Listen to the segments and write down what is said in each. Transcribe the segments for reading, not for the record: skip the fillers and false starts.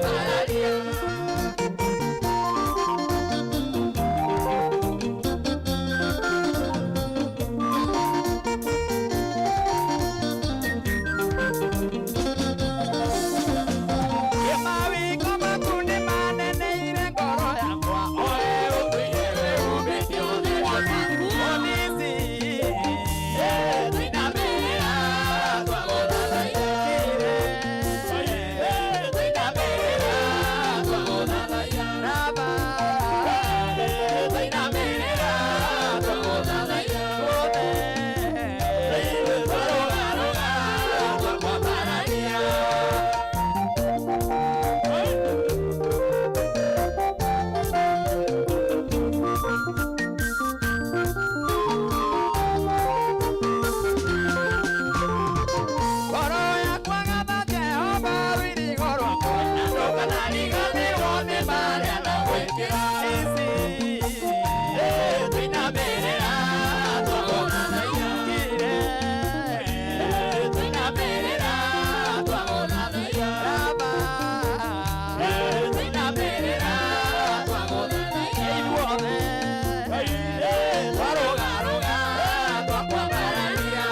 Twamararia. Mawĩko maku nĩ maneneire ngoro yakwa Oe ũtũire wĩhumbĩte ũtheru waku. Onisi Tũinamĩrĩra twagũthathaiya. Tũinamĩrĩra twagũthathaiya. Raba Tũinamĩrĩra twagũthathaiya. Tuothe Twarũgarũga twakwambararia. Ngoro yakwa gatha Jehova rũirigo rwakwa Na ndũkanariganĩrwo nĩ marĩa ndagwĩkĩra. Ici Tũinamĩrĩra twagũthathaiya. Kire Tũinamĩrĩra twagũthathaiya. Raba Tũinamĩrĩra twagũthathaiya. Ithuothe Twarũgarũga twakwambararia.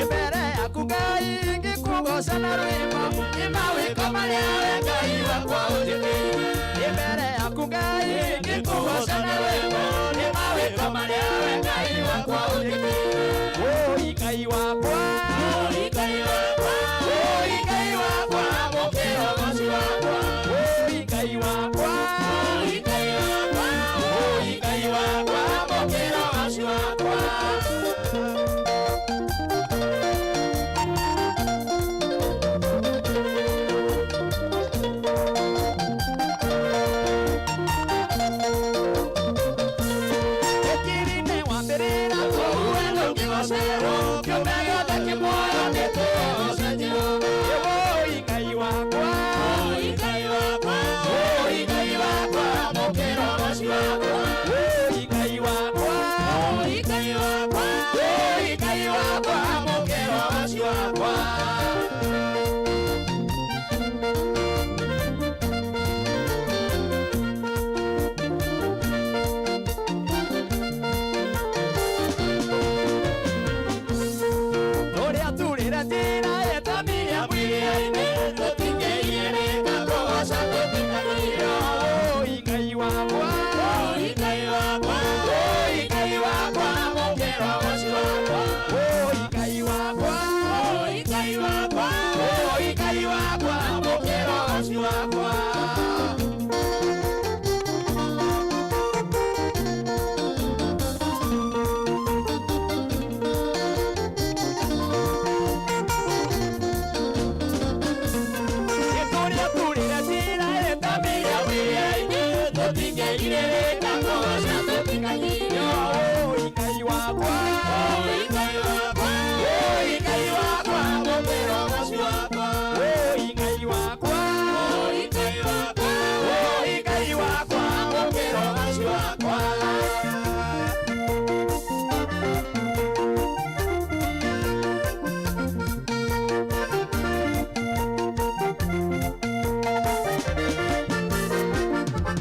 Mbere yaku Ngai ngĩkũgooca na rwĩmbo Nĩ mawĩko marĩa we Ngai wakwa ũnjĩkĩire. Mbere yaku Ngai ngĩkũgooca na rwĩmbo Nĩ mawĩko marĩa we Ngai wakwa ũnjĩkĩire. Wũi Ngai wakwa Wũi Ngai wakwa, wũi Ngai wakwa, amũkĩra ũgooci wakwa. Wũi Ngai wakwa Wũi Ngai wakwa, wũi Ngai wakwa, amũkĩra ũgooci wakwa. Ũkiri-inĩ wambĩrĩra Kũu we ndũngĩgocerwo, kĩũmbe gĩothe kĩ muoyo nĩtũgooce Jehova. Wũi Ngai wakwa Wũi Ngai wakwa, wũi Ngai wakwa, amũkĩra ũgooci wakwa. Wũi Ngai wakwa Wũi Ngai wakwa, wũi Ngai wakwa, amũkĩra ũgooci wakwa. Ũrĩa turĩre njĩra ĩtamiria Mwĩrĩ-inĩ tũtingĩgiĩrĩka kũgooca tũtiganĩirio. Wũi Ngai wakwa Wũi Ngai wakwa, wũi Ngai wakwa, amũkĩra ũgooci wakwa. Wũi Ngai wakwa Wũi Ngai wakwa, wũi Ngai wakwa, amũkĩra ũgooci wakwa. Ũrĩa turĩre njĩra ĩtamiria Mwĩrĩ-inĩ tũtingĩgirĩrĩka kũgooca tũtiganĩirio. Wũi Ngai wakwa Wũi Ngai wakwa, wũi Ngai wakwa, amũkĩra ũgooci wakwa. Wũi Ngai wakwa Wũi Ngai wakwa, wũi Ngai wakwa, amũkĩra ũgooci wakwa.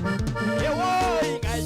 Wũi Ngai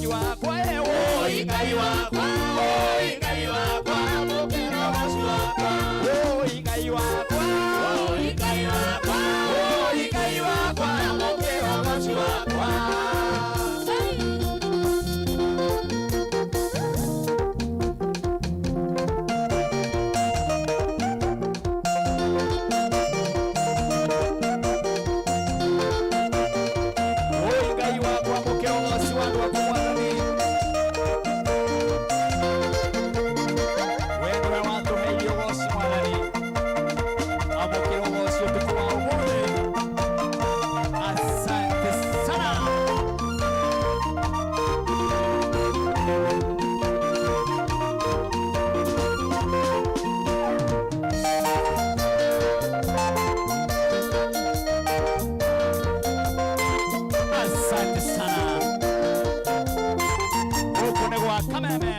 Wa Kameme.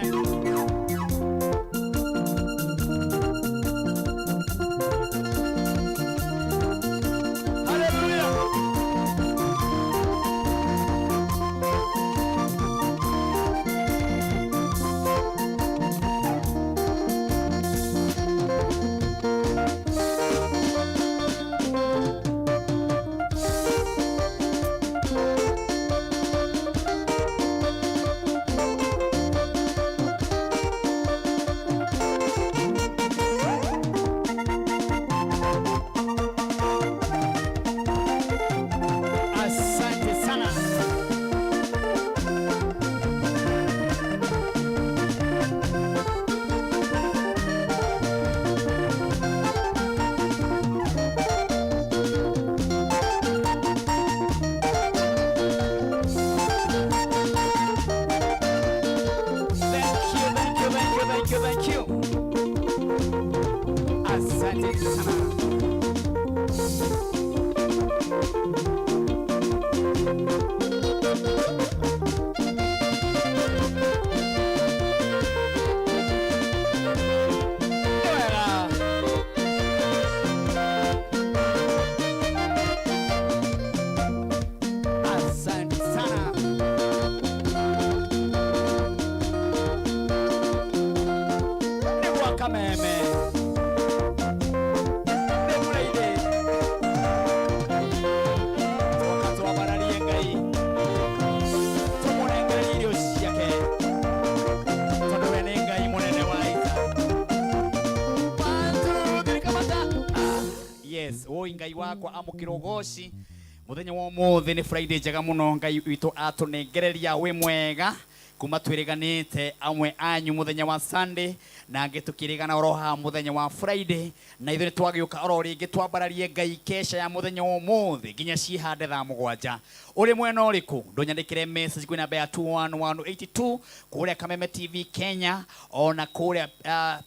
Hallelujah. Asante sana. Thank you, thank you, thank you, thank you, thank you. Asante sana. Wega. Asante sana. Nĩ gwa Kameme. Nĩ Mũraithĩ. Twoka twambararie Ngai. Tũmũnengererie irio ciake. Tondũ we nĩ Ngai mũnene wa ita. One, two, three, kamata. Ah, yes, oi Ngai wakwa amũkĩra ũgoci muthenya wa ũmũthĩ. Nĩ Friday njega mũno Ngai witũ atũnengereria. Wĩ mwega kuma twĩrĩganĩte amwe anyu mũthenya wa Sunday na angĩ tũkĩrĩgana oro haha mũthenya wa Friday, na ithuĩ nĩ twagĩũka oro rĩngĩ twambararie Ngai kesha ya mũthenya wa ũmũthĩ nginya ciĩhande thaa 7. Ũrĩ mwena ũrĩkũ? Ndũnyandĩkĩre message kwĩ namba ya 21182 kũrĩa Kameme TV Kenya, ona kũrĩa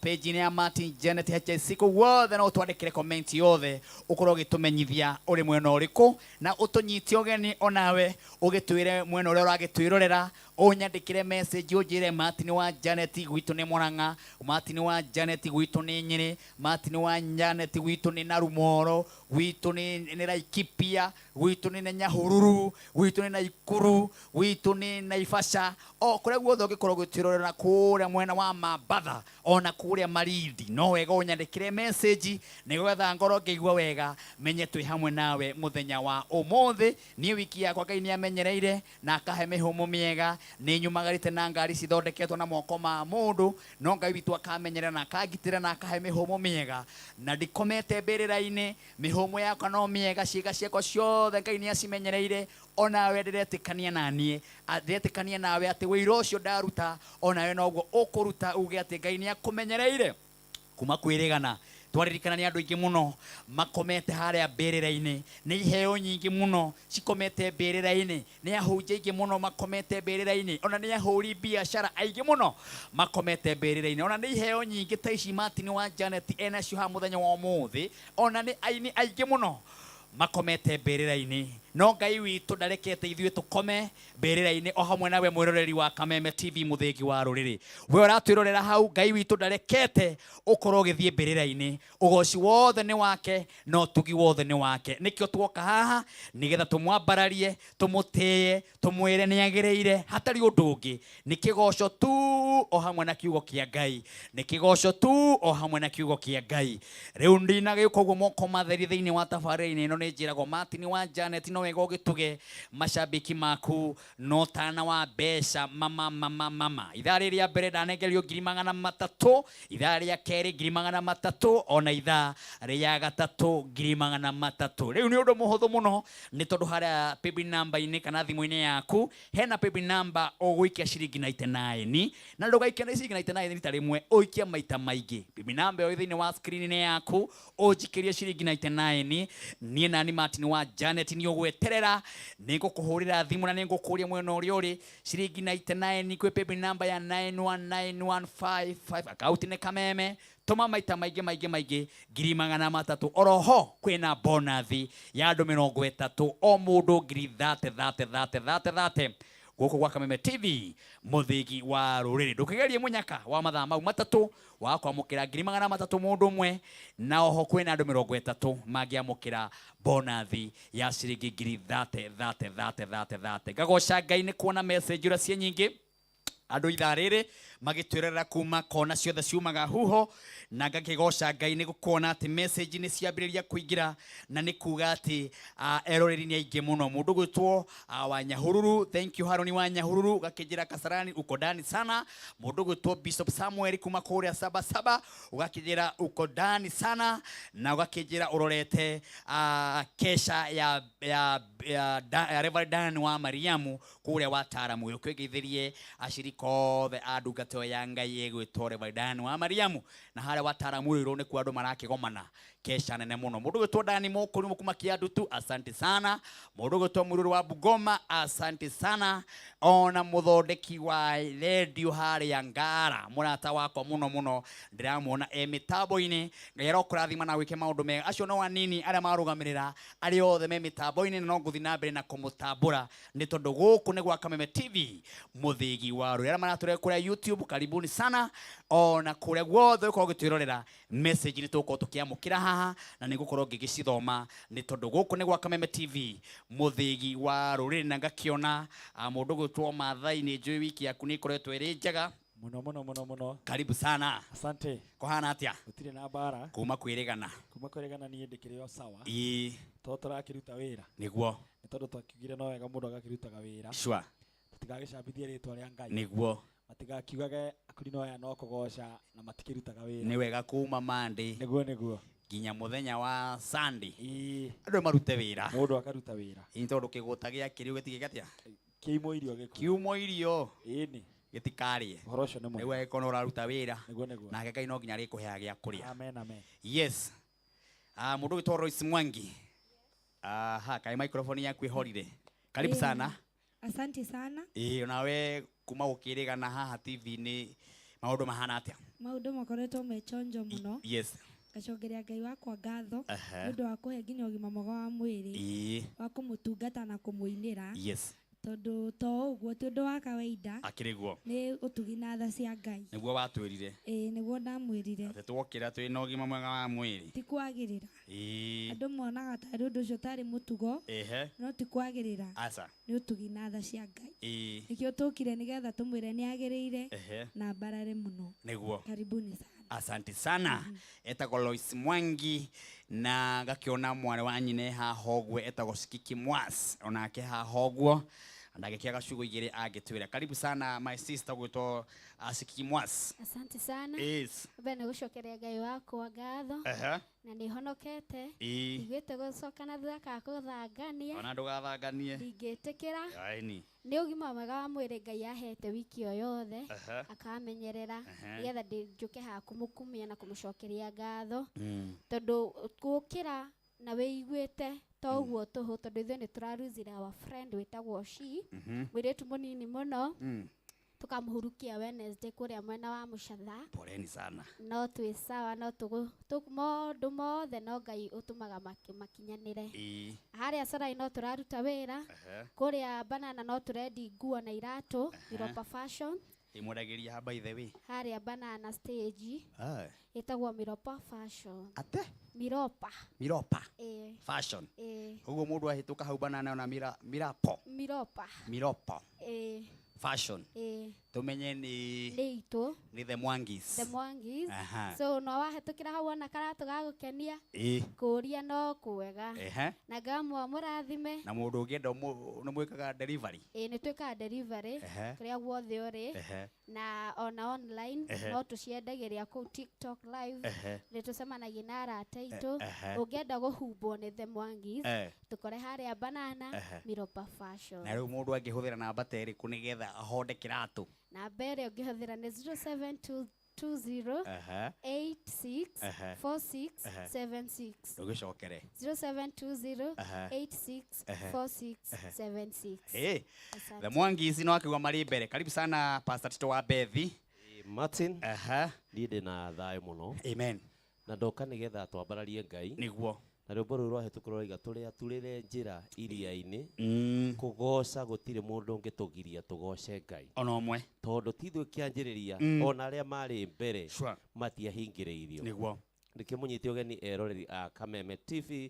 page-inĩ ya Martin Janet HSC. Kũu guothe no ũtwandĩkĩre comment yothe, ũkorwo ũgĩtũmenyithia ũrĩ mwena ũrĩkũ na ũtũnyite ũgeni onawe ũgĩtwĩre mwena ũrĩa ũragĩtwĩrorera. Ũnyandĩkĩre message ũnjĩre, "Martin wa Janet, gwitũ nĩ Murang'a. Martin wa Janet, gwitũ nĩ Nyĩrĩ. Martin wa Janet, gwitũ nĩ Narumoro, gwitũ nĩ Laikipia, gwitũ nĩ Nyahururu, gwitũ nĩ Naikuru, gwitũ nĩ Naivasha." O kũrĩa guothe ũngĩkorwo ũgĩtwĩrorera, kũrĩa mwena wa Mambatha ona kũrĩa Malindi, no wega ũnyandĩkĩre message nĩgetha ngorwo ngĩigua wega, menye twĩ hamwe nawe mũthenya wa ũmũthĩ. Niĩ wiki yakwa Ngai nĩ amenyereire na akahe mĩhũmũ mĩega. Nĩ nyumagarĩte na ngari cithondeketwo na moko ma mũndũ, no Ngai witũ akamenyerera na akangitĩra na akahe mĩhũmũ mĩega, na ndikomete mbĩrĩra-inĩ. Mĩhũmũ yakwa no mĩega, ciĩga ciakwa ciothe Ngai nĩ acimenyereire. Onawe ndĩretĩkania na niĩ, ndĩretĩkania nawe atĩ wĩira ũcio ndaruta onawe noguo ũkũruta, uge atĩ Ngai nĩ akũmenyereire kuma kwĩrĩgana. Twaririkana nĩ andũ aingĩ mũno makomete harĩa mbĩrĩra-inĩ, nĩ iheo nyingĩ mũno cikomete mbĩrĩra-inĩ, nĩ ahunjia aingĩ mũno makomete mbĩrĩra-inĩ, ona nĩ ahũri biacara aingĩ mũno makomete mbĩrĩra-inĩ, ona nĩ iheo nyingĩ ta ici Martin wa Janet enacio haha mũthenya wa ũmũthĩ, ona nĩ aini aingĩ mũno makomete mbĩrĩra-inĩ. No Ngai witũ ndarekete ithuĩ tũkome mbĩrĩra-inĩ, o hamwe nawe mwĩroreri wa Kameme TV, mũthĩgi wa rũrĩrĩ, we ũratwĩrorera hau. Ngai witũ ndarekete ũkorwo ũgĩthiĩ mbĩrĩra-inĩ. Ũgoci wothe nĩ wake na ũtugi wothe nĩ wake. Nĩkĩo tuoka haha nĩgetha tũmwambararie, tũmũtĩye, tũmwĩre nĩ agĩrĩire. Hatarĩ ũndũ ũngĩ, nĩ kĩgoco tu o hamwe na kiugo kĩa Ngai, nĩ kĩgoco tu o hamwe na kiugo kĩa Ngai. Rĩu ndinagĩũka ũguo moko matheri thĩinĩ wa tabarĩra-inĩ ĩno. Nĩ njĩragwo, Martin wa Janet, no wega ũgĩtuge macambĩki maku no tana wa mbeca. Mama mama mama, ithaa rĩrĩa mbere ndanengerio 300,000, ithaa rĩa kerĩ 300,000, ona ithaa rĩa gatatũ 300,000. Rĩu nĩ ũndũ mũhũthũ mũno, nĩ tondũ harĩa paybill number-inĩ kana thimũ-inĩ yaku hena paybill number ũgũikia ciringi 99, na ndũgaikia na ciringi 99 rita rĩmwe, ũikie maita maingĩ. Paybill number ĩyo thĩinĩ wa screen-inĩ yaku, ũnjikĩrie ciringi 99. Niĩ nani Martin wa Janet nĩ ũgweterera, nĩ ngũkũhũrĩra thimũ na nĩ ngũkũria mwena ũrĩa ũrĩ. Ciringi 99 kwĩ paybill number ya 919155, akaunti nĩ Kameme. Tũma maita maingĩ maingĩ maingĩ, 300,000. Oroho kwĩna bonathi ya andũ 30, o mũndũ ngiri 30 30 30 30 30. Gũkũ gwa Kameme TV, mũthĩgi wa rũrĩrĩ. Ndũkĩgerie mũnyaka wa mathaa mau matatũ wa kwamũkĩra 300,000 mũndũ ũmwe, na oho kwĩna andũ 30 mangĩamũkĩra bonathi ya ciringi ngiri thate thate thate thate thate. Ngagoca Ngai nĩ kuona message ũrĩa ciĩ nyingĩ, andũ ithaa rĩrĩ magĩtwĩrorera kuma kona ciothe ciumaga huho, na ngakĩgoca Ngai nĩ gũkuona atĩ message nĩ ciambĩrĩria kũingĩra, na nĩ kuga atĩ eroreri nĩ aingĩ mũno. Mũndũ gwĩtwo wa Nyahururu, thank you Haroni wa Nyahururu, ũgakĩnjĩra Kasarani uko ndani sana. Mũndũ gwĩtwo Bishop Samuel kuma kũrĩa Saba Saba, ũgakĩnjĩra uko ndani sana, na ũgakĩnjĩra ũrorete kesha ya Reverend Dan wa Mariamu kũrĩa Wataaramu. Ũkĩngeithĩrie acirika othe a ndungata ĩyo ya Ngai ĩgwĩtwo Reverend Dan wa Mariamu, na harĩa Wataaramu rĩrũ nĩkuo andũ marakĩgomana kesha nene mũno. Mũndũ gwĩtwo Dani Mũkũrũ kuma Kiandutu, asante sana. Mũndũ gwĩtwo Mũruru wa Bungoma, asante sana. Ona mũthondeki wa redio harĩa Ngara, mũrata wakwa mũno mũno, ndĩramuona e mĩtambo-inĩ. Ngai arokũrathima na gwĩke maũndũ mega. Acio no anini arĩa marũgamĩrĩra, arĩa othe me mĩtambo-inĩ, na no ngũthiĩ na mbere na kũmũtambũra nĩ tondũ gũkũ nĩ gwa Kameme TV, mũthĩgi wa rũrĩrĩ. Arĩa maratũrĩa kũrĩa YouTube, karibuni sana. Ona kũrĩa guothe ũkorwo ũgĩtwĩrorera, message nĩ tũgũkorwo tũkĩamũkĩra haha, na nĩ ngũkorwo ngĩgĩcithoma nĩ tondũ gũkũ nĩ gwa Kameme TV, mũthĩgi wa rũrĩrĩ. Na ngakĩona mũndũ gwĩtwo Maathai, nĩ njũĩ wiki yaku nĩ ĩkoretwo ĩrĩ njega. Muno muno muno muno. Karibu sana. Asante. Kũhana atĩa? Gũtirĩ na mbara. Kuma kwĩrĩgana. Kuma kwĩrĩgana niĩ ndĩkĩrĩ o sawa. Ĩĩ. Tondũ tũrakĩruta wĩra. Nĩguo. Nĩ tondũ twakiugire no wega mũndũ agakĩrutaga wĩra. Sure. Tũtigagĩcambithie rĩtwa rĩa Ngai. Nĩguo. Matigakiugage akurino aya no kũgoca na matikĩrutaga wĩra. Nĩ wega kuma Monday. Nĩguo nĩguo. Nginya mũthenya wa Sunday. Ĩĩ. Andũ marute wĩra. Mũndũ akaruta wĩra. Ĩĩ, tondũ kĩgũta gĩa kĩrĩu gĩtigĩka atĩa? Kĩimwo irio gĩkuo. Kiumwo irio. Ĩĩ nĩ. Gĩtikarĩe. Ũhoro ũcio nĩ mwega. Rĩu angĩkorwo nĩ ũraruta wĩra. Nĩguo nĩguo. Nake Ngai no nginya arĩkũheaga gĩa kũrĩa. Amen, amen. Yes. Mũndũ wĩtwo Royce Mwangi. Aha, kaĩ microphone yaku ĩhorire. Karibu sana. Asante sana. Ĩĩ, onawe kuma gũkĩrĩgana haha TV-inĩ maũndũ mahana atĩa? Maũndũ makoretwo me chonjo mũno. Yes. Ngacokeria Ngai wakwa ngatho Aha. nĩ ũndũ wa kũhe nginya ũgima mwega wa mwĩrĩ. Ĩĩ. Wa kũmũtungata na kũmũinĩra. Yes. Tondũ to ũguo ti ũndũ wa kawaida. Akĩrĩ guo. Nĩ ũtugi na tha cia Ngai. Nĩguo watwĩrire. Ĩĩ, nĩguo ndamwĩrire. Atĩ twokĩra twĩ na ũgima mwega wa mwĩrĩ. Ti kwagĩrĩra. Ĩĩ. Andũ monaga tarĩ ũndũ ũcio tarĩ mũtugo. Ehe. No ti kwagĩrĩra. Aca. Nĩ ũtugi na tha cia Ngai. Ĩĩ. Nĩkĩo tũkire nĩgetha tũmwĩre nĩ agĩrĩire. Ehe. Na mbarare mũno. Nĩguo. Karibuni sana. Asante sana. Etagwo Lois Mwangi, na ngakiona mwarĩ wa nyina haha ũguo etagwo Shikiki Mwas, onake haha ũguo ndagĩkĩaga ciugo igĩrĩ angĩtwĩra. Karibu sana my sister gwĩtwo Shikiki Mwas. Asante sana. Yes. Mbere nĩ gũcokeria Ngai wakwa ngatho. Ehe. Na nĩ honokete. Ĩĩ. Ndigĩte gũcoka na thutha kana gũthangania. Ona ndũgathanganie. Ndingĩtĩkĩra. Aini. Nĩ ũgima mwega wa mwĩrĩ Ngai ahete wiki o yothe. Ehe. Akamenyerera. Ehe. Nĩgetha njũke haha kũmũkumia na kũmũcokeria ngatho. Mm. Tondũ gũkĩra na wĩiguĩte to ũguo tũhũ, tondũ ithuĩ nĩ tũraruzire our friend wĩtagwo Shi. Mhm. Mũirĩtu mũnini mũno. Mm. Tukamũhurukia Wednesday kũrĩa mwena wa Mũcatha. Poleni sana. No twĩ sawa, no tũgũ, maũndũ mothe no Ngai ũtũmaga makinyanĩre. Ĩĩ. Harĩa Sarai no tũraruta wĩra. Ehe. Kũrĩa Banana no tũrendi nguo na iratũ, Ehe. Miropa Fashion. Ĩmwendagĩria ha by the way. Harĩa Banana stage. Aye. Ĩtagwo Miropa Fashion. Ate? Miropa. Miropa. Ĩĩ. Fashion. Ĩĩ. Ũguo mũndũ ahĩtũka hau Banana ona Mirapo. Miropa. Miropa. Ĩĩ. Fashion. Ĩĩ. Tumenye ni Nĩ itũ. Ni the Mwangis. The Mwangis. Aha. So no wahĩtũkĩra hau wona karatũ ga gũkenia. Ĩĩ. Kũria no kwega. Ehe. Na ngamwa mũrathime. Na mũndũ ũngĩenda nĩ mwĩkaga delivery? Ĩĩ, nĩ twĩkaga delivery. Ehe. Kũrĩa guothe ũrĩ. Ehe. Na ona online Ehe. no tũciendagĩria kũu TikTok live. Ehe. Nĩ tũcemanagia na arata aitũ. Ehe. Ũngĩenda kũhumbwo nĩ The Mwangis, Ehe. tũkore harĩa Banana, Ehe. Miropa Fashion. Na rĩu mũndũ angĩhũthĩra namba ta ĩrĩkũ nĩgetha ahonde kĩratũ? Namba ĩrĩa ũngĩhũthĩra nĩ zero seven two two zero Ehe. eight six Ehe. four six Ehe. seven six. Ndũgĩcokere. 0720 Ehe. eight six Ehe. four six Ehe. seven six. Hey. Asante. The Mwangis no akiuga marĩ mbere. Karibu sana Pastor Tito wa Bethi. Martin. Aha. Niĩ ndĩ na thayũ mũno. Amen. Na ndoka nĩgetha twambararie Ngai. Nĩguo. Na rwĩmbo rũu rwahĩtũka rũraiga tũrĩaturĩre njĩra iria-inĩ. Mm. Kũgoca gũtirĩ mũndũ ũngĩtũgiria tũgoce Ngai. Ona ũmwe. Tondũ ti ithuĩ kĩanjĩrĩria ona arĩa marĩ mbere Sure. matiahingĩrĩirio. Nĩguo. Ndĩkĩmũnyite ũgeni eroreri a Kameme TV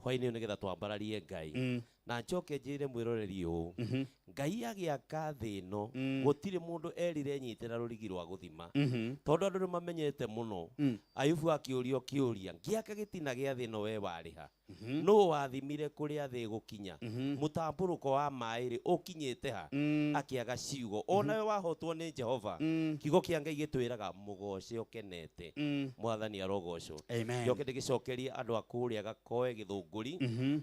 hwainĩ ũyũ nĩgetha twambararie Ngai. Na njoke njĩre mwĩroreri ũũ, Ngai agĩaka thĩ ĩno gũtirĩ mũndũ erire nyitĩra rũrigi rwa gũthima, tondũ andũ nĩ mamenyete mũno. Ayubu akĩũrio kĩũria, ngĩaka gĩtina gĩa thĩ ĩno we warĩ ha? Nũ wathimire kũrĩa thĩ ĩgũkinya? Mũtambũrũko wa maĩ rĩ ũkinyĩte ha? Akĩaga ciugo. Onawe wahotwo nĩ Jehova. Kiugo kĩa Ngai gĩtwĩraga mũgoce ũkenete. Mwathani arogocwo. Amen. Njoke ndĩgĩcokerie andũ a kũrĩa Gakoe Gĩthũngũri,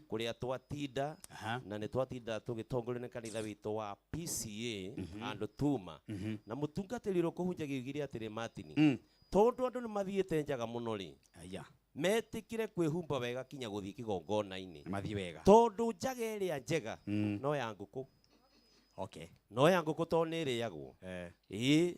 kũrĩa twatinda, na nĩ twatinda tũgĩtongorio nĩ kanitha witũ wa PCA andũ tuma, na mũtungatĩri ũrĩa ũkũhunjagia oigire atĩrĩ, Martin, tondũ andũ nĩ mathiĩte njaga mũno rĩ, Aya. metĩkĩre kwĩhumba wega kinya gũthiĩ kĩgongona-inĩ. Mathiĩ wega. Tondũ njaga ĩrĩa njega no ya ngũkũ. Okay. No ya ngũkũ tondũ nĩ ĩrĩagwo. Eh. Ĩĩ,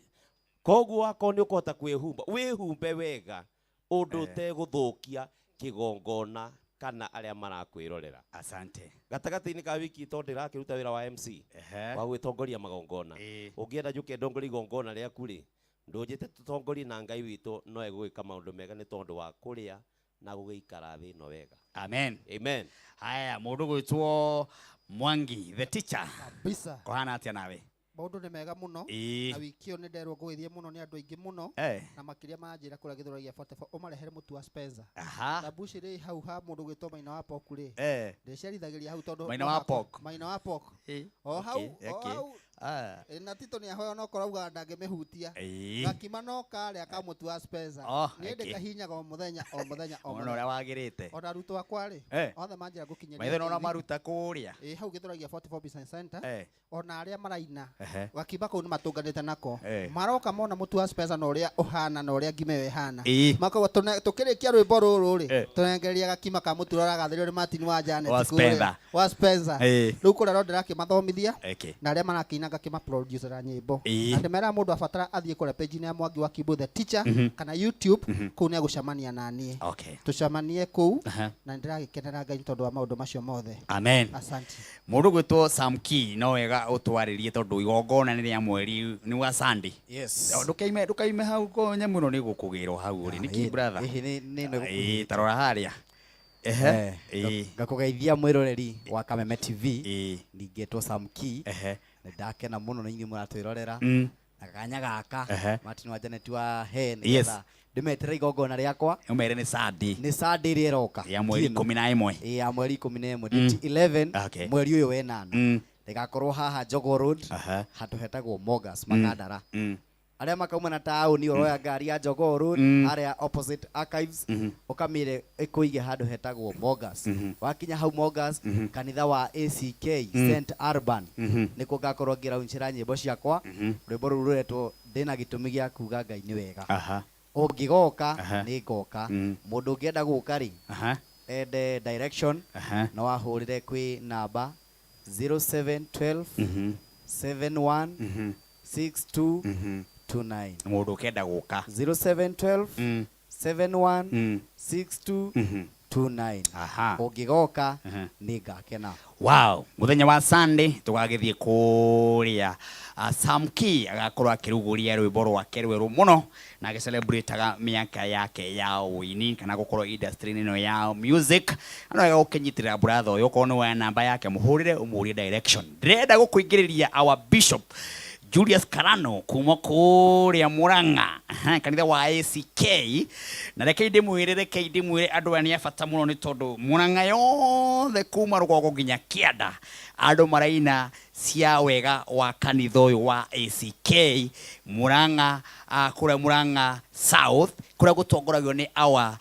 koguo akorwo nĩ ũkũhota kwĩhumba, wĩhumbe wega ũndũ ũtegũthũkia kĩgongona kana arĩa marakwĩrorera. Asante. Gatagatĩ-inĩ ka wiki, tondũ ndĩrakĩruta wĩra wa MC Ehe. wa gwĩtongoria magongona, Ĩĩ. ũngĩenda njũke ndongorie igongona rĩaku rĩ, ndũnjĩte tũtongorie, na Ngai witũ no egũgĩka maũndũ mega nĩ tondũ wa kũrĩa na gũgĩikara thĩ ĩno wega. Amen. Amen. Haya, mũndũ gwĩtwo Mwangi the teacher. Kabisa. Kũhana atĩa nawe? Maũndũ nĩ mega mũno. Ĩĩ. Na wiki ĩyo nĩ nderwo ngũgĩthiĩ mũno nĩ andũ aingĩ mũno. Eh. Na makĩria manjĩra kũrĩa Gĩthũrai gĩa 44 ũmarehere mũtu wa Spencer. Aha. Na mbuci rĩ hau ha mũndũ gwĩtwo Maina wa Pok rĩ. Eh. Ndĩcerithagĩria hau tondũ Maina no wa hakwa- Pok. Maina wa Pok. Eh. O hau, Okay, o okay. hau. Ah. Ĩ, na Tito nĩ ahoya onokorwo augaga ndangĩmĩhutia. Ĩĩ. Gakima no karĩa ka mũtu wa Spencer. Oh, Niĩ okay. ndĩkahinyaga o mũthenya o mũthenya o Ona mũthenya. ũrĩa wagĩrĩte. Ona arutwo akwa rĩ, Eh. othe manjĩra ngũkinyĩria. Maitho nona ngeithi. maruta kũrĩa. Ĩ, hau Gĩthũrai gĩa 44 Business Center. Eh. Ona arĩa maraina Ehe. gakimba kau nĩ matũnganĩte nako. Eh. Maroka mona mũtu wa Spencer na ũrĩa ũhana na ũrĩa ngima ĩyo ĩhana. Ĩĩ. Makauga tũkĩrĩkia rwĩmbo rũrũ rĩ, Eh. tũnengereria gakima ka mũtu ũrĩa ũragathĩrĩrio nĩ Martin wa Janet Wa kũrĩa. Spencer. Wa Spencer. Ĩĩ. Rĩu kũrĩa ro ndĩrakĩmathomithia Okay. na arĩa marakĩina ngakĩmaproducera nyĩmbo. Ĩĩ. Na ndĩmeraga mũndũ abatara athiĩ kũrĩa page-inĩ ya Mwangi wa Kimbo the teacher kana YouTube, kũu nĩ egũcemania na niĩ. Okay. Tũcemanie kũu Aha. na nĩndĩragĩkenera Ngai nĩ tondũ wa maũndũ macio mothe. Amen. Asante. Mũndũ gwĩtwo Sam Key, no wega ũtwarĩrie tondũ igongona nĩ rĩa mweri nĩ wa Sunday. Yes. Ndũkaime ndũkaime hau ko nyamũ ĩno nĩ gũkũgĩrwo hau ũrĩ. Nĩkĩ, brother? Ĩhĩ nĩ ĩno. Ĩĩ, ta rora harĩa. Ehe. Ĩĩ. Ngakũgeithia mwĩroreri wa Kameme TV. Ĩĩ. Ningĩtwo Sam Key. Ehe. Nĩ ndakena mũno nĩ inyuĩ mũratwĩrorera. Na kanya gaka Ehe. Martin wa Janet wa he Yes. nĩgetha ndĩmetere igongona rĩakwa. Ũmere nĩ Sunday. Nĩ Sunday ĩrĩa ĩroka. Ya mweri Ti ĩno. 11. Ĩĩ, ya mweri 11, date 11 Okay. mweri ũyũ wenana. Rĩgakorwo haha Jogoo Road, Aha. handũ hetagwo Mogas Makandara. Arĩa makauma na taũni, ũroya ngari ya Jogoo Road harĩa opposite Archives, ũkamĩre ĩkũige handũ hetagwo Mogas. Wakinya hau Mogas, kanitha wa ACK St Urban, nĩkuo ngakorwo ngĩraunchĩra nyĩmbo ciakwa. Rwĩmbo rũu rũretwo "Ndĩna gĩtũmi gĩa kuga Ngai nĩ wega". Aha. Ũngĩgoka Aha. nĩ ngoka. Mũndũ ũngĩenda gũka rĩ, Aha. ende direction, Aha. no ahũrĩre kwĩ namba 0712 71 62 29. Mũndũ ũkenda gũka. 0712 71 62 29. Aha. Ũngĩgoka Aha. nĩ ngakena. Wow, muthenya wa Sunday tũgagĩthiĩ kũrĩa Sam Key agakorwo akĩrugũria rwĩmbo rwake rwerũ mũno na agĩcelebrataga mĩaka yake ya ũini kana gũkorwo industry-inĩ ĩno ya music. No wega gũkĩnyitĩrĩra brother ũyũ, okorwo nĩ woya namba yake mũhũrĩre ũmũrie direction. Ndĩrenda gũkũingĩrĩria our bishop Julius Karano kuma kũrĩa Murang'a. Aha, kanitha wa ACK. Na rekei ndĩmwĩre andũ aya nĩ a bata mũno nĩ tondũ Murang'a yothe kuma rũgongo nginya kĩanda andũ maraina cia wega wa kanitha ũyũ wa ACK Murang'a, kũrĩa Murang'a South, kũrĩa gũtongoragio nĩ our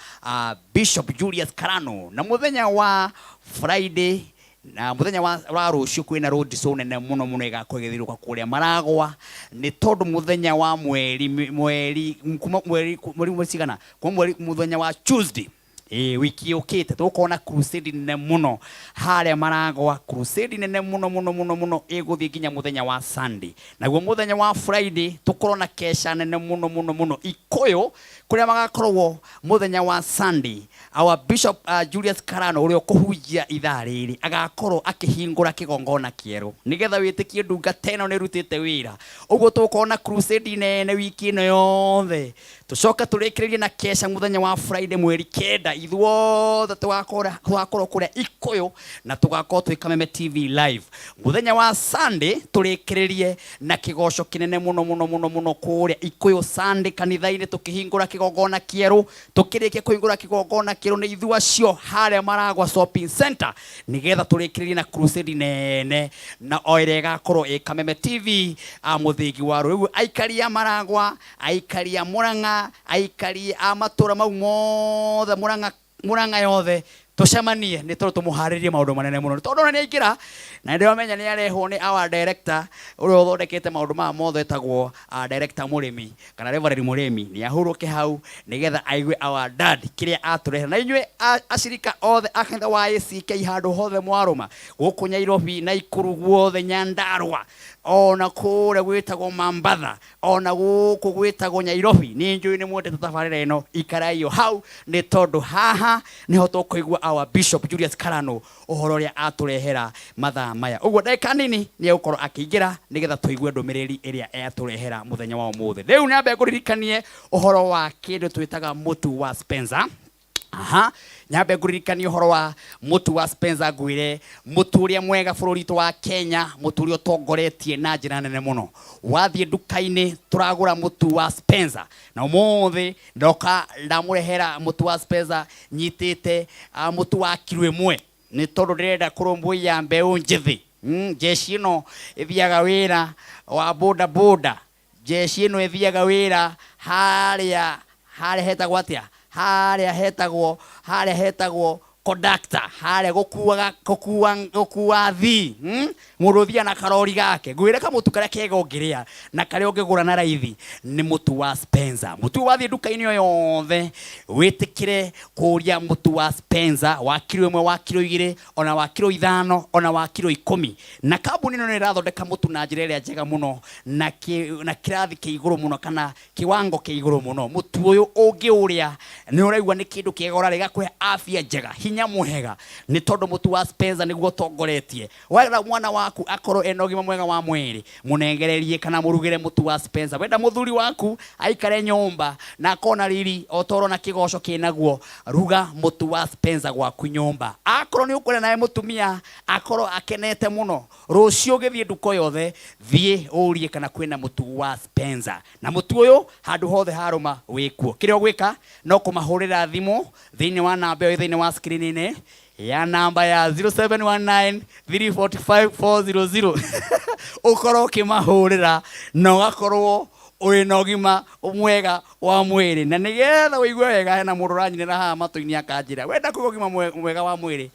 Bishop Julius Karano. Na mũthenya wa Friday na muthenya wa rũciũ kwĩna road show nene mũno mũno ĩgakorwo ĩgĩthiũrũrũka kũrĩa Maragwa, nĩ tondũ mũthenya wa mweri mweri kuma mweri mweri cigana kuma mweri mũthenya wa Tuesday. Ĩ wiki yũkĩte tũgũkorwo na crusade nene mũno harĩa Maragwa, crusade nene mũno mũno mũno mũno ĩgũthiĩ nginya mũthenya wa Sunday. Naguo mũthenya wa Friday tũkorwo na kesha nene mũno mũno mũno Ikuyu, kũrĩa magakorwo mũthenya wa Sunday our Bishop Julius Karano ũrĩa ũkũhunjia ithaa rĩrĩ agakorwo akĩhingũra kĩgongona kĩerũ nĩgetha wĩtĩkie ndungata ĩno nĩ ĩrutĩte wĩra. Ũguo tũgũkorwo na crusade nene wiki ĩno yothe, tũcoke tũrĩkĩrĩrie na kesha mũthenya wa Friday mweri 9. Ithuothe tũgakorwo kũrĩa Ikuyu na tũgakorwo twĩ Kameme TV live. Mũthenya wa Sunday tũrĩkĩrĩrie na kĩgoco kĩnene mũno mũno mũno mũno kũrĩa Ikuyu Sunday kanitha-inĩ, tũkĩhingũra kĩgongona kĩerũ. Tũkĩrĩkia kũhingũra kĩgongona kĩerũ nĩ ithuĩ acio harĩa Maragwa Shopping Center, nĩgetha tũrĩkĩrĩrie na crusade nene na o ĩrĩa ĩgakorwo ĩ Kameme TV a mũthĩgi wa rũĩ. Rĩu aikari a Maragwa, aikari a Murang'a, aikari a matũra mau mothe, Murang'a, Murang'a yothe, tũcemanie nĩ tondũ tũmũharĩrie maũndũ manene mũno. Nĩ tondũ ona nĩ aingĩra na nĩndĩramenya nĩ arehwo nĩ our director ũrĩa ũthondekete maũndũ maya mothe, etagwo director Mũrĩmi kana Reverend Mũrĩmi. Nĩ ahurũke hau nĩgetha aigue our dad kĩrĩa atũrehera. Na inyuĩ acirika othe a kanitha wa ACK handũ hothe mwarũma gũkũ Nyairobi, Naikuru guothe, Nyandarua, ona kũrĩa gwĩtagwo Mambatha, ona gũkũ gwĩtagwo Nyairobi, nĩ njũĩ nĩ mwendete tabarĩra ĩno. Ikaraiyo hau nĩ tondũ haha nĩho tũkũigua our Bishop Julius Karano ũhoro ũrĩa atũrehera mathaa maya. Ũguo ndagĩka nini nĩ egũkorwo akĩingĩra nĩgetha tũigue ndũmĩrĩri ĩrĩa atũrehera mũthenya wa ũmũthĩ. Rĩu nyambe ngũririkanie ũhoro wa kĩndũ twĩtaga mũtu wa Spencer. Aha, nyambe ngũririkanie ũhoro wa mũtu wa Spencer, ngwĩre mũtu ũrĩa mwega bũrũri witũ wa Kenya, mũtu ũrĩa ũtongoretie na njĩra nene mũno. Wathiĩ nduka-inĩ tũragũra mũtu wa Spencer, na ũmũthĩ ndoka ndamũrehera mũtu wa Spencer nyitĩte mũtu wa kiro 1, nĩ tondũ ndĩrenda kũrũmbũiya mbeũ njĩthĩ. Jeshi ĩno ĩthiaga wĩra wa boda boda, jeshi ĩno ĩthiaga wĩra harĩa harĩa hetagwo atĩa, harĩa hetagwo, harĩa hetagwo conductor, harĩa gũkuaga gũkua gũkua thi, Mũndũ ũthiaga na karori gake. Ngwĩre kamũtu karĩa kega ũngĩrĩa na karĩa ũngĩgũra na raithi nĩ mũtu wa Spencer. Mũtu wathiĩ nduka-inĩ o yothe wĩtĩkĩre kũria mũtu wa Spencer wa kiro 1, wa kiro 2, ona wa kiro 5, ona wa kiro 10. Na kambuni ĩno nĩ ĩrathondeka mũtu na njĩra ĩrĩa njega mũno na kĩrathi kĩa igũrũ mũno kana kiwango kĩa igũrũ mũno. Mũtu ũyũ ũngĩũrĩa nĩ ũraigua nĩ kĩndũ kĩega ũrarĩa, gĩgakũhe afya njega, hinya mwega, nĩ tondũ mũtu wa Spencer nĩguo ũtongoretie. Wenda mwana waku akorwo ena ũgima mwega wa mwĩrĩ, mũnengererie kana mũrugĩre mũtu wa Spencer. Wenda mũthuri waku aikare nyũmba na akorwo na riri o ta ũrona kĩgoco kĩnaguo, ruga mũtu wa Spencer gwaku nyũmba. Akorwo nĩ ũkwenda nawe mũtumia akorwo akenete mũno, rũciũ ũgĩthiĩ nduka yothe thiĩ ũrie kana kwĩna mũtu wa Spencer. Na mũtu ũyũ handũ hothe harũma wĩkuo. Kĩrĩa ũgwĩka no kũmahũrĩra thimũ thĩinĩ wa namba ĩyo thĩinĩ wa screen-inĩ ya namba ya 0719 345 400, ũkorwo ũkĩmahũrĩra na ũgakorwo ũrĩ na ũgima mwega wa mwĩrĩ. Na nĩgetha ũigue wega, hena mũndũ ũranyinĩra haha matũ-inĩ akanjĩra wenda kũigua ũgima mwega wa mwĩrĩ,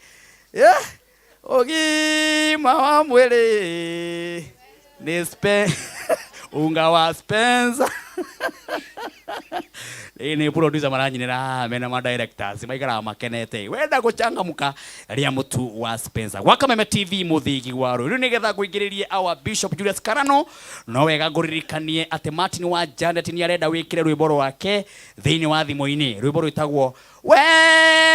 ũgima wa mwĩrĩ nĩ unga wa Spencer. Ĩ nĩ producer maranyinĩra haha mena ma directors maikaraga makenete. Wenda gũcangamũka, rĩa mũtu wa Spencer. Gwa Kameme TV mũthĩgi wa rũĩ. Rĩu nĩgetha ngũingĩrĩrie our Bishop Julius Karano, no wega ngũririkanie atĩ Martin wa Janet nĩ arenda wĩkĩre rwĩmbo rwake thĩinĩ wa thimũ-inĩ, rwĩmbo rwĩtagwo We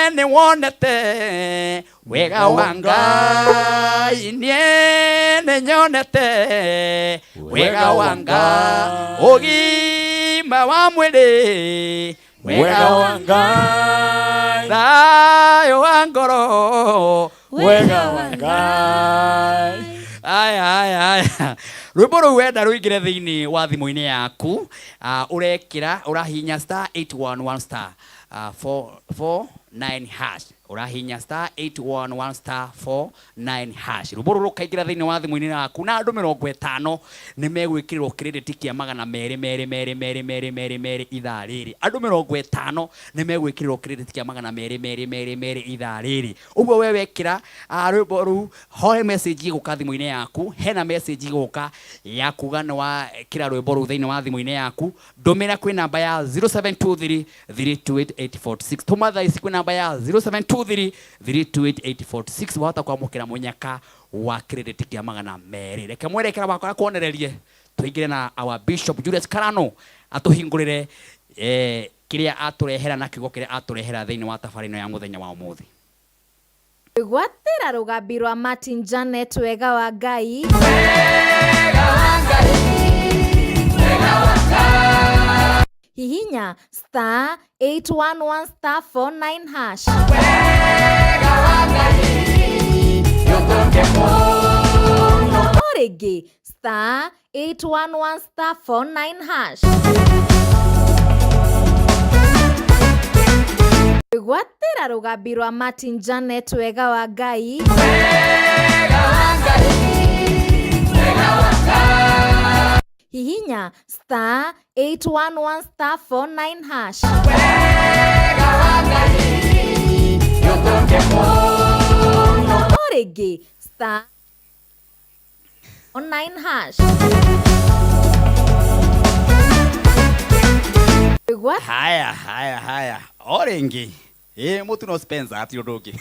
nĩ wonete wega wa Ngai, niĩ nĩ nyonete wega wa Ngai, ũgima wa mwĩrĩ, wega wa Ngai, thayũ wa ngoro, wega wa Ngai. Aya, aya, aya. Rwĩmbo rũu wenda rũingĩre thĩinĩ wa thimũ-inĩ yaku, ũrekĩra ũrahihinya star 811 star 449 hash. Ũrahihinya star 811 star 49 hash. Rwĩmbo rũrũ rũkaingĩra thĩinĩ wa thimũ-inĩ yaku na andũ 50 nĩ megwĩkĩrĩrwo credit kĩa 200 200 200 200 ithaa rĩrĩ. Andũ 50 nĩ megwĩkĩrĩrwo credit kĩa 200 200 200 ithaa rĩrĩ. Ũguo we wekĩra rwĩmbo rũu, hoe message ĩgũka thimũ-inĩ yaku. Hena message ĩgũka ya kuga nĩ wekĩra rwĩmbo rũu thĩinĩ wa thimũ-inĩ yaku. Ndũmĩra kwĩ namba ya 0723 328846. Tũma thaa ici kwĩ namba ya 0723 328846, wahota kwamũkĩra mũnyaka wa credit kĩa 200. Reke mwerekera wakwa kuonererie tũingĩre na our Bishop Julius Karano atũhingũrĩre kĩrĩa atũrehera na kiugo kĩrĩa atũrehera thĩinĩ wa tabarĩra ĩno ya mũthenya wa ũmũthĩ. Gwatĩra rũgambi rwa Martin Janet, wega wa Ngai. Hihinya star 811 star 49 hash. O rĩngĩ, star 811 star 49 hash. Gwatĩra rũgambi rwa Martin Janet, wega wa Ngai. Hihinya star 811 star 49 hash. O rĩngĩ, star 9 hash. Haya, haya, haya, o rĩngĩ ĩ mũtu Spencer ati ũndũ ũngĩ.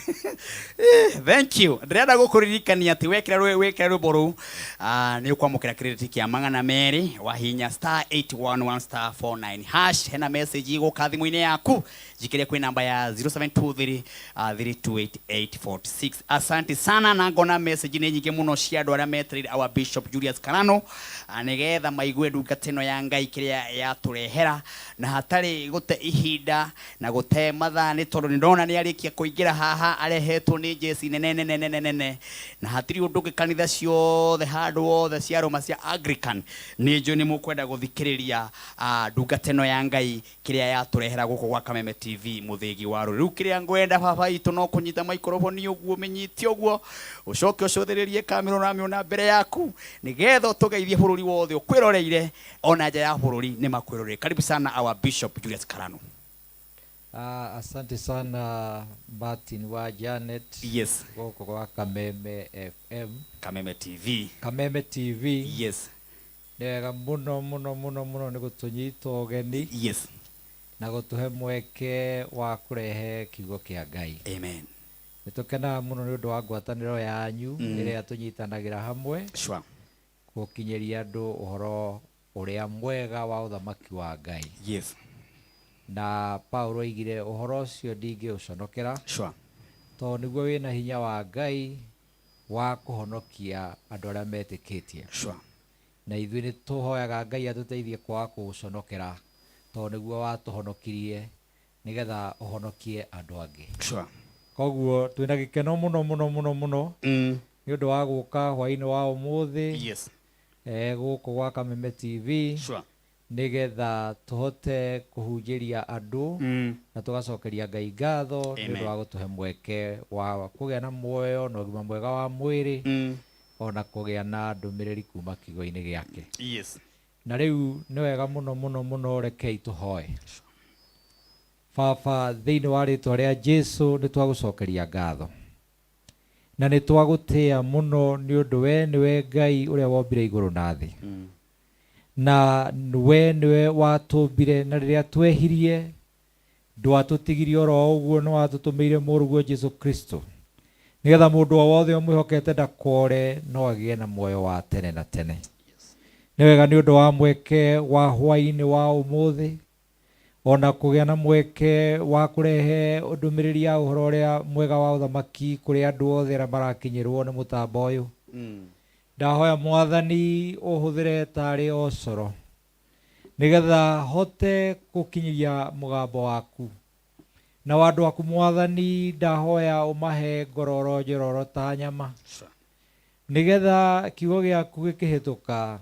Thank you. Ndĩrenda gũkũririkania atĩ wekĩra rwĩmbo rũu nĩ ũkwamũkĩra credit kĩa 200 wahinya star 811 star 49 hash. Hena message ĩgũka thimũ-inĩ yaku, njikĩrie kwĩ namba ya 0723 328846. Asante sana. Na ngona message nĩ nyingĩ mũno cia andũ arĩa metereire our Bishop Julius Karano nĩgetha maigue ndungata ĩno ya Ngai kĩrĩa yatũrehera. Na hatarĩ gũte ihinda na gũte mathaa, nĩ tondũ nĩ ndona nĩ arĩkia kũingĩra haha arehetwo nĩ jeci nene nene nene nene, na hatirĩ ũndũ ũngĩ, kanitha ciothe handũ wothe cia Roma cia Anglican nĩ njũĩ nĩ mũkwenda gũthikĩrĩria ndungata ĩno ya Ngai kĩrĩa yatũrehera gũkũ gwa Kameme TV, mũthĩgi wa rũrĩrĩ. Rĩu kĩrĩa ngwenda, baba itũ, no kũnyita maikroboni ũguo, mĩnyite ũguo, ũcoke ũcũthĩrĩrie kamera ũramĩona mbere yaku nĩgetha ũtũgeithie bũrũri wothe ũkwĩroreire, ona nja ya bũrũri nĩ makwĩroreire. Karibu sana, our Bishop Julius Karano. Asante sana, Martin wa Janet. Gũkũ gwa Kameme FM. Kameme TV. Kameme TV. Nĩ wega mũno mũno mũno mũno nĩ gũtũnyita ũgeni na gũtũhe mweke wa kũrehe kiugo kĩa Ngai. Amen. Nĩ tũkenaga mũno nĩ ũndũ wa ngwatanĩro yanyu ĩrĩa tũnyitanagĩra hamwe gũkinyĩria andũ ũhoro ũrĩa mwega wa ũthamaki wa Ngai. Na Paulo oigire ũhoro ũcio ndingĩũconokera tondũ nĩguo wĩna hinya wa Ngai wa kũhonokia andũ arĩa metĩkĩtie. Na ithuĩ nĩ tũhoyaga Ngai atũteithie kwaga kũũconokera tondũ nĩguo watũhonokirie nĩgetha ũhonokie andũ angĩ. Koguo twĩna gĩkeno mũno mũno mũno mũno nĩ ũndũ wa gũka hwaĩ-inĩ wa ũmũthĩ gũkũ gwa Kameme TV nĩgetha tũhote kũhunjĩria andũ na tũgacokeria Ngai ngatho nĩ ũndũ wa gũtũhe mweke wa kũgĩa na muoyo na ũgima mwega wa mwĩrĩ ona kũgĩa na ndũmĩrĩri kuma kiugo-inĩ gĩake. Na rĩu nĩ wega mũno mũno mũno, rekei tũhoe. Baba, thĩinĩ wa rĩtwa rĩa Jesu, nĩ twagũcokeria ngatho na nĩ twagũtĩa mũno nĩ ũndũ we nĩwe Ngai ũrĩa wombire igũrũ na thĩ na we nĩwe watũmbire, na rĩrĩa twehirie ndwatũtigirie oro ũguo, nĩ watũtũmĩire mũrũguo Jesu Kristo nĩgetha mũndũ o wothe ũmwĩhokete ndakore no agĩe na muoyo wa tene na tene. Nĩ wega nĩ ũndũ wa mweke wa hwaĩ-inĩ wa ũmũthĩ ona kũgĩa na mweke wa kũrehe ndũmĩrĩri ya ũhoro ũrĩa mwega wa ũthamaki kũrĩ andũ othe arĩa marakinyĩrwo nĩ mũtambo ũyũ. Ndahoya Mwathani ũhũthĩre tarĩ o coro nĩgetha hote gũkinyĩria mũgambo waku na andũ aku. Mwathani, ndahoya ũmahe ngororo njororo ta nyama nĩgetha kiugo gĩaku gĩkĩhĩtũka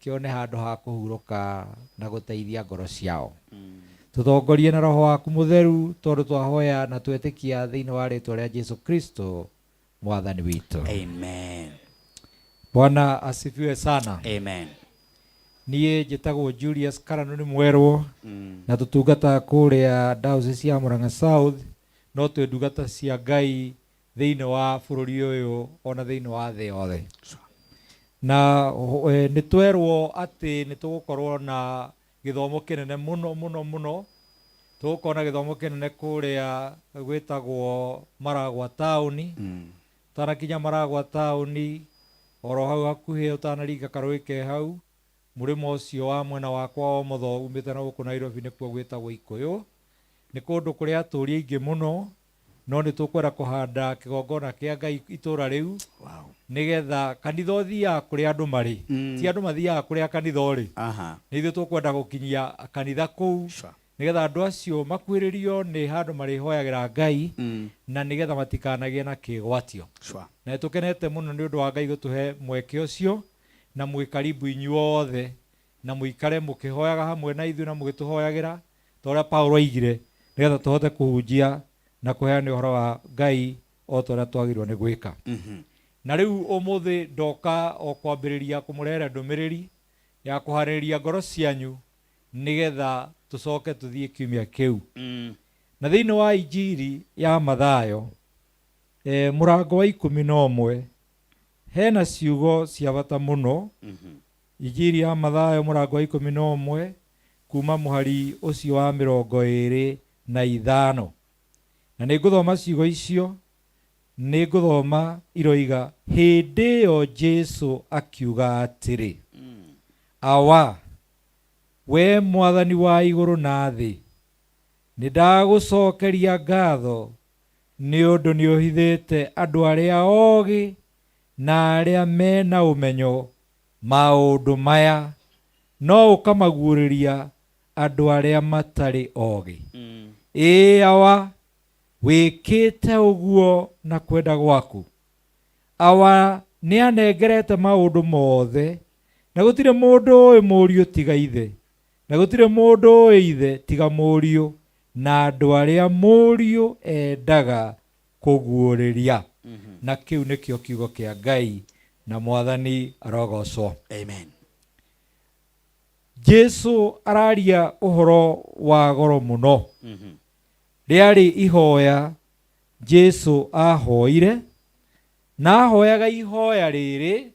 kĩone handũ ha kũhurũka na gũteithia ngoro ciao. Tũtongorie na roho waku mũtheru tondũ twahoya na twetĩkia thĩinĩ wa rĩtwa rĩa Jesu Kristo mwathani witũ. Amen. Bwana asifiwe sana. Amen. Niĩ njĩtagwo Julius Karanu nĩ mwerwo na tũtungataga kũrĩa Diocese ya Murang'a South, no twĩ ndungata cia Ngai thĩinĩ wa bũrũri ũyũ ona thĩinĩ wa thĩ yothe. Na nĩ twerwo atĩ nĩ tũgũkorwo na gĩthomo kĩnene mũno mũno mũno. Tũgũkorwo na gĩthomo kĩnene kũrĩa gwĩtagwo Maragwa taũni. Ũtanakinya Maragwa taũni oro hau hakuhĩ ũtanaringa karũĩ ke hau mũrĩmo ũcio wa mwena wakwa wa ũmotho umĩte na gũkũ Nairobi nĩkuo gwĩtagwo Ikũyũ. Nĩ kũndũ kũrĩ atũũri aingĩ mũno, no nĩ tũkwenda kũhanda kĩgongona kĩa Ngai itũũra rĩu. Wow. Nĩgetha kanitha ũthiaga kũrĩa andũ marĩ. Ti andũ mathiaga kũrĩa kanitha ũrĩ. Nĩ ithuĩ tũkwenda gũkinyia kanitha kũu. Sure. Nĩgetha andũ acio makuhĩrĩrio nĩ handũ marĩhoyagĩra Ngai na nĩgetha matikanagĩe na kĩgwatio. Sure. Na nĩtũkenete mũno nĩ ũndũ wa Ngai gũtũhe mweke ũcio, na mwĩ karibu inyuothe, na mũikare mũkĩhoyaga hamwe na ithuĩ na mũgĩtũhoyagĩra ta ũrĩa Paulo oigire, nĩgetha tũhote kũhunjia na kũheana ũhoro wa Ngai o ta ũrĩa twagĩrĩirwo nĩ gwĩka. Na rĩu ũmũthĩ ndoka o kwambĩrĩria kũmũrehera ndũmĩrĩri ya kũharĩrĩria ngoro cianyu nĩgetha tũcoke tũthiĩ kiumia kĩu. Na thĩinĩ wa Injiri ya Mathayo mũrango wa 11 hena ciugo cia bata mũno. Injiri ya Mathayo mũrango wa 11 kuma mũhari ũcio wa 25. Na nĩngũthoma ciugo icio, nĩngũthoma iroiga, hĩndĩ ĩyo Jesu akiuga atĩrĩ, Awa, we mwathani wa igũrũ na thĩ, nĩndagũcokeria ngatho nĩ ũndũ nĩũhithĩte andũ arĩa ogĩ na arĩa mena ũmenyo maũndũ maya, no ũkamaguũrĩria andũ arĩa matarĩ ogĩ. Ĩĩ Awa, wĩkĩte ũguo na kwenda gwaku. Awa nĩanengerete maũndũ mothe, na gũtirĩ mũndũ ũĩ mũriũ tiga ithe, na gũtirĩ mũndũ ũĩ ithe tiga mũriũ, na andũ arĩa mũriũ endaga kũguũrĩria. Na kĩu nĩkĩo kiugo kĩa Ngai, na mwathani arogocwo. Amen. Jesu araria ũhoro wa goro mũno. Rĩarĩ ihoya Jesu ahoire, na ahoyaga ihoya rĩrĩ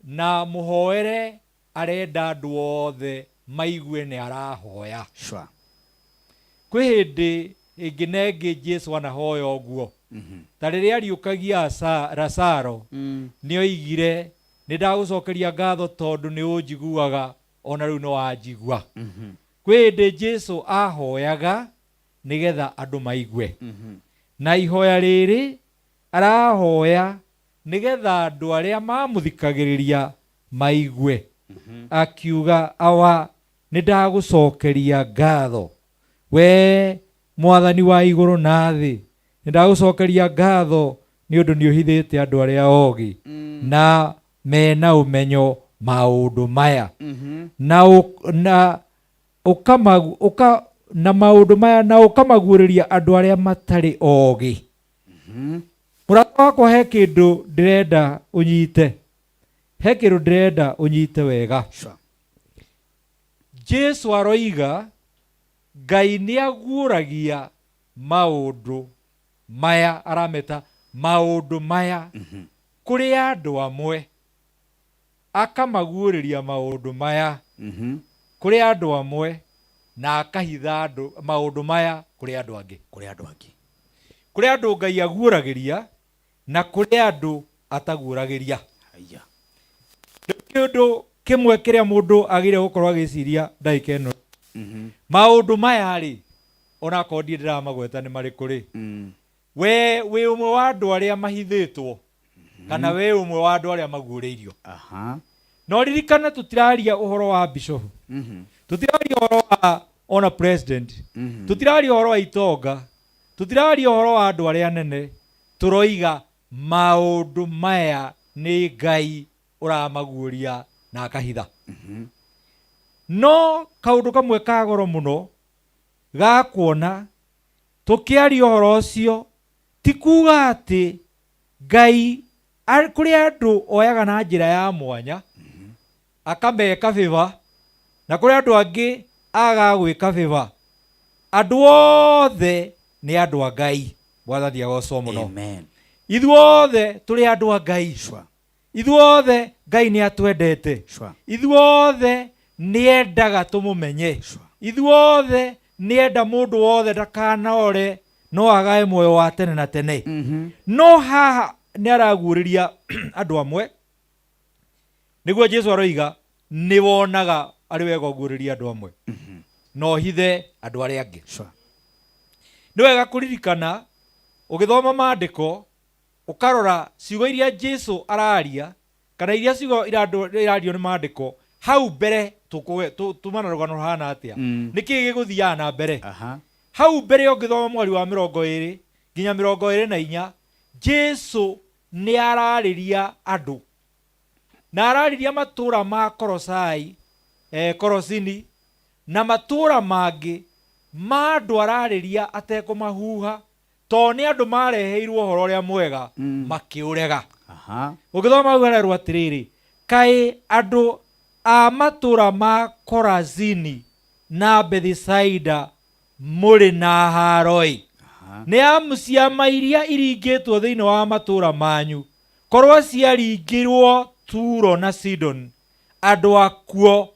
na mũhoere arenda andũ othe maigue nĩ arahoya. Sure. Kwĩ hĩndĩ ĩngĩ na ĩngĩ Jesu anahoya ũguo. Ta rĩrĩa ariũkagia Lazaro, nĩoigire nĩ ndagũcokeria ngatho tondũ nĩ ũnjiguaga ona rĩu nĩ wanjigua. Kwĩ hĩndĩ Jesu ahoyaga nĩgetha andũ maigue. Na ihoya rĩrĩ arahoya nĩgetha andũ arĩa mamũthikagĩrĩria maigue. Akiuga, Awa, nĩ ndagũcokeria ngatho, we mwathani wa igũrũ na thĩ, nĩ ndagũcokeria ngatho nĩ ũndũ nĩ ũhithĩte andũ arĩa ogĩ na mena ũmenyo maũndũ maya. Na na maũndũ maya na ũkamaguũrĩria andũ arĩa matarĩ ogĩ. Mũrata wakwa, he kĩndũ ndĩrenda ũnyite. He kĩndũ ndĩrenda ũnyite wega. Sure. Jesu aroiga Ngai nĩaguũragia maũndũ maya, arameta maũndũ maya kũrĩ andũ amwe, akamaguũrĩria maũndũ maya kũrĩ andũ amwe, na akahitha andũ maũndũ maya kũrĩ andũ angĩ. Kũrĩ andũ angĩ. Kũrĩ andũ Ngai aguũragĩria na kũrĩ andũ ataguũragĩria. Haya. Kĩndũ kĩmwe kĩrĩa mũndũ agĩrĩire gũkorwo agĩciria ndagĩka ĩno. Maũndũ maya rĩ, onakorwo ndiĩ ndĩramagweta nĩ marĩkũ rĩ, we wĩ ũmwe wa andũ arĩa mahithĩtwo, kana we ũmwe wa andũ arĩa maguũrĩirio. No ririkana tũtiraria ũhoro wa bishop, tũtiraria ũhoro wa ona president, tũtiraria ũhoro wa itonga, tũtiraria ũhoro wa andũ arĩa anene, tũroiga maũndũ maya nĩ Ngai ũramaguũria na akahitha. No kaũndũ kamwe ka goro mũno Ga kuona tũkĩaria ũhoro ũcio ti kuga atĩ Ngai kũrĩ andũ oyaga na njĩra ya mwanya akameka favor, na kũrĩ andũ angĩ agaga gwĩka favor. Andũ othe nĩ andũ a Ngai. Mwathani agocwo mũno. Amen. Ithuothe tũrĩ andũ a Ngai. Ithuothe Ngai nĩ atwendete. Ithuothe nĩ endaga tũmũmenye. Ithuothe nĩ enda mũndũ wothe ndakanore no agae muoyo wa tene na tene. No haha nĩ araguũrĩria andũ amwe, nĩguo Jesu aroiga nĩ wonaga arĩ wega ũguũrĩrie andũ amwe na ũhithe andũ arĩa angĩ. Nĩ wega kũririkana ũgĩthoma maandĩko ũkarora ciugo iria Jesu araria kana iria ciugo irario nĩ maandĩko hau mbere, tumana rũgano rũhana atĩa, nĩkĩ gĩgũthiaga na mbere. Hau mbere ũngĩthoma mweri wa 20 nginya 24, Jesu nĩ ararĩria andũ na ararĩria matũra ma Korosai, Korosini na matũra mangĩ ma andũ ararĩria atekũmahuha, tondũ nĩ andũ mareheirwo ũhoro ũrĩa mwega makĩũrega. Ũngĩthoma hau harerwo atĩrĩrĩ, kaĩ andũ a matũra ma Korazini na Bethisaida mũrĩ na haro-ĩ, nĩ amu ciama iria iringĩtwo thĩinĩ wa matũra manyu korwo ciaringirwo Turo na Sidon, andũ akuo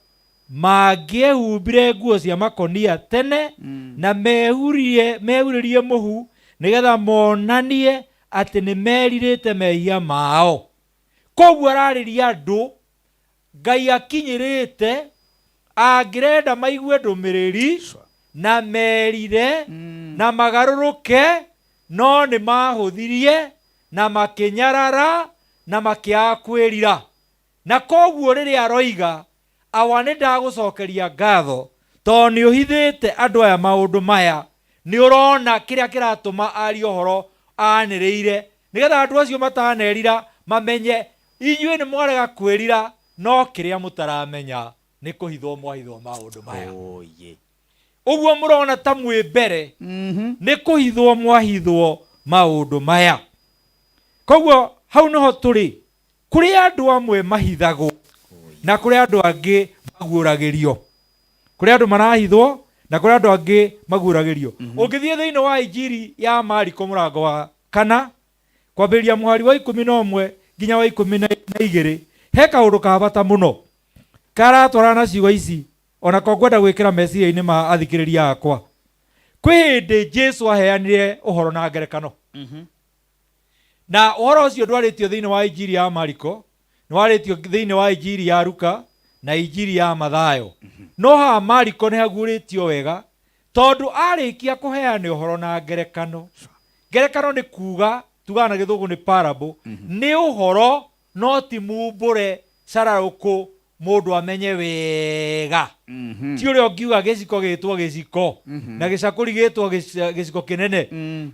mangĩehumbire nguo cia makonia tene na mehurĩrie mũhu nĩgetha monanie atĩ nĩ merirĩte mehia mao. Koguo ararĩria andũ Ngai akinyĩrĩte angĩrenda maigue ndũmĩrĩri na merire na magarũrũke, no nĩ mahũthirie na makĩnyarara na makĩaga kwĩrira. Na koguo rĩrĩa aroiga awa nĩ ndagũcokeria ngatho tondũ nĩ ũhithĩte andũ aya maũndũ maya, nĩ ũrona kĩrĩa kĩratũma arie ũhoro anĩrĩire nĩgetha andũ acio matanerira mamenye inyuĩ nĩ mwarega kwĩrira, no kĩrĩa mũtaramenya nĩ kũhithwo mwahithwo maũndũ maya. Ũguo mũrona ta mwĩ mbere nĩ kũhithwo mwahithwo maũndũ maya. Koguo hau nĩho tũrĩ, kũrĩ andũ amwe mahithagwo na kũrĩ andũ angĩ maguũragĩrio. Kũrĩ andũ marahithwo na kũrĩ andũ angĩ maguũragĩrio. Ũngĩthiĩ thĩinĩ wa Injiri ya Mariko mũrango wa 4 kwambĩrĩria mũhari wa 11 nginya wa 12, he kaũndũ ka bata mũno karatwarana na ciugo ici, ona ko ngwenda gwĩkĩra meciria-inĩ ma athikĩrĩria akwa. Kwĩ hĩndĩ Jesu aheanire ũhoro na ngerekano. Na ũhoro ũcio ndwarĩtio thĩinĩ wa Injiri ya Mariko, nĩ warĩtio thĩinĩ wa Injiri ya Luka na Injiri ya Mathayo. No haha Mariko nĩ haguũrĩtio wega tondũ arĩkia kũheana ũhoro na ngerekano. Ngerekano nĩ kuga, tugaga na gĩthũngũ nĩ parable, nĩ ũhoro no ti mumbũre cararũkũ mũndũ amenye wega. Ti ũrĩa ũngiuga gĩciko gĩtwo gĩciko na gĩcakũri gĩtwo gĩciko kĩnene.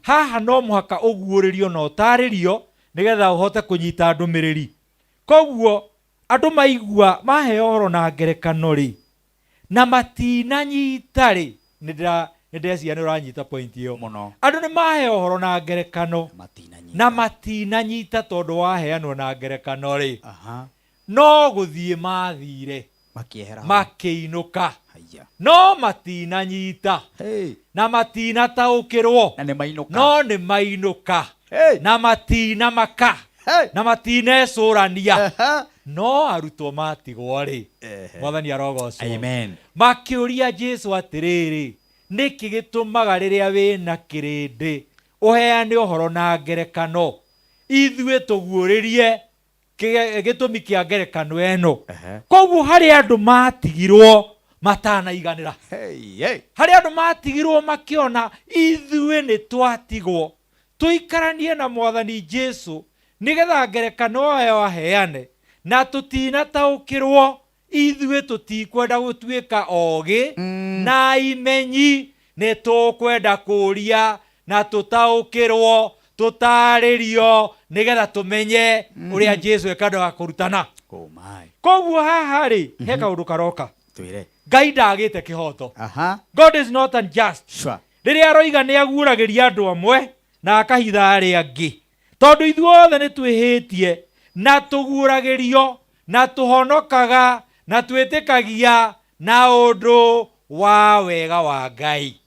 Haha no mũhaka ũguũrĩrio na ũtarĩrio nĩgetha ũhote kũnyita ndũmĩrĩri. Koguo andũ maigua maheo ũhoro na ngerekano rĩ, na matinanyita rĩ, nĩ ndĩreciria nĩ ũranyita point ĩyo. Andũ nĩ maheo ũhoro na ngerekano na matinanyita tondũ waheanwo na ngerekano rĩ, no gũthiĩ mathire makĩinũka, no matinanyita na matinataũkĩrwo, no nĩ mainũka na matinamaka na matinecũrania, no arutwo matigwo rĩ, Mwathani arogocwo. Amen. Makĩũria Jesu atĩrĩrĩ, nĩkĩ gĩtũmaga rĩrĩa wĩna kĩrĩndĩ ũheane ũhoro na ngerekano, ithuĩ tũguũrĩrie gĩtũmi kĩa ngerekano ĩno? Koguo harĩ andũ matigirwo matanaiganĩra, harĩ andũ matigirwo makĩona ithuĩ nĩ twatigwo tũikaranie na Mwathani Jesu nĩgetha ngerekano ĩyo aheane, na tũtinataũkĩrwo ithuĩ tũtikwenda gũtuĩka ogĩ na imenyi, nĩ tũkwenda kũũria na tũtaũkĩrwo tũtarĩrio nĩgetha tũmenye ũrĩa Jesu ekandaga kũrutana. Koguo haha rĩ, he kaũndũ karoka. Twire. Ngai ndagĩte kĩhoto. Aha. God is not unjust. Sure. Rĩrĩa aroiga nĩ aguũragĩria andũ amwe na akahitha arĩa angĩ, tondũ ithuothe nĩ twĩhĩtie na tũguũragĩrio na tũhonokaga na twĩtĩkagia na ũndũ wa wega wa Ngai.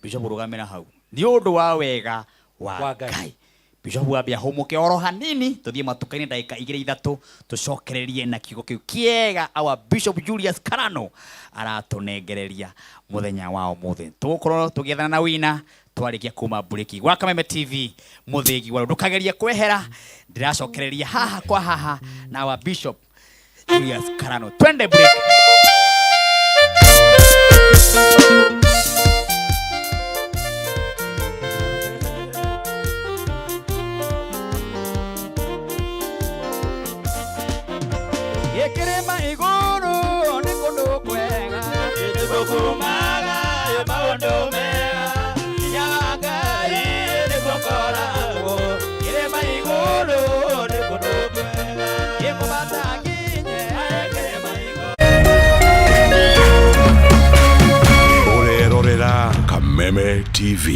Bishop rũgamĩra hau. Nĩ ũndũ wa wega wa Ngai. Bishop wambia hũmũke oro hanini tũthiĩ matuka-inĩ ndagĩka igĩrĩ ithatũ tũcokererie na kiugo kĩu kĩega our Bishop Julius Karano aratũnengereria mũthenya wa ũmũthĩ. Tũgũkorwo tũgĩethana na wina twarĩkia kuma mburĩki gwa Kameme TV mũthĩgi wa ndũkagerie kwehera ndĩracokereria haha kwa haha na our Bishop Julius Karano. Twende break. Ikirima iguru ni kundu kwega itukumaga maundu mega ya Ngai niguo koragwo kirima iguru ni kundu kwega ikubata nginye kirima iguru. Urerorera Kameme TV.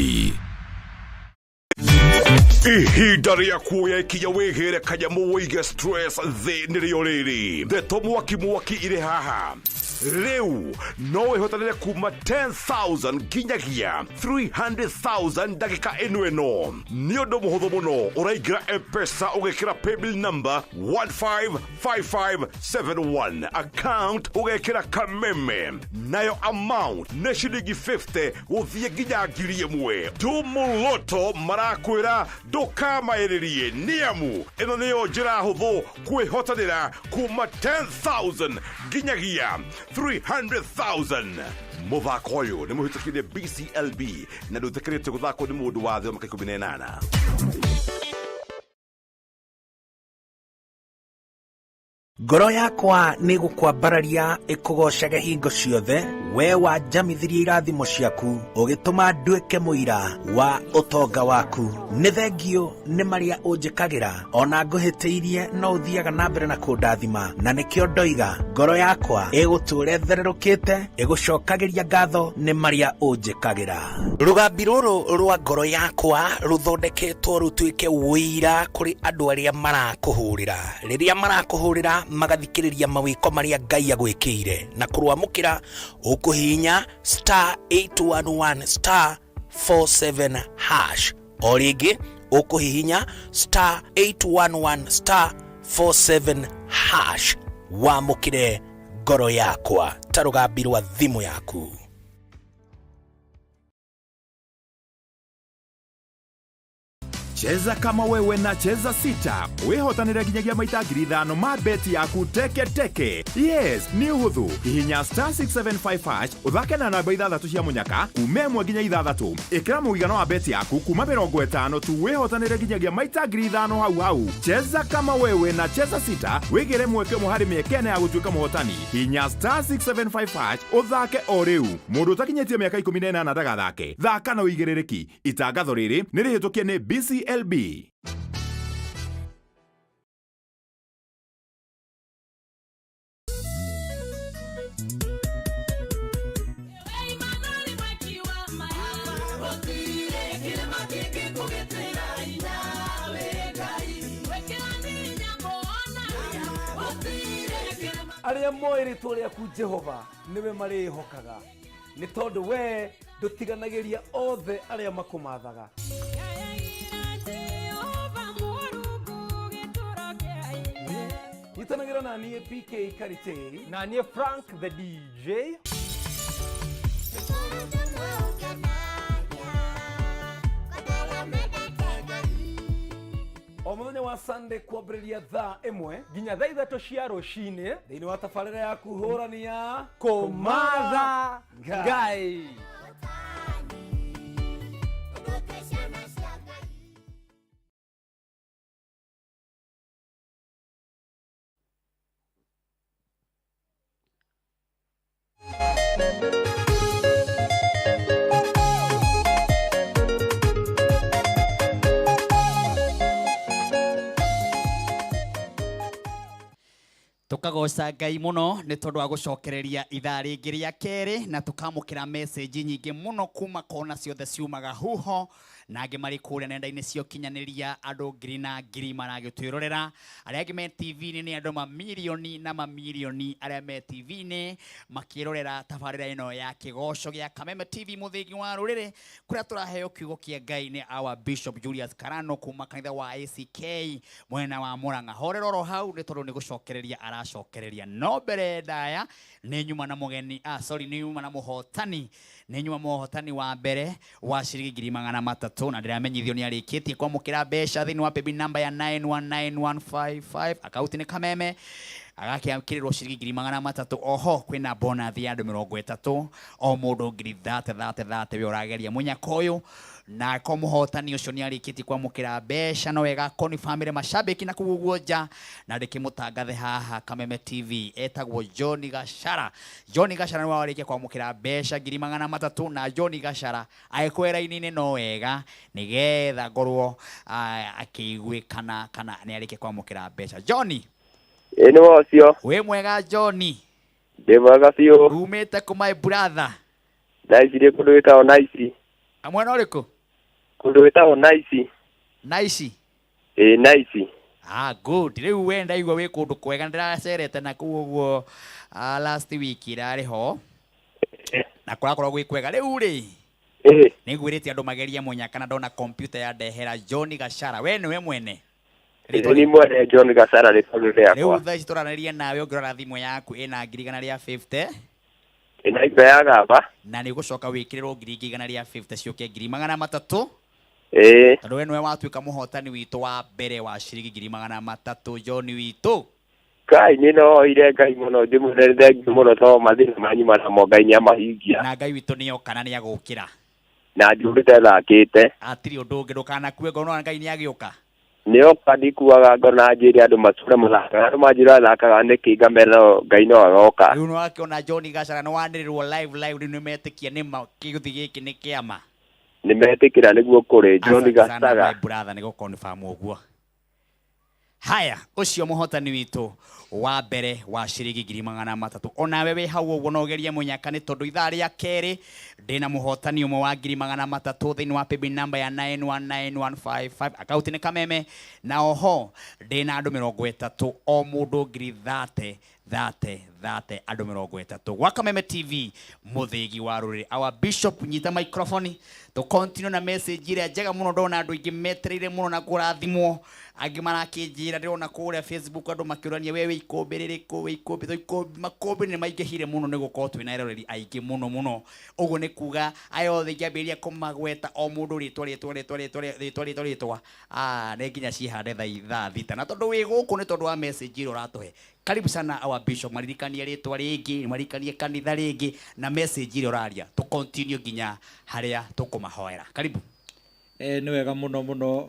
Ihinda rĩa kuoya ikinya wĩgĩre kanyamũ wĩige stress thĩ nĩrĩo rĩrĩ. Ndeto mwaki mwaki irĩ haha. Rĩu no wĩhotanĩre kuma 10,000 nginyagia 300,000 ndagĩka ĩno ĩno. Nĩ ũndũ mũhũthũ mũno, ũraingĩra M-Pesa ũgekĩra paybill number 155571, account ũgekĩra Kameme, nayo amount nĩ ciringi 50 gũthiĩ nginya 1,000. Tumuloto marakwĩra ndũkamaĩrĩrie nĩamu ĩno nĩyo njĩra hũthũ kwĩhotanĩra kuma 10,000 nginyagia 300,000. Mũthako ũyũ nĩ mũhĩtũkĩrie BCLB na ndũĩtĩkĩrĩtio gũthakwo nĩ mũndũ wa thĩ wa mĩaka 18. Ngoro yakwa nĩ gũkwambararia ĩkũgocage hingo ciothe, we wanjamithirie irathimo ciaku ũgĩtũma nduĩke mũira wa ũtonga waku. Nĩ thengio nĩ marĩa ũnjĩkagĩra, ona ngũhĩtĩirie no ũthiaga na mbere na kũndathima, na nĩkĩo ndoiga ngoro yakwa ĩgũtũũra ĩthererũkĩte ĩgũcokagĩria ngatho nĩ marĩa ũnjĩkagĩra. Rũgambi rũrũ rwa ngoro yakwa rũthondeketwo rũtuĩke ũira kũrĩ andũ arĩa marakũhũrĩra. Rĩrĩa marakũhũrĩra magathikĩrĩria mawĩko marĩa Ngai agwĩkĩire, na kũrwamũkĩra ũkũhihinya star 811 star 47 hash. O rĩngĩ ũkũhihinya star 811 star 47 hash wamũkĩre ngoro yakwa ta rũgambi rwa thimũ yaku. Cheza kama wewe na Cheza Sita wĩhotanĩre nginyagia maita 5,000 ma beti yaku teke teke. Yes, nĩ ũhũthũ. Hihinya star 675 hash ũthake na namba 6 cia mũnyaka kuma 1 nginya 6. Ĩkĩra mũigana wa beti yaku kuma 50 tu wĩhotanĩre nginyagia maita 5,000 hau hau. Cheza kama wewe na Cheza Sita wĩgĩre mweke ũmwe harĩ mĩeke ĩna ya gũtuĩka mũhotani. Hihinya star 675 hash ũthake o rĩu. Mũndũ ũtakinyĩtie mĩaka 18 ndagathake. Thaka na ũigĩrĩrĩki. Itangatho rĩrĩ nĩ rĩhĩtũkie nĩ BCLB. Arĩa moĩ rĩtwa rĩaku Jehova nĩwe marĩĩhokaga, nĩ tondũ we ndũtiganagĩria othe arĩa makũmathaga. Nyitanagĩra na niĩ PK Karitei na niĩ Frank the DJ. O mũthenya wa Sunday kwambĩrĩria thaa 1 nginya thaa 3 cia rũcinĩ thĩinĩ wa tabarĩra ya kũhũrania kũmatha Ngai. Tukagoca Ngai muno nĩ tondũ wa gũcokereria ithaa rĩngĩ rĩa kerĩ, na tukamũkĩra message nyingĩ mũno kuma kona ciothe ciumaga huho, na angĩ marĩ kũrĩa nenda-inĩ cia ũkinyanĩria, andũ ngiri na ngiri maragĩtwĩrorera, arĩa angĩ me TV-inĩ nĩ andũ mamirioni na mamirioni arĩa me TV-inĩ makĩrorera tabarĩra ĩno ya kĩgoco gĩa Kameme TV, mũthĩgi wa rũrĩrĩ, kũrĩa tũraheo kiugo kĩa Ngai nĩ our Bishop Julius Karano kuma kanitha wa ACK mwena wa Murang'a. Horera oro hau nĩ tondũ nĩ gũcokereria aracokereria, no mbere ndaya nĩ nyuma na mũgeni, sorry, nĩ nyuma na mũhotani, nĩ nyuma mũhotani wa mbere wa ciringi 300,000, na ndĩramenyithio nĩ arĩkĩtie kwamũkĩra mbeca thĩinĩ wa paybill number ya 919155, akaunti nĩ Kameme, agakĩamũkĩrĩrwo ciringi 300,000. Oho kwĩna bonus ya andũ 30, o mũndũ ngiri thate thate thate, we ũrageria mũnyaka ũyũ. Na ko mũhotani ũcio nĩ arĩkĩtie kwamũkĩra mbeca, no wega confirmĩre mashabiki na kũu ũguo nja, na ndĩkĩmũtangathe haha Kameme TV, etagwo John Gachara. John Gachara nĩwe warĩkia kwamũkĩra mbeca 300,000, na John Gachara agĩkwĩra raini-inĩ no wega nĩgetha ngorwo akĩiguĩkana kana nĩ arĩkia kwamũkĩra mbeca. John. Ĩ nĩ wocio. Wĩ mwega John? Ndĩ mwega biũ. Umĩte kũ my brother? Thaa ici ndĩ kũndũ gwĩtagwo Naici. Mwena ũrĩkũ? Kũndũ gwĩtagwo Naici. Naici? Ĩ Naici. Ah, good. Rĩu we ndaigua wĩ kũndũ kwega, ndĩracerete na kũu ũguo last week irarĩ ho na kũrakorwo gwĩ kwega. Rĩu rĩ, nĩ ngwĩrĩte andũ magerie mũnyaka, na ndona kompiuta ya ndehera John Gachara. We nĩwe mwene? Nĩ mwene John Gachara rĩtwa rĩakwa. Rĩu thaa ici tũraranĩria nawe, ũngĩrora thimũ yaku ĩna 150,000. Ĩna indo ya gamba. Na nĩ ũgũcoka wĩkĩrĩrwo 150,000 ciũke 300,000. Ĩĩ. Tondũ we nĩwe watuĩka mũhotani witũ wa mbere wa ciringi 300,000, John witũ. Ngai nĩ noire Ngai mũno, ndĩmwĩre thengiũ mũno tondũ mathĩna manyu namo Ngai nĩ amahingia. Na Ngai witũ nĩ oka na nĩ agũkĩra. Na njũrĩte thakĩte. Hatirĩ ũndũ ũngĩ, ndũkanakue ngoro, nĩwona Ngai nĩ agĩũka. Nĩ oka ndikuaga ngoro, na njĩre andũ matũre mathakaga, andũ manjĩra thakaga nĩkĩ, ngamera no Ngai no agoka. Rĩu nĩwakĩona John Gachara nĩwanĩrĩrwo live live, rĩu nĩmetĩkia nĩma kĩguthi gĩkĩ nĩ kĩama. Nĩmetĩkĩra nĩguo kũrĩ John Asante sana Gachara. my brother, nĩ gũconfirm ũguo. Haya, ũcio mũhotani witũ wa mbere wa ciringi 300,000. Onawe wĩ hau ũguo no ũgerie mũnyaka, nĩ tondũ ithaa rĩa kerĩ ndĩna mũhotani ũmwe wa 300,000 thĩinĩ wa paybill number ya 919155, akaunti nĩ Kameme, na oho ndĩna andũ 30, o mũndũ ngiri thate thate thate, andũ 30 gwa Kameme TV, mũthĩgi wa rũrĩrĩ. Our Bishop, nyita microphone tũ continue na message ĩrĩa njega mũno. Ndona andũ aingĩ metereire mũno na kũrathimwo, angĩ marakĩnjĩra, ndĩrona kũrĩa Facebook andũ makĩũrania we wĩ ikũmbĩ rĩrĩkũ, wĩ ikũmbĩ to ikũmbĩ, makũmbĩ nĩ maingĩhire mũno nĩ gũkorwo twĩna eroreri aingĩ mũno mũno. Ũguo nĩ kuga aya othe ingĩambĩrĩria kũmagweta o mũndũ rĩtwa rĩtwa rĩtwa rĩtwa rĩtwa rĩtwa rĩtwa, nĩ nginya cihande thaa thita, na tondũ wĩ gũkũ nĩ tondũ wa message ĩrĩa ũratũhe. Karibu sana our Bishop, maririkanie rĩtwa rĩngĩ, maririkanie kanitha rĩngĩ na message ĩrĩa ũraria, tũ continue nginya harĩa tũkũmahoera. Karibu. Nĩ wega mũno mũno,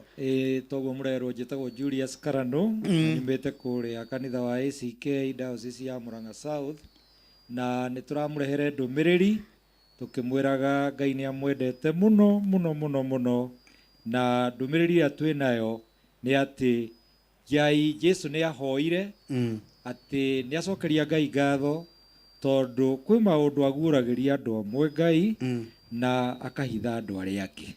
toguo mũrerwo njĩtagwo Julius Karano, nyumĩte kũrĩa kanitha wa ACK Diocese ya Murang'a South, na nĩ tũramũrehere ndũmĩrĩri tũkĩmwĩraga Ngai nĩ amwendete mũno mũno mũno mũno, na ndũmĩrĩri ĩrĩa twĩ nayo nĩ atĩ Ngai Jesu nĩ ahoire atĩ nĩ acokeria Ngai ngatho tondũ kwĩ maũndũ aguũragĩria andũ amwe Ngai na akahitha andũ arĩa angĩ.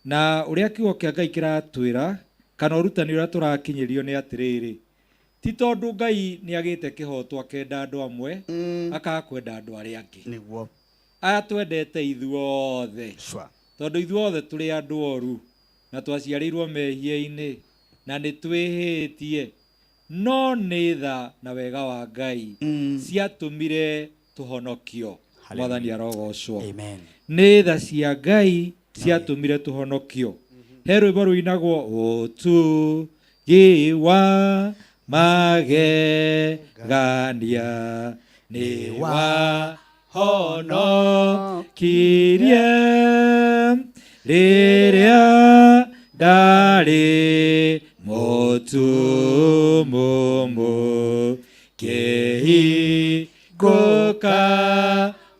Na ũrĩa kiugo kĩa Ngai kĩratwĩra kana ũrutani ũrĩa tũrakinyĩrio nĩ atĩrĩrĩ, ti tondũ Ngai nĩ agĩte kĩhoto akenda andũ amwe, akaga kwenda andũ arĩa angĩ. Nĩguo. Aya twendete ithuothe. Tondũ ithuothe tũrĩ andũ oru na twaciarĩirwo mehia-inĩ na nĩ twĩhĩtie, no nĩ tha na wega wa Ngai ciatũmire tũhonokio. Mwathani arogocwo. Amen. Nĩ tha cia Ngai ciatũmire tũhonokio. He rwĩmbo rũinagwo ũtugi wa magegania nĩ wahonokirie rĩrĩa ndarĩ mũtumumu, kĩhingũka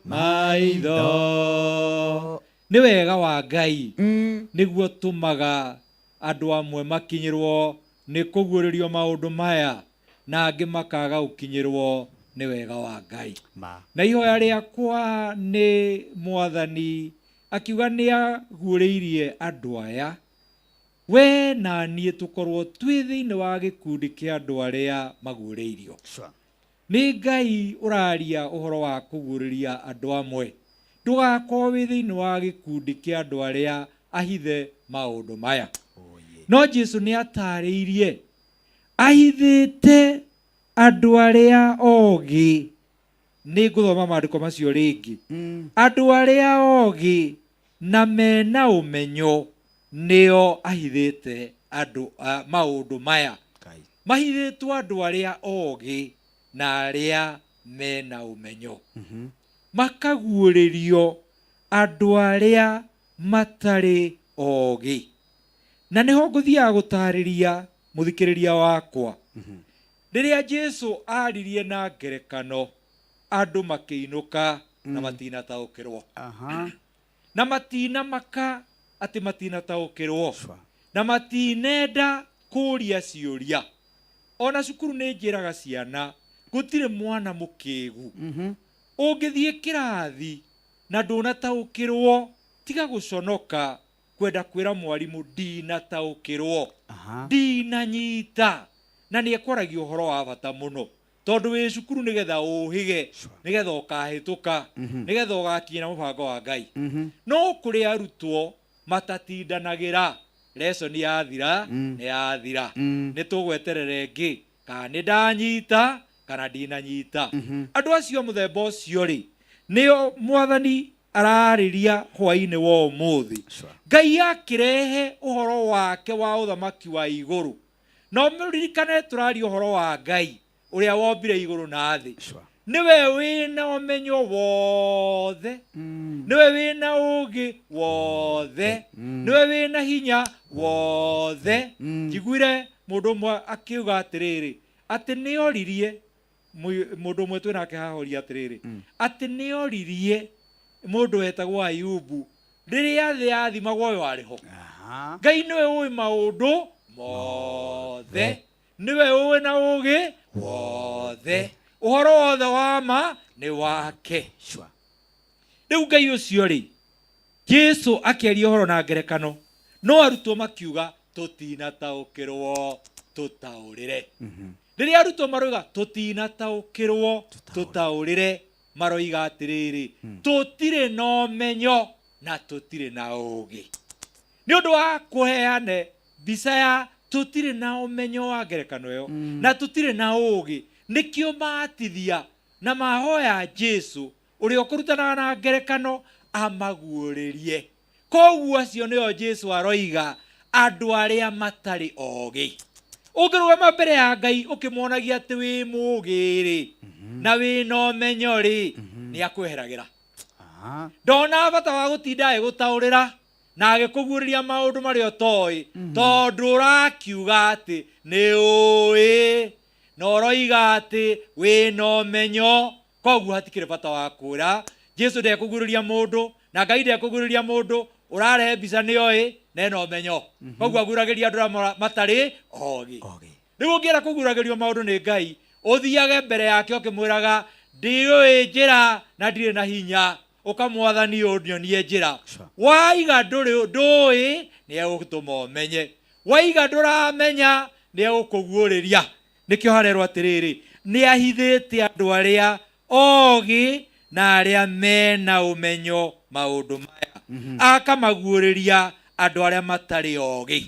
maitho. Nĩ wega wa Ngai nĩguo tũmaga andũ amwe makinyĩrwo nĩ kũguũrĩrio maũndũ maya, Na angĩ makaga gũkinyĩrwo nĩ wega wa Ngai. Na ihoya rĩakwa nĩ Mwathani akiuga nĩ aguũrĩirie andũ aya, we na niĩ tũkorwo twĩ thĩinĩ wa gĩkundi kĩa andũ arĩa maguũrĩirio. Nĩ Ngai ũraria ũhoro wa kũguũrĩria andũ amwe. Ndũgakorwo wĩ thĩinĩ wa gĩkundi kĩa andũ arĩa ahithe maũndũ maya. No Jesu nĩ atarĩirie ahithĩte andũ arĩa ogĩ. Nĩ ngũthoma maandĩko macio rĩngĩ. Andũ arĩa ogĩ na mena ũmenyo nĩo ahithĩte andũ maũndũ maya. Mahithĩtwo andũ arĩa ogĩ na arĩa mena ũmenyo. Makaguũrĩrio andũ arĩa matarĩ ogĩ. Na nĩho ngũthiaga gũtarĩria mũthikĩrĩria wakwa. Rĩrĩa Jesu aririe na ngerekano, andũ makĩinũka na matinataũkĩrwo. Na matinamaka atĩ matinataũkĩrwo. Na matinenda kũũria ciũria. Ona cukuru nĩ njĩraga ciana gũtirĩ mwana mũkĩgu. Ũngĩthiĩ kĩrathi na ndũnataũkĩrwo, tiga gũconoka kwenda kwĩra mwarimũ ndinataũkĩrwo, ndinanyita. Na nĩ ekwaragia ũhoro wa bata mũno tondũ wĩ cukuru nĩgetha ũhĩge, nĩgetha ũkahĩtũka, nĩgetha ũgakinyĩra mũbango wa Ngai. No kũrĩ arutwo matatindanagĩra, lesson yathira nĩ yathira, nĩ tũgweterera ĩngĩ kana nĩ ndanyita kana ndinanyita. Andũ acio mũthemba ũcio rĩ, nĩo Mwathani ararĩria hwaĩ-inĩ wa ũmũthĩ. Ngai akĩrehe ũhoro wake wa ũthamaki wa igũrũ. No mũririkane tũraria ũhoro wa Ngai ũrĩa wombire igũrũ na thĩ. Nĩwe wĩna ũmenyo wothe, nĩwe wĩna ũũgĩ wothe, nĩwe wĩna hinya wothe. Njiguire mũndũ ũmwe akiuga atĩrĩrĩ, atĩ nĩoririe mũndũ ũmwe twĩnake haha oria atĩrĩrĩ, atĩ nĩoririe mũndũ wetagwo Ayubu rĩrĩa thĩ yathimagwo ũyũ arĩ ho. Ngai nĩwe ũĩ maũndũ mothe, nĩwe ũĩ na ũũgĩ wothe, ũhoro wothe wa ma nĩ wake. Rĩu Ngai ũcio rĩ, Jesu akĩaria ũhoro na ngerekano, no arutwo makiuga tũtinataũkĩrwo tũtaũrĩre. Rĩrĩa arutwo maroiga tũtinataũkĩrwo tũtaũrĩre, maroiga atĩrĩrĩ, tũtirĩ na ũmenyo na tũtirĩ na ũũgĩ. Nĩ ũndũ wa kũheane mbica ya tũtirĩ na ũmenyo wa ngerekano ĩyo na tũtirĩ na ũũgĩ, nĩkĩo matithia na mahoya Jesu ũrĩa ũkũrutanaga na ngerekano amaguũrĩrie. Koguo acio nĩo Jesu aroiga andũ arĩa matarĩ ogĩ. Ũngĩrũgama mbere ya Ngai ũkĩmuonagia atĩ wĩ mũũgĩ rĩ, na wĩna ũmenyo rĩ, nĩ akweheragĩra. Ndona bata wa gũtinda agĩgũtaũrĩra na agĩkũguũrĩria maũndũ marĩa ũtoĩ, tondũ ũrakiuga atĩ nĩ ũĩ na ũroiga atĩ wĩna ũmenyo. Koguo hatikĩrĩ bata wa kwĩra Jesu ndekũguũrĩria mũndũ na Ngai ndekũguũrĩria mũndũ ũrarehe mbica nĩ oĩ na ena ũmenyo. Koguo aguũragĩria andũ arĩa matarĩ ogĩ. Rĩu ũngĩenda kũguũragĩrio maũndũ nĩ Ngai, ũthiage mbere yake ũkĩmwĩraga ndiũĩ njĩra na ndirĩ na hinya, ũkamwathani ũnyonie njĩra. Waiga ndũĩ nĩ egũtũma ũmenye, waiga ndũramenya nĩ egũkũguũrĩria. Nĩkĩo harerwo atĩrĩrĩ, nĩ ahithĩte andũ arĩa ogĩ na arĩa mena ũmenyo maũndũ maya, akamaguũrĩria andũ arĩa matarĩ ogĩ.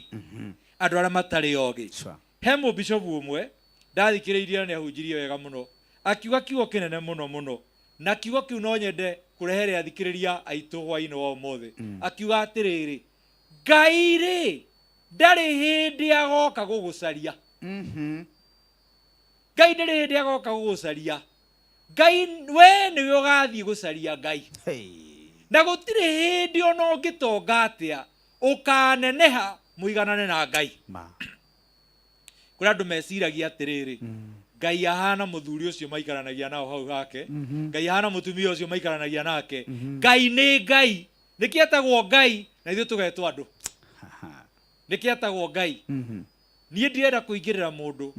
Andũ arĩa matarĩ ogĩ. He mũbishopu ũmwe ndathikĩrĩirie na nĩahunjirie wega mũno, akiuga kiugo kĩnene mũno mũno, na kiugo kĩu no nyende kũrehere athikĩrĩria aitũ hwaĩ-inĩ wa ũmũthĩ. Akiuga atĩrĩrĩ, Ngai rĩ ndarĩ hĩndĩ agoka gũgũcaria. Ngai ndarĩ hĩndĩ agoka gũgũcaria. Ngai we nĩwe ũgathiĩ gũcaria Ngai. Na gũtirĩ hĩndĩ ona ũngĩtonga atĩa ũkaneneha mũiganane na Ngai. Kũrĩ andũ meciragia atĩrĩrĩ, Ngai ahana mũthuri ũcio maikaranagia nao hau hake, Ngai ahana mũtumia ũcio maikaranagia nake. Ngai nĩ Ngai. Nĩkĩ etagwo Ngai na ithuĩ tũgetwo andũ? Nĩkĩ etagwo Ngai? Niĩ ndirenda kũingĩrĩra mũndũ,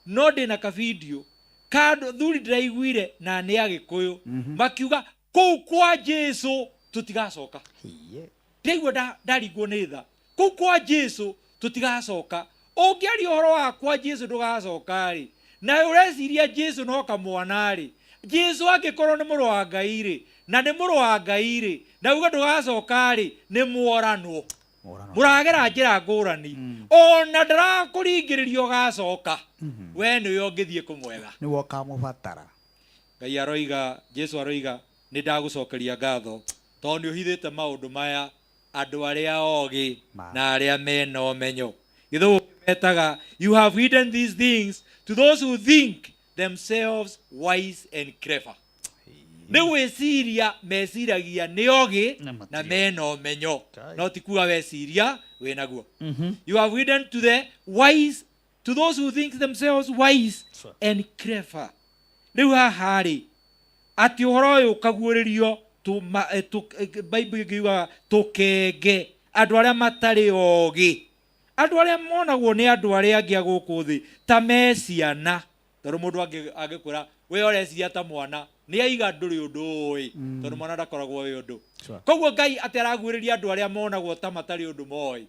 no ndĩna kabidio ka andũ thuri ndĩraiguire na nĩ Agĩkũyũ makiuga kũu kwa Jesu tũtigacoka. Ndĩraigua ndarigwo nĩ tha. Kũu kwa Jesu tũtigacoka. Ũngĩaria ũhoro wa kwa Jesu ndũgacoka rĩ, na ũreciria Jesu no kamwana rĩ, Jesu angĩkorwo nĩ mũrũ wa Ngai rĩ, na nĩ mũrũ wa Ngai rĩ, na uge ndũgacoka rĩ, nĩ mworanwo. Mũragera njĩra ngũrani. Ona ndarakũringĩrĩria ũgacoka, we nĩwe ũngĩthiĩ kũmwetha. Nĩwe ũkamũbatara. Ngai aroiga, Jesu aroiga, nĩ ndagũcokeria ngatho tondũ nĩ ũhithĩte maũndũ maya andũ arĩa ogĩ na arĩa mena ũmenyo. Gĩthũngũ metaga, you have hidden these things to those who think themselves wise and clever. Nĩ gwĩciria meciragia nĩ ogĩ na mena ũmenyo, no ti kuga weciria wĩnaguo. You have hidden to the wise, to those who think themselves wise and clever. Rĩu haha rĩ, atĩ ũhoro ũyũ ũkaguũrĩrio Bible ĩngĩ yugaga tũkenge, andũ arĩa matarĩ ogĩ, andũ arĩa monagwo nĩ andũ arĩa angĩ a gũkũ thĩ ta me ciana. Tondũ mũndũ angĩkwĩra we ũreciria ta mwana, nĩ aiga ndũrĩ ũndũ ũĩ, tondũ mwana ndakoragwo ũĩ ũndũ. Koguo Ngai atĩ araguũrĩria andũ arĩa monagwo ta matarĩ ũndũ moĩ.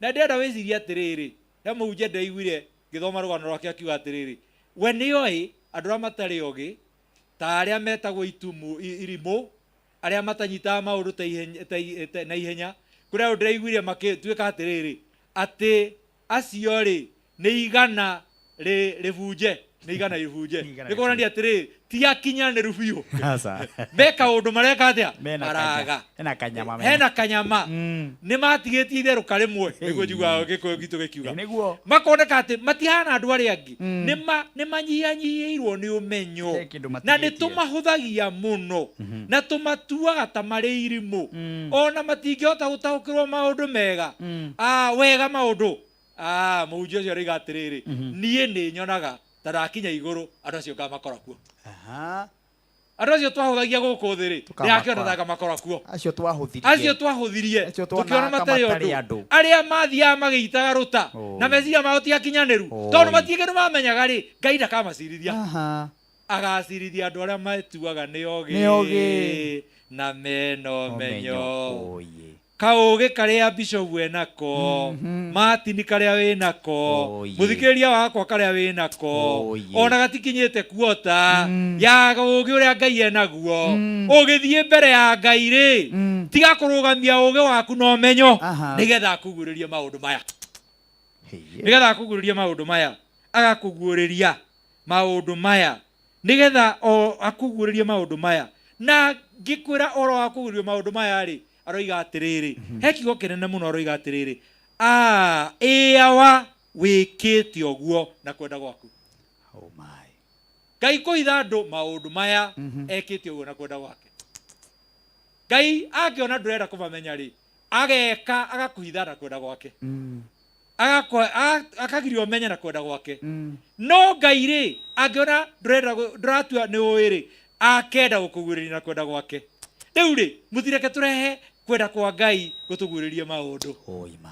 Na ndĩrenda wĩcirie atĩrĩrĩ, he mũhunjia ndĩraiguire ngĩthoma rũgano rwake akiuga atĩrĩrĩ, we nĩoĩ andũ arĩa matarĩ ogĩ ta arĩa metagwo itumu, irimũ, arĩa matanyitaga maũndũ ta na ihenya. Kũrĩ andũ ndĩraiguire makĩtuĩka atĩrĩrĩ, atĩ acio rĩ nĩ igana rĩbunje, nĩ igana rĩbunje. Nĩ igana Nĩ kuonania atĩrĩrĩ, ti akinyanĩru biũ. Aca. Me kaũndũ mareka atĩa? Mena Maraga. Hena kanyama mena. Hena kanyama. Nĩ matigĩtie itherũka rĩmwe, nĩguo njiguaga Gĩkũyũ gitũ gĩkiuga. Nĩguo. Makoneka atĩ matihana andũ arĩa angĩ. Nĩ manyihanyihĩirwo nĩ ũmenyo. He kĩndũ Na nĩ matigĩtie. tũmahũthagia mũno. Na tũmatuaga ta marĩ irimũ. Ona matingĩhota gũtaũkĩrwo maũndũ mega. Wega maũndũ. Mũhunjia ũcio aroiga atĩrĩrĩ, niĩ nĩ nyonaga ta ndakinya igũrũ, andũ acio ngamakora kuo. Andũ acio twahũthagia gũkũ thĩ rĩ, Tũkamakora. ndĩrakĩona ta ngamakora kuo. Acio twahũthirie. Acio twahũthirie, Acio tũkĩona tuonaga matarĩ matarĩ ũndũ. andũ. Arĩa mathiaga magĩitaga rũta, na meciria mao ti akinyanĩru. Tondũ matirĩ kĩndũ mamenyaga rĩ, Ngai ndakamacirithia. Agacirithia andũ arĩa metuaga nĩ ogĩ Nĩ ogĩ. na mena ũmenyo. Ũmenyo. Kaũgĩ karĩa Bishop enako, Martin karĩa wĩnako, mũthikĩrĩria wakwa karĩa wĩnako, ona gatikinyĩte kuota ya ũgĩ ũrĩa Ngai enaguo. Ũgĩthiĩ mbere ya Ngai rĩ, tiga kũrũgamia ũgĩ waku na ũmenyo, nĩgetha akũguũrĩrie maũndũ maya. Nĩgetha akũguũrĩrie maũndũ maya, agakũguũrĩria maũndũ maya, nĩgetha o akũguũrĩrie maũndũ maya. Na ngĩkwĩra ũhoro wa kũguũrĩrio maũndũ maya rĩ, aroiga atĩrĩrĩ, he kiugo kĩnene mũno aroiga atĩrĩrĩ, ĩawa wĩkĩte ũguo na kwenda gwaku. Ngai kũhitha andũ maũndũ maya, ekĩte ũguo na kwenda gwake. Ngai angĩona ndũrenda kũmamenya rĩ, ageka agakũhitha na kwenda gwake. Akagiria ũmenye na kwenda gwake. No Ngai rĩ, angĩona ndũrenda ndũratua nĩ ũĩ rĩ, akenda gũkũguũrĩria na kwenda gwake. Rĩu rĩ, mũtireke tũrehe kwenda kwa Ngai gũtũguũrĩrie maũndũ.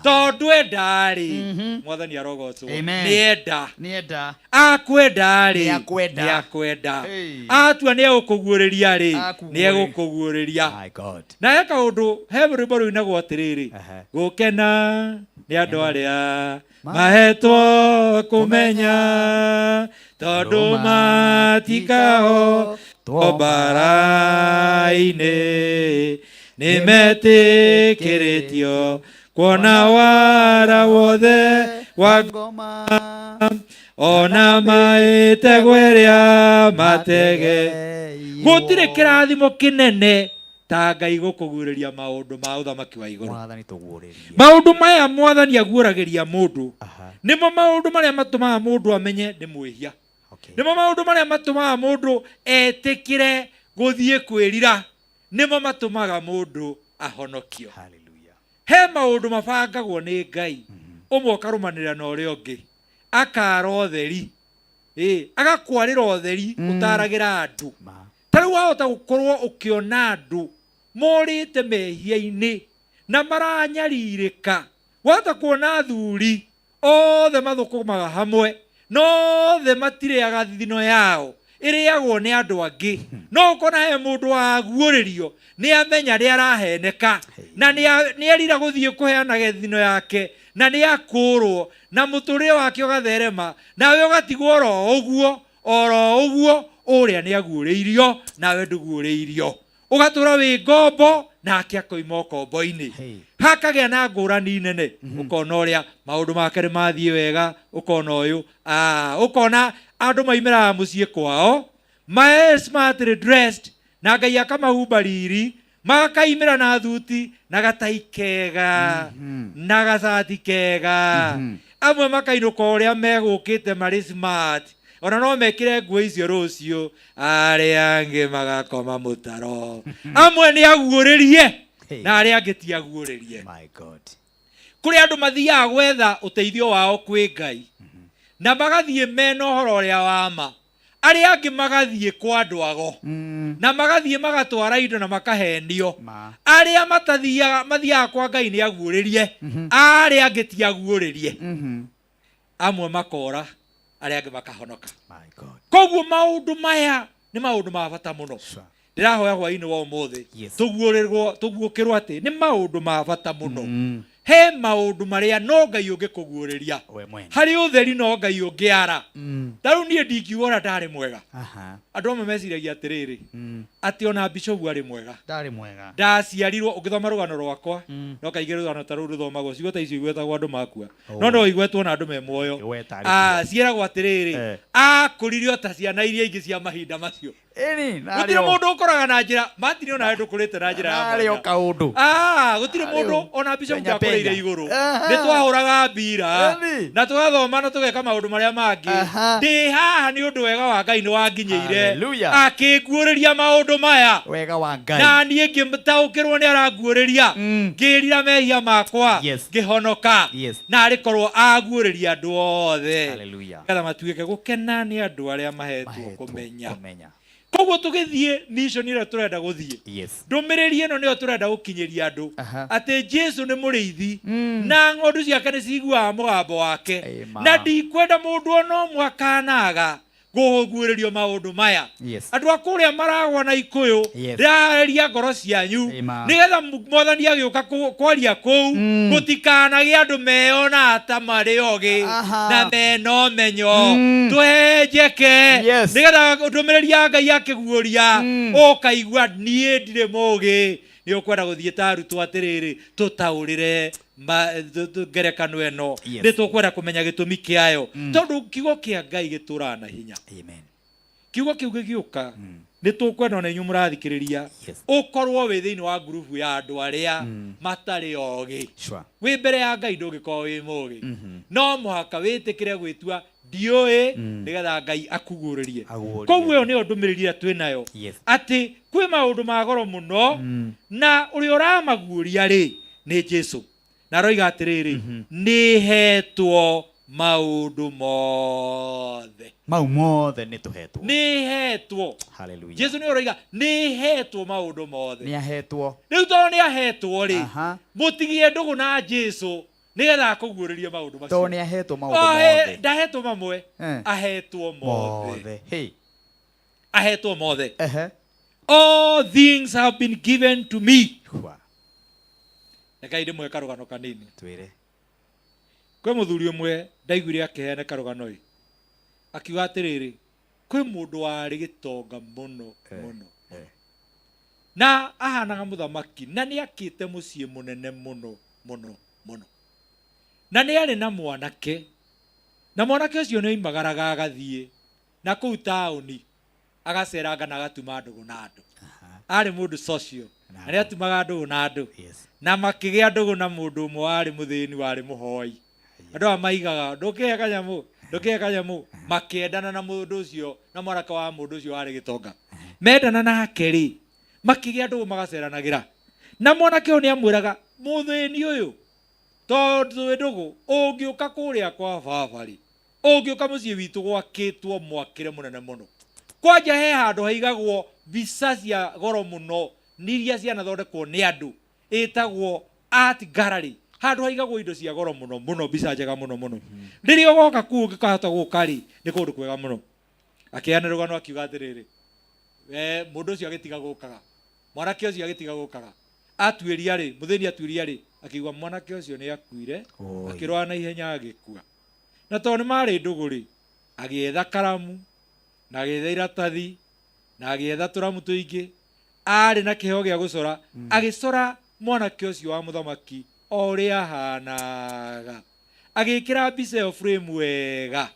Tondũ enda rĩ, Mwathani arogocwo. Amen. Nĩ enda. Nĩ enda. Akwenda rĩ, Nĩ akwenda. nĩ akwenda. Hey. Atua nĩ egũkũguũrĩria rĩ, Akũguũrĩria. nĩ egũkũguũrĩria. My God. Na he kaũndũ, he rwĩmbo rũinagwo atĩrĩrĩ, gũkena nĩ andũ arĩa mahetwo kũmenya, tondũ matikao mbara-inĩ, nĩ metĩkĩrĩtio kuona wara wothe wa ngoma, ona maĩtegwo ĩrĩa matege. Gũtirĩ kĩrathimo kĩnene ta Ngai gũkũguũrĩria maũndũ ma ũthamaki wa igũrũ. Mwathani tũguũrĩrie. Maũndũ maya Mwathani aguũragĩria mũndũ, nĩmo maũndũ marĩa matũmaga mũndũ amenye nĩ mwĩhia. Nĩmo maũndũ marĩa matũmaga mũndũ etĩkĩre gũthiĩ kwĩrira. Nĩmo matũmaga mũndũ ahonokio. He maũndũ mabangagwo nĩ Ngai, ũmwe ũkarũmanĩrĩra na ũrĩa ũngĩ, akara ũtheri, agakwarĩra ũtheri ũtaragĩra andũ. Ta rĩu wahota gũkorwo ũkĩona andũ morĩte mehia-inĩ na maranyarirĩka. Wahota kuona athuri Othe mathũkũmaga hamwe, no othe matirĩaga thithino yao, ĩrĩagwo nĩ andũ angĩ. No ũkona he mũndũ waguũrĩrio nĩ amenya nĩ araheneka na nĩ erira gũthiĩ kũheanaga thithino yake, na nĩ akũrwo na mũtũrĩre wake ũgatherema, nawe ũgatigwo oro ũguo oro ũguo. Ũrĩa nĩ aguũrĩirio nawe ndũguũrĩirio, ũgatũra wĩ ngombo nake akoima ũkombo-inĩ. Hakagĩa na ngũrani nene. Ũkona ũrĩa maũndũ make nĩ mathiĩ wega, ũkona ũyũ, ũkona andũ maimĩraga mũciĩ kwao mae smartly dressed, na Ngai akamahumba riri, makaimĩra na thuti na gatai kega na gacati kega. Amwe makainũka ũrĩa megũkĩte marĩ smart, ona no mekĩre nguo icio rũciũ. Arĩa angĩ magakoma mũtaro. Amwe nĩ aguũrĩrie na arĩa angĩ ti aguũrĩrie. My God. Kũrĩ andũ mathiaga gwetha ũteithio wao kwĩ Ngai na magathiĩ mena ũhoro ũrĩa wa ma. Arĩa angĩ magathiĩ kwa andũ ago na magathiĩ magatwara indo na makahenio. Arĩa matathiaga mathiaga kwa Ngai nĩ aguũrĩrie, arĩa angĩ ti aguũrĩrie. Amwe makora, arĩa angĩ makahonoka. Koguo maũndũ maya nĩ maũndũ ma bata mũno. Ndĩrahoya hwaĩ-inĩ wa ũmũthĩ tũguũrĩrwo, tũguũkĩrwo atĩ nĩ maũndũ ma bata mũno. He maũndũ marĩa no Ngai ũngĩkũguũrĩria. We mwene. Harĩ ũtheri no Ngai ũngĩara. Ta rĩu niĩ ndingiuga ũrĩa ndarĩ mwega. Andũ amwe meciragia atĩrĩrĩ, atĩ ona bishopu arĩ mwega. Ndarĩ mwega. Ndaciarirwo, ũngĩthoma rũgano rwakwa, no kaingĩ rũgano ta rũu rũthomagwo, ciugo ta icio igwetagwo andũ makua, no igwetwo na andũ me muoyo. We tarĩ Ciĩragwo atĩrĩrĩ, akũririo ta ciana iria ingĩ cia mahinda macio. Ĩni, Gũtirĩ mũndũ ũkũraga na njĩra Martin, onawe ndũkũrĩte na njĩra ya Narĩ o mwanya. kaũndũ. Gũtirĩ mũndũ ona bishopu Penya, ndakũrĩire penya. igũrũ. Nĩ twahũraga mbira na tũgathoma na tũgeka maũndũ marĩa mangĩ. Ndĩ haha nĩ ũndũ wega wa Ngai nĩ wanginyĩire, Hallelujah. akĩnguũrĩria maũndũ maya. Wega wa Ngai. Na niĩ ngĩtaũkĩrwo nĩ aranguũrĩria, ngĩrira mehia makwa, ngĩhonoka. Na arĩ korwo aguũrĩria andũ othe, Hallelujah. nĩgetha matuĩke gũkena nĩ andũ arĩa mahetwo kũmenya. Koguo tũgĩthiĩ mission ĩrĩa tũrenda gũthiĩ, ndũmĩrĩri ĩno nĩyo tũrenda gũkinyĩria andũ, atĩ Jesu nĩ mũrĩithi na ng'ondu ciake nĩ ciguaga mũgambo wake, na ndikwenda mũndũ ona ũmwe akanaga kũguũrĩrio maũndũ maya. Andũ a kũrĩa maragwa na ikũyũ, ndĩraharĩria ngoro cianyu nĩgetha mwathani agĩũka kwaria kũu, gũtikanagĩe andũ meyonaga ta marĩ ogĩ na mena ũmenyo. Tũhenjeke nĩgetha ndũmĩrĩri ya Ngai akĩguũria ũkaigua niĩ ndirĩ mũgĩ. Nĩ ũkwenda gũthiĩ ta arutwo atĩrĩrĩ, tũtaũrĩre ngerekano ĩno, nĩ tũkwenda kũmenya gĩtũmi kĩayo, tondũ kiugo kĩa Ngai gĩtũraga na hinya. Kiugo kĩu gĩgĩũka, nĩ tũkwenda ona inyuĩ mũrathikĩrĩria ũkorwo wĩ thĩinĩ wa ngurubu ya andũ arĩa matarĩ ogĩ. Wĩ mbere ya Ngai ndũngĩkorwo wĩ mũgĩ, no mũhaka wĩtĩkĩre gwĩtua ndiũĩ, nĩgetha Ngai akuguũrĩrie. Koguo ĩyo nĩyo ndũmĩrĩri ĩrĩa twĩ nayo, atĩ kwĩ maũndũ ma goro mũno, na ũrĩa ũramaguũria rĩ nĩ Jesu, na aroiga atĩrĩrĩ, nĩ hetwo maũndũ mothe. Mau mothe nĩ tũhetwo. Nĩ hetwo. Hallelujah. Jesu nĩ ũroiga nĩ hetwo maũndũ mothe. Nĩ ahetwo. Rĩu tondũ nĩ ahetwo rĩ, mũtigie ndũgũ na Jesu nĩgetha akũguũrĩrie maũndũ macio. Tondũ nĩ ahetwo maũndũ mothe. Ndahetwo mamwe, ahetwo mothe. Mothe. Hey. Ahetwo mothe. All things have been given to me. Rekai ndĩmũhe karũgano kanini. Twĩre. Kwĩ mũthuri ũmwe ndaiguire akĩheana karũgano ĩ, akiuga atĩrĩrĩ, kwĩ mũndũ warĩ gĩtonga mũno mũno, na ahanaga mũthamaki, na nĩ akĩte mũciĩ mũnene mũno mũno mũno, na nĩ arĩ na mwanake, na mwanake ũcio nĩ oimagaraga agathiĩ na kũu taũni agaceranga na agatuma ndũgũ na andũ. Arĩ mũndũ social na nĩ atumaga ndũgũ na andũ, na makĩgĩa ndũgũ na mũndũ ũmwe warĩ mũthĩni, warĩ mũhoi. Andũ aya maigaga ndũkĩhe kanyamũ, ndũkĩhe kanyamũ, makĩendana na mũndũ ũcio, na mwanake wa mũndũ ũcio warĩ gĩtonga. Mendana nake rĩ, makĩgĩa ndũgũ magaceranagĩra, na mwanake ũyũ nĩ amwĩraga, mũthĩni ũyũ, tondũ twĩ ndũgũ, ũngĩũka kũrĩa kwa baba rĩ, ũngĩũka mũciĩ witũ gwakĩtwo mwakĩre mũnene mũno, kwanja he handũ haigagwo mbica cia goro mũno, nĩ iria cianathondekwo nĩ andũ, ĩtagwo art gallery. Handũ haigagwo indo cia goro mũno mũno, mbica njega mũno mũno. Rĩrĩa ũgoka kũu ũngĩkahota gũka rĩ, nĩ kũndũ kwega mũno. Akĩheana rũgano akiuga atĩrĩrĩ, mũndũ ũcio agĩtiga gũkaga, mwanake ũcio agĩtiga gũkaga, atuĩria rĩ, mũthĩni atuĩria rĩ, akĩigua mwanake ũcio nĩ akuire, akĩrwara na ihenya agĩkua. Na tondũ nĩ marĩ ndũgũ rĩ, agĩetha karamu na agĩetha iratathi na agĩetha tũramu tũingĩ, arĩ na kĩheo gĩa gũcora, agĩcora mwanake ũcio wa mũthamaki o ũrĩa ahanaga, agĩkĩra mbica ĩyo frame wega,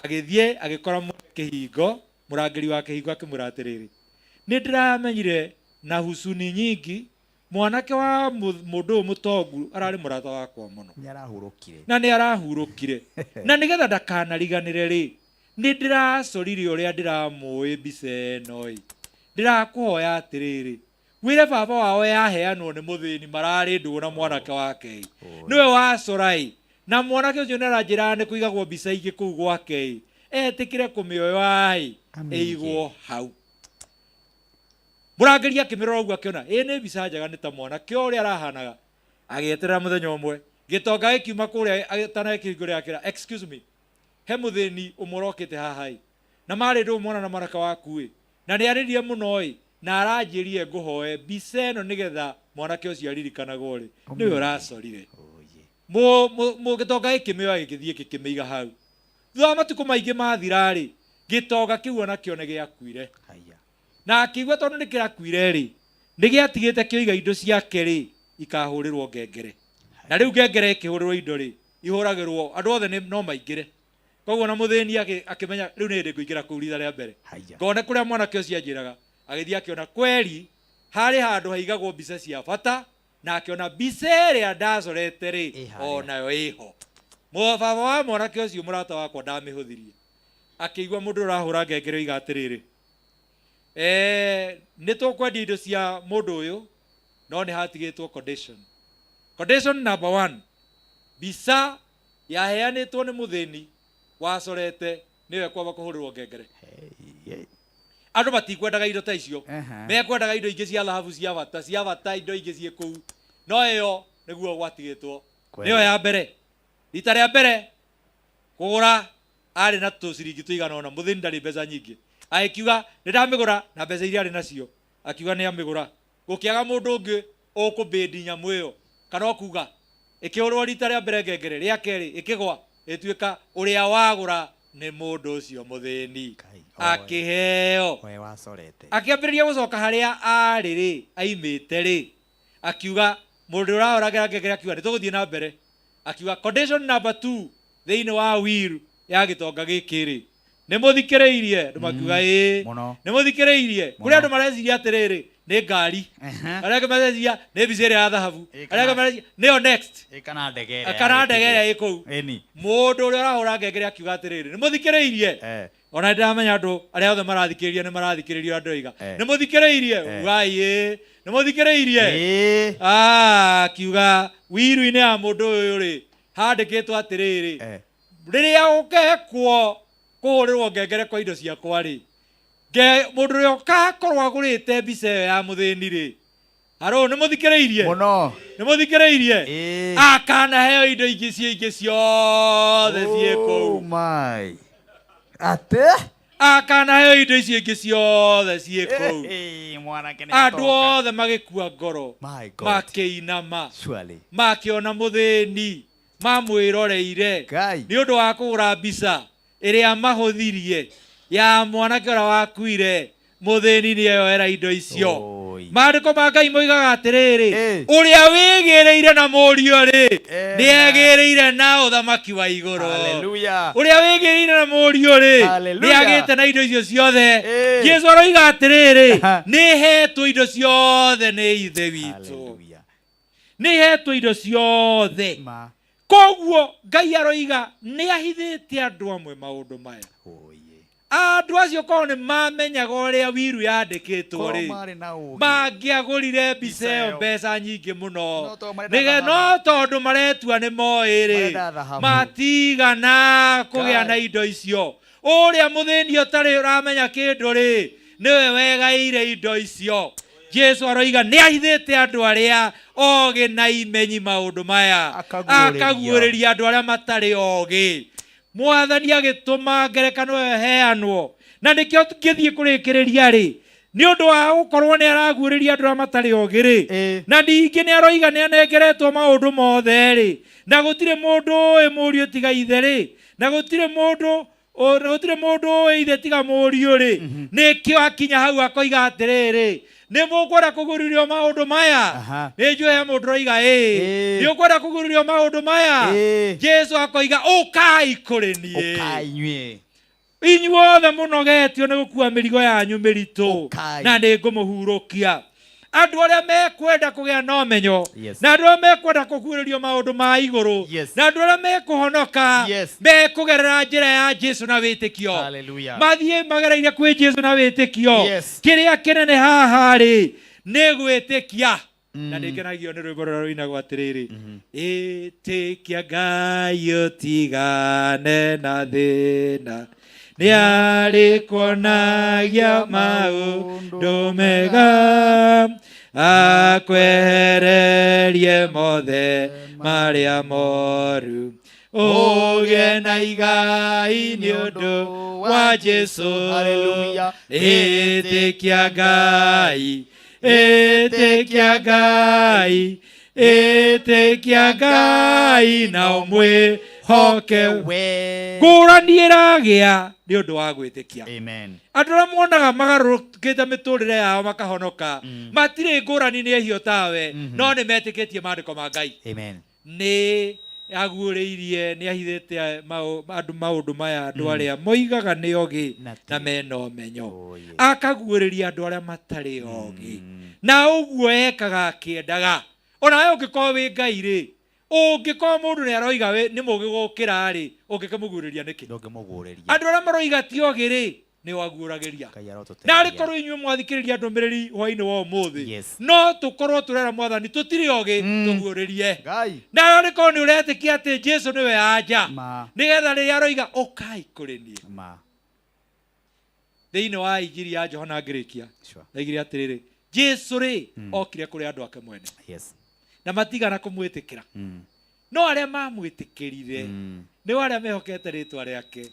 agĩthiĩ agĩkora mwene kĩhingo, mũrangĩri wa kĩhingo, akĩmwĩra atĩrĩrĩ, nĩ ndĩramenyire na husuni nyingi mwanake wa mũndũ ũyũ mũtongu ararĩ mũrata wakwa mũno, Nĩ arahurũkire. Na nĩ arahurũkire, na nĩgetha ndakanariganĩre rĩ, nĩ ndĩracorire ũrĩa ndĩramũĩ mbica ĩno ĩ, ndĩrakũhoya atĩrĩrĩ, wĩre baba wao yaheanwo nĩ mũthĩni mararĩ ndũgũ na mwanake wake ĩ, nĩwe wacora ĩ, na mwanake ũcio nĩ aranjĩra nĩ kũigagwo mbica ingĩ kũu gwake ĩ, etĩkĩre kũmĩoya ĩ, ĩigwo hau. Mũrangĩri akĩmĩrora ũguo akĩona ĩ nĩ mbica njega, nĩ ta mwanake ũrĩa arahanaga. Agĩeterera mũthenya ũmwe, gĩtonga gĩkiuma kũrĩa atanakĩhingũrĩra, akĩra, excuse me, he mũthĩni ũmwe ũrokĩte haha ĩ, na marĩ ndũgũ mwana na mwanake waku ĩ, na nĩ arĩrire mũno ĩ, na aranjĩrire ngũhoe mbica ĩno nĩgetha mwanake ũcio aririkanagwo rĩ, nĩwe ũracorire. Gĩtonga gĩkĩmĩoya gĩkĩthiĩ gĩkĩmĩiga hau. Thutha wa matukũ maingĩ mathira rĩ, gĩtonga kĩu onakĩo nĩ gĩakuire. Na akĩigua tondũ nĩ kĩrakuire rĩ, nĩ gĩatigĩte kĩoiga indo ciake rĩ, ikahũrĩrwo ngengere. Na rĩu ngengere ĩkĩhũrĩrwo indo rĩ, ihũragĩrwo andũ othe no maingĩre. Koguo na mũthĩni akĩmenya rĩu nĩ hĩndĩ ngũingĩra kũu ritha rĩa mbere, ngone kũrĩa mwanake ũcio anjĩraga. Agĩthiĩ akĩona kweri harĩ handũ haigagwo mbica cia bata, na akĩona mbica ĩrĩa ndacorete rĩ, onayo ĩho. Baba wa mwanake ũcio mũrata wakwa ndamĩhũthirie. Akĩigua mũndũ ũrahũra ngengere oiga atĩrĩrĩ, nĩ tũkwendia indo cia mũndũ ũyũ, no nĩ hatigĩtwo condition. Condition number 1, mbica yaheanĩtwo nĩ mũthĩni wacorete nĩyo ĩkwamba kũhũrĩrwo ngengere. Andũ matikwendaga indo ta icio, mekwendaga indo ingĩ cia thahabu cia bata, cia bata, indo ingĩ ciĩ kũu, no ĩyo nĩguo gwatigĩtwo nĩyo ya mbere. Rita rĩa mbere kũgũra arĩ na tũciringi tũigana ũna, mũthĩni ndarĩ mbeca nyingĩ, agĩkiuga nĩ ndamĩgũra na mbeca iria arĩ nacio, akiuga nĩ amĩgũra. Gũkĩaga mũndũ ũngĩ ũkũbĩndi nyamũ ĩyo kana ũkuga, ĩkĩhũrwo rita rĩa mbere ngengere, rĩa kerĩ ĩkĩgwa, ĩtuĩka ũrĩa wagũra nĩ mũndũ ũcio mũthĩni, akĩheo. Akĩambĩrĩria gũcoka harĩa arĩ rĩ, aimĩte rĩ, akiuga mũndũ ũrahũragĩra ngengere akiuga nĩ tũgũthiĩ na mbere. Akiuga condition number 2 thĩinĩ wa will ya gĩtonga gĩkĩ rĩ, nĩ mũthikĩrĩirie? Andũ makiuga ĩĩ, nĩ mũthikĩrĩirie. Kũrĩ andũ mareciria atĩrĩrĩ, nĩ ngari, arĩa angĩ mareciria nĩ mbica ĩrĩa ya thahabu, arĩa angĩ mareciria nĩyo next, kana ndege ĩrĩa kana ndege ĩrĩa ĩ kũu. Mũndũ ũrĩa ũrahũra ngengere akiuga atĩrĩrĩ, nĩ mũthikĩrĩirie? Ona nĩndĩramenya andũ arĩa othe marathikĩrĩria nĩ marathikĩrĩrio andũ oiga nĩ mũthikĩrĩirie? Ugai ĩĩ, nĩ mũthikĩrĩirie? Akiuga wiru-inĩ ya mũndũ ũyũ rĩ, handĩkĩtwo atĩrĩrĩ, rĩrĩa ũgekwo kũhũrĩrwo ngengere kwa indo ciakwa rĩ, mũndũ ũrĩa ũgakorwo agũrĩte mbica ĩyo ya mũthĩni rĩ, harũ nĩ mũthikĩrĩirie? Mũno. Nĩ mũthikĩrĩirie? Akanaheo indo ingĩ cio ingĩ ciothe ciĩ kũu. Ate? Akanaheo indo icio ingĩ ciothe ciĩ kũu. Andũ othe magĩkua ngoro, makĩinama, makĩona mũthĩni, mamwĩroreire nĩ ũndũ wa kũgũra mbica ĩrĩa mahũthirie ya mwanake ũrĩa wakuire. Mũthĩni nĩ eyoera indo icio. Maandĩko ma Ngai moigaga atĩrĩrĩ, ũrĩa wĩgĩrĩire na mũriũ rĩ, nĩ egĩrĩire na ũthamaki wa igũrũ. Ũrĩa wĩgĩrĩire na mũriũ rĩ, nĩ agĩte na indo icio ciothe. Jesu aroiga atĩrĩrĩ, nĩ hetwo indo ciothe nĩ Ithe witũ, nĩ hetwo indo ciothe. Koguo Ngai aroiga nĩ ahithĩte andũ amwe maũndũ maya. Andũ acio korwo nĩ mamenyaga ũrĩa wiru yandĩkĩtwo rĩ, mangĩagũrire mbica ĩyo mbeca nyingĩ mũno. No tondũ maretua nĩ moĩ rĩ, matigana kũgĩa na indo icio. Ũrĩa mũthĩni ũtarĩ ũramenya kĩndũ rĩ, nĩwe wegaĩire indo icio. Jesu aroiga nĩ ahithĩte andũ arĩa ogĩ na imenyi maũndũ maya, akaguũrĩria andũ arĩa matarĩ ogĩ. Mwathani agĩtũma ngerekano ĩyo ĩheanwo, na nĩkĩo ngĩthiĩ kũrĩkĩrĩria rĩ, nĩ ũndũ wa gũkorwo nĩ araguũrĩria andũ arĩa matarĩ ogĩ rĩ, na ningĩ nĩ aroiga nĩ anengeretwo maũndũ mothe rĩ, na gũtirĩ mũndũ ũĩ mũriũ tiga ithe rĩ, na gũtirĩ mũndũ gũtirĩ mũndũ ũĩ ithe tiga mũriũ rĩ, nĩkĩo akinya hau akoiga atĩrĩrĩ, nĩ mũkwenda kũguũrĩrio maũndũ maya? Nĩ njũĩ he mũndũ ũroiga ĩĩ, nĩ ũkwenda kũguũrĩrio maũndũ maya? Jesu akoiga ũkai kũrĩ niĩ, ũkai inyuothe mũnogetio nĩ gũkua mĩrigo yanyu mĩritũ, na nĩ ngũmũhurũkia. Andũ arĩa mekwenda kũgĩa na ũmenyo, na andũ arĩa mekwenda kũguũrĩrio maũndũ ma igũrũ, na andũ arĩa mekũhonoka, mekũgerera njĩra ya Jesu na wĩtĩkio. Hallelujah. Mathiĩ magereire kwĩ Jesu na wĩtĩkio. Kĩrĩa kĩnene haha rĩ, nĩ gwĩtĩkia. Na nĩ ngenagio nĩ rwĩmbo rũrĩa rũinagwo atĩrĩrĩ, ĩtĩkia Ngai ũtigane na thĩna, nĩ arĩkuonagia maũndũ mega, akwehererie mothe marĩa moru, ũgĩe na igai nĩ ũndũ wa Jesu. Ĩtĩkia Ngai, ĩtĩkia Ngai, ĩtĩkia Ngai na ũmwĩhoke we. Ngũrani ĩragĩa nĩ ũndũ wa gwĩtĩkia. Amen. Andũ arĩa monaga magarũrũkĩte mĩtũrĩre yao makahonoka, matirĩ ngũrani nĩ ehio tawe, no nĩ metĩkĩtie maandĩko ma Ngai. Amen. Nĩ aguũrĩirie, nĩ ahithĩte andũ maũndũ maya, andũ arĩa moigaga nĩ ogĩ na mena ũmenyo, akaguũrĩria andũ arĩa matarĩ ogĩ. Na ũguo ekaga akĩendaga. Ona we ũngĩkorwo wĩ Ngai rĩ, ũngĩkorwo mũndũ nĩ aroiga nĩ mũũgĩ gũkĩra rĩ, ũngĩkĩmũguũrĩria nĩkĩ? Ndũngĩmũguũrĩria. Andũ arĩa maroiga ti ogĩ rĩ, nĩ waguũragĩria. Na arĩ korwo inyuĩ mwathikĩrĩria ndũmĩrĩri hwainĩ wa ũmũthĩ, no tũkorwo tũrera Mwathani tũtirĩ ogĩ, tũguũrĩrie. Na arĩ korwo nĩ ũretĩkia atĩ Jesu nĩwe anja, nĩgetha rĩrĩa aroiga ũkai kũrĩ niĩ. Thĩinĩ wa Injiri ya Johana ngĩrĩkia, oigire atĩrĩrĩ, Jesu rĩ, okire kũrĩ andũ ake mwene, na matigana kũmwĩtĩkĩra, no arĩa mamwĩtĩkĩrire nĩo arĩa mehokete rĩtwa rĩake.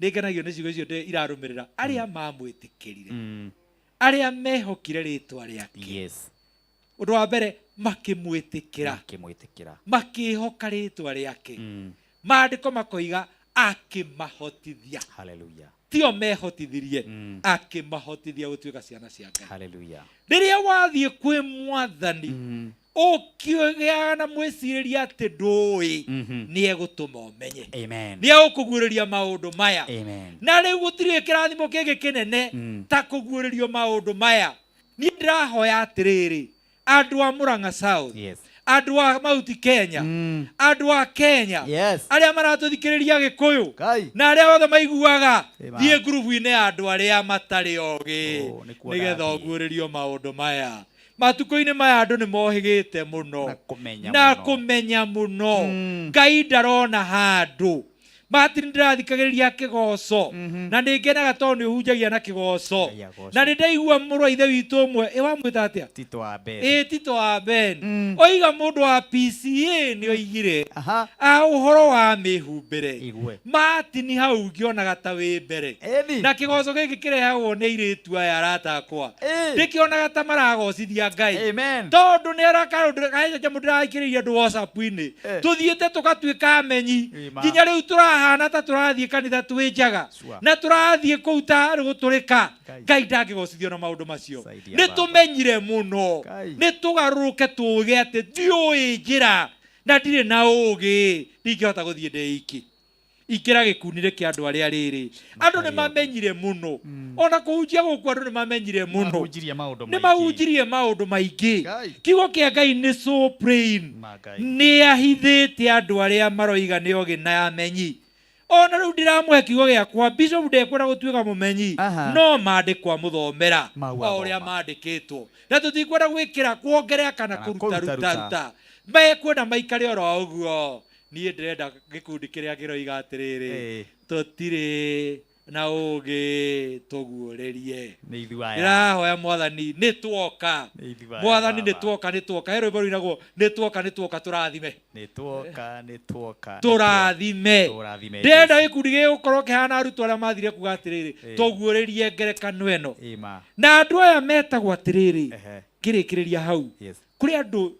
Nĩ ngenagio nĩ ciugo icio irarũmĩrĩra, arĩa mamwĩtĩkĩrire, arĩa mehokire rĩtwa rĩake. Ũndũ wa mbere, makĩmwĩtĩkĩra, makĩhoka rĩtwa rĩake. Maandĩko makoiga akĩmahotithia. Hallelujah. Tio mehotithirie, akĩmahotithia gũtuĩka ciana cia Ngai. Hallelujah. Rĩrĩa wathiĩ kwĩ Mwathani ũkĩgĩaga na mwĩcirĩrie atĩ ndũĩ, nĩ egũtũma ũmenye. Amen. Nĩ egũkũguũrĩria maũndũ maya. Amen. Na rĩu gũtirĩ kĩrathimo kĩngĩ kĩnene ta kũguũrĩrio maũndũ maya. Niĩ ndĩrahoya atĩrĩrĩ, andũ a Murang'a South, andũ a Mount Kenya, andũ a Kenya, arĩa maratũthikĩrĩria Gĩkũyũ, na arĩa othe maiguaga, thiĩ ngurubu-inĩ ya andũ arĩa matarĩ ogĩ, nĩgetha ũguũrĩrio maũndũ maya. Matukũ-inĩ maya andũ nĩ mohĩgĩte mũno na kũmenya mũno. Ngai ndarona handũ. Martin, ndĩrathikagĩrĩria kĩgoco, na nĩ ngenaga tondũ nĩ ũhunjagia na kĩgoco, na nĩ ndaigua mũrũ wa ithe witũ ũmwe, ĩ wamwĩta atĩa? Tito wa Ben. Ĩ Tito wa Ben. Oiga mũndũ wa PCA nĩ oigire a ũhoro wa mĩhumbĩre. Martin, hau ngĩonaga ta wĩ mbere, na kĩgoco gĩkĩ kĩrehagwo nĩ airĩtu aya arata akwa, ndĩkĩonaga ta maragocithia Ngai, tondũ nĩ arakaũndũ ndĩraikĩrĩria andũ WhatsApp-inĩ, tũthiĩte tũgatuĩka amenyi nginya rĩu tũrahana ta tũrathiĩ kanitha twĩ njaga, na tũrathiĩ kũu ta gũtũrĩka. Ngai ndangĩgocithio na maũndũ macio. Nĩ tũmenyire mũno, nĩ tũgarũrũke, tũge atĩ ndiũĩ njĩra na ndirĩ na ũgĩ, ndingĩhota gũthiĩ ndĩ iki. Ingĩra gĩkundi-inĩ kĩa andũ arĩa rĩrĩ, andũ nĩ mamenyire mũno, ona kũhunjia gũkũ andũ nĩ mamenyire mũno, nĩ mahunjirie maũndũ maingĩ. Kiugo kĩa Ngai nĩ so plain, nĩ ahithĩte andũ arĩa maroiga nĩ ogĩ na amenyi. Ona rĩu ndĩramũhe kiugo gĩakwa, bishop ndekwenda gũtuĩka mũmenyi, no maandĩko amũthomera o ũrĩa mandĩkĩtwo, na tũtikwenda gwĩkĩra kuongerera kana kũruta ruta ruta, mekwenda maikare oro ũguo. Niĩ ndĩrenda gĩkundi kĩrĩa kĩroiga atĩrĩrĩ, tũtirĩ Na ũgĩ tũguũrĩrie. Nĩ ithuĩ aya. Ndĩrahoya Mwathani, nĩ tuoka. Nĩ ithuĩ aya, Mwathani, nĩ Baba. tuoka, nĩ tuoka. He rwĩmbo rũinagwo, nĩ tuoka, nĩ tuoka, tũrathime. Nĩ tuoka, nĩ tuoka. Tũrathime. Tũrathime. Ndĩrenda gĩkundi gĩgũkorwo kĩhana arutwo arĩa mathire kuga atĩrĩrĩ, Ĩĩ. tũguũrĩrie ngerekano ĩno. Ĩma. Na andũ aya metagwo atĩrĩrĩ, Ehe. ngĩrĩkĩrĩria hau, Yes. kũrĩ andũ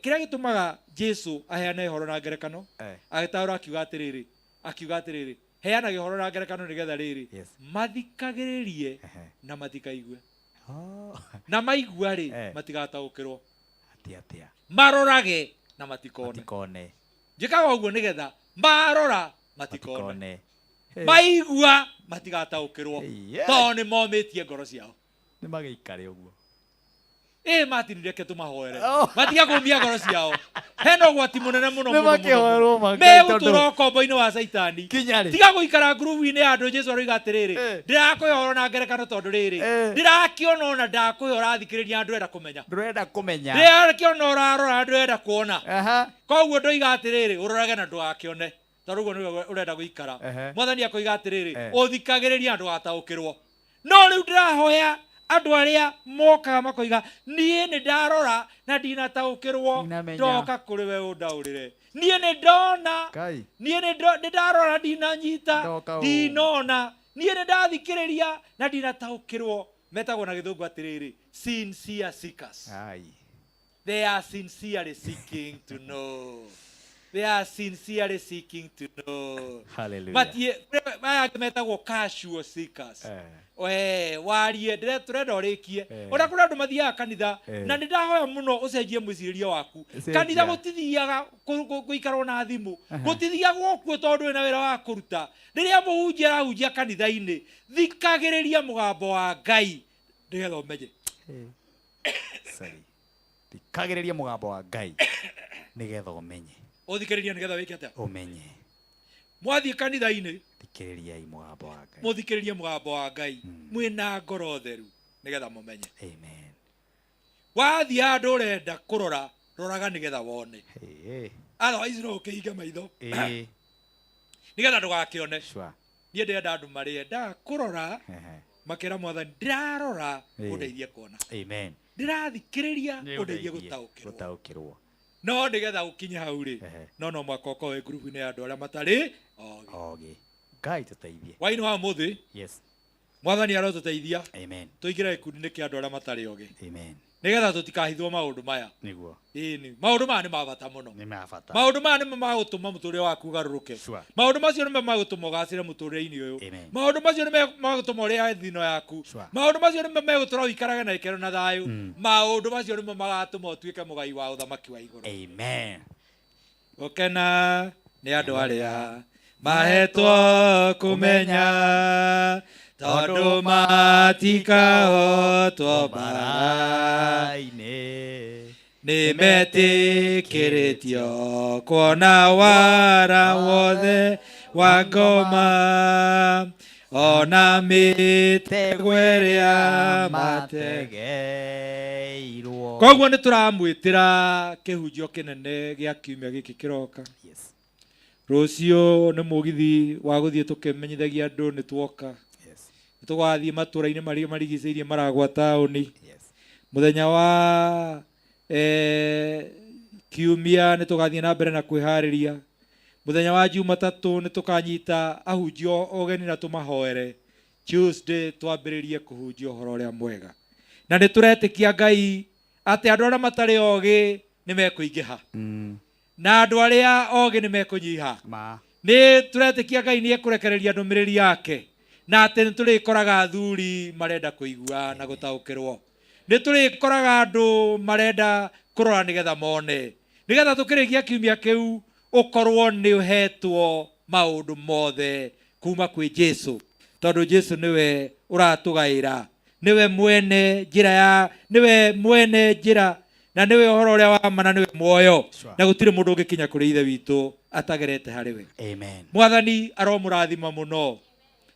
kĩrĩa gĩtũmaga Jesu aheane ũhoro na ngerekano, Eh. agĩtaũra akiuga atĩrĩrĩ, akiuga atĩrĩrĩ, heanaga ũhoro na ngerekano nĩgetha rĩrĩ, Yes. mathikagĩrĩrie na matikaigue, na maigua rĩ, Eh. matigataũkĩrwo. Atia atia. Marorage na matikone. Matikone. Njĩkaga ũguo nĩgetha marora matikone, Matikone. maigua matigataũkĩrwo, Yeah. tondũ nĩ momĩtie ngoro ciao. Nĩ magĩikare ũguo. Ĩ Martin, reke tũmahoere, Oh. matige kũmia ngoro ciao. Hena ũgwati mũnene mũno Nĩ mũno, mũno, makĩhoerwo mũno. ma Ngai tondũ- Megũtũra ũkombo-inĩ wa caitani. Kinya rĩ? Tiga gũikara ngurubu-inĩ ya andũ. Jesu aroiga atĩrĩrĩ, ndĩrakũhe ũhoro na ngerekano tondũ rĩrĩ, ndĩrakĩona ona ndakũhe ũrathikĩrĩria, ndũrenda kũmenya. Ndũrenda kũmenya. Ndĩrakĩona ũrarora, ndũrenda kuona. Koguo ndoiga atĩrĩrĩ, ũrorage na ndũgakĩone, tondũ ũguo nĩguo ũrenda gũikara. Ehe. Mwathani akoiga atĩrĩrĩ, Eh. ũthikagĩrĩria ndũgataũkĩrwo. No rĩu ndĩrahoya andũ arĩa mokaga makoiga, niĩ nĩ ndarora na ndinataũkĩrwo, Ndinamenya. ndoka kũrĩ we ũndaũrĩre. Niĩ nĩ ndona. Ngai. Niĩ nĩ ndarora, ndinanyita. Ndoka ũũ. Ndinona. Niĩ nĩ ndathikĩrĩria na ndinataũkĩrwo. Metagwo na gĩthũngũ atĩrĩrĩ, sincere seekers. Ai. They are sincerely seeking to know. They are sincerely seeking to know. Hallelujah. Matie maya angĩ metagwo casual seekers. Eh. We warie, tũrenda ũrĩkie. Eh. Ona kũrĩ andũ mathiaga kanitha, Eh. na nĩ ndahoya mũno ũcenjie mwĩcirĩrie waku. Cenjia. Kanitha gũtithiaga gũikarwo na thimũ, Aha. gũtithiagwo kuo tondũ wĩna wĩra wa kũruta. Rĩrĩa mũhunjia arahunjia kanitha-inĩ, thikagĩrĩria mũgambo wa Ngai nĩgetha ũmenye. Sorry. Thikagĩrĩria mũgambo wa Ngai nĩgetha ũmenye. Ũthikĩrĩrie nĩgetha wĩke atĩa? Ũmenye. Mwathiĩ kanitha-inĩ, Thikĩrĩriai mũgambo wa Ngai. Mũthikĩrĩrie mũgambo wa Ngai mwĩna ngoro theru nĩgetha mũmenye. Amen. Wathiĩ handũ ũrenda kũrora, roraga nĩgetha wone. Hey. Otherwise no ũkĩhinge maitho Ĩĩ. nĩgetha ndũgakĩone. Sure. Niĩ ndĩrenda andũ marĩendaga kũrora, Ehe. makera Mwathani, ndĩrarora, Ĩĩ. ũndeithie kuona. Amen. Ndĩrathikĩrĩria, Nĩ ũndeithie ũndeithie gũtaũkĩrwo. Gũtaũkĩrwo. No nĩgetha ũkinye hau rĩ, no mwaka ũkorwo wĩ ngurubu-inĩ ya andũ arĩa matarĩ ogĩ. Ogĩ. Ngai tũteithie. Wainĩ wa mũthĩ, Yes. Mwathani arotũteithia Amen. tũingĩre gĩkundi-inĩ kĩa andũ arĩa matarĩ ogĩ, Amen. nĩgetha tũtikahithwo maũndũ maya. Nĩguo. Ĩni, maũndũ maya nĩ ma bata mũno. Nĩ ma bata. Maũndũ maya nĩmo magũtũma mũtũrĩre waku ũgarũrũke. Sure. Maũndũ macio nĩmo magũtũma ũgacĩre mũtũrĩre-inĩ ũyũ. Amen. Maũndũ macio nĩmo magũtũma ũrĩage thino yaku. Sure. Maũndũ macio nĩmo megũtũra ũikarage na gĩkeno na thayũ. Maũndũ macio nĩmo magatũma ũtuĩke mũgai wa ũthamaki wa igũrũ. Amen. Gũkena nĩ andũ arĩa mahetwo kũmenya, tondũ matikahotwo mbara-inĩ. Nĩ metĩkĩrĩtio kuona wara wothe wa ngoma, ona mĩtego ĩrĩa mategeirwo. Koguo nĩ tũramwĩtĩra kĩhunjio kĩnene gĩa kiumia gĩkĩ kĩroka. Yes. Rũciũ nĩ mũgithi wa gũthiĩ tũkĩmenyithagia andũ nĩ tuoka. Yes. Nĩ tũgathiĩ matũra-inĩ marĩa marigicĩirie maragwa taũni. Yes. Mũthenya wa kiumia nĩ tũgathiĩ na mbere na kwĩharĩria. Mũthenya wa Jumatatũ nĩ tũkanyita ahunjia ũgeni na tũmahoere. Tuesday twambĩrĩrie kũhunjia ũhoro ũrĩa mwega, na nĩ tũretĩkia Ngai atĩ andũ arĩa matarĩ ogĩ nĩ mekũingĩha, na andũ arĩa ogĩ nĩ mekũnyiha. Ma. Nĩ tũretĩkia Ngai nĩ ekũrekereria ndũmĩrĩri yake, na atĩ nĩ tũrĩkoraga athuri marenda kũigua na gũtaũkĩrwo, nĩ tũrĩkoraga andũ marenda kũrora nĩgetha mone, nĩgetha tũkĩrĩkia kiumia kĩu ũkorwo nĩ ũhetwo maũndũ mothe kuma kwĩ Jesu, tondũ Jesu nĩwe ũratũgaĩra, nĩwe mwene njĩra ya, nĩwe mwene njĩra, na nĩwe ũhoro ũrĩa wa ma, na nĩwe muoyo, na gũtirĩ mũndũ ũngĩkinya kũrĩ ithe witũ atagerete harĩ we. Amen. Mwathani aromũrathima mũno,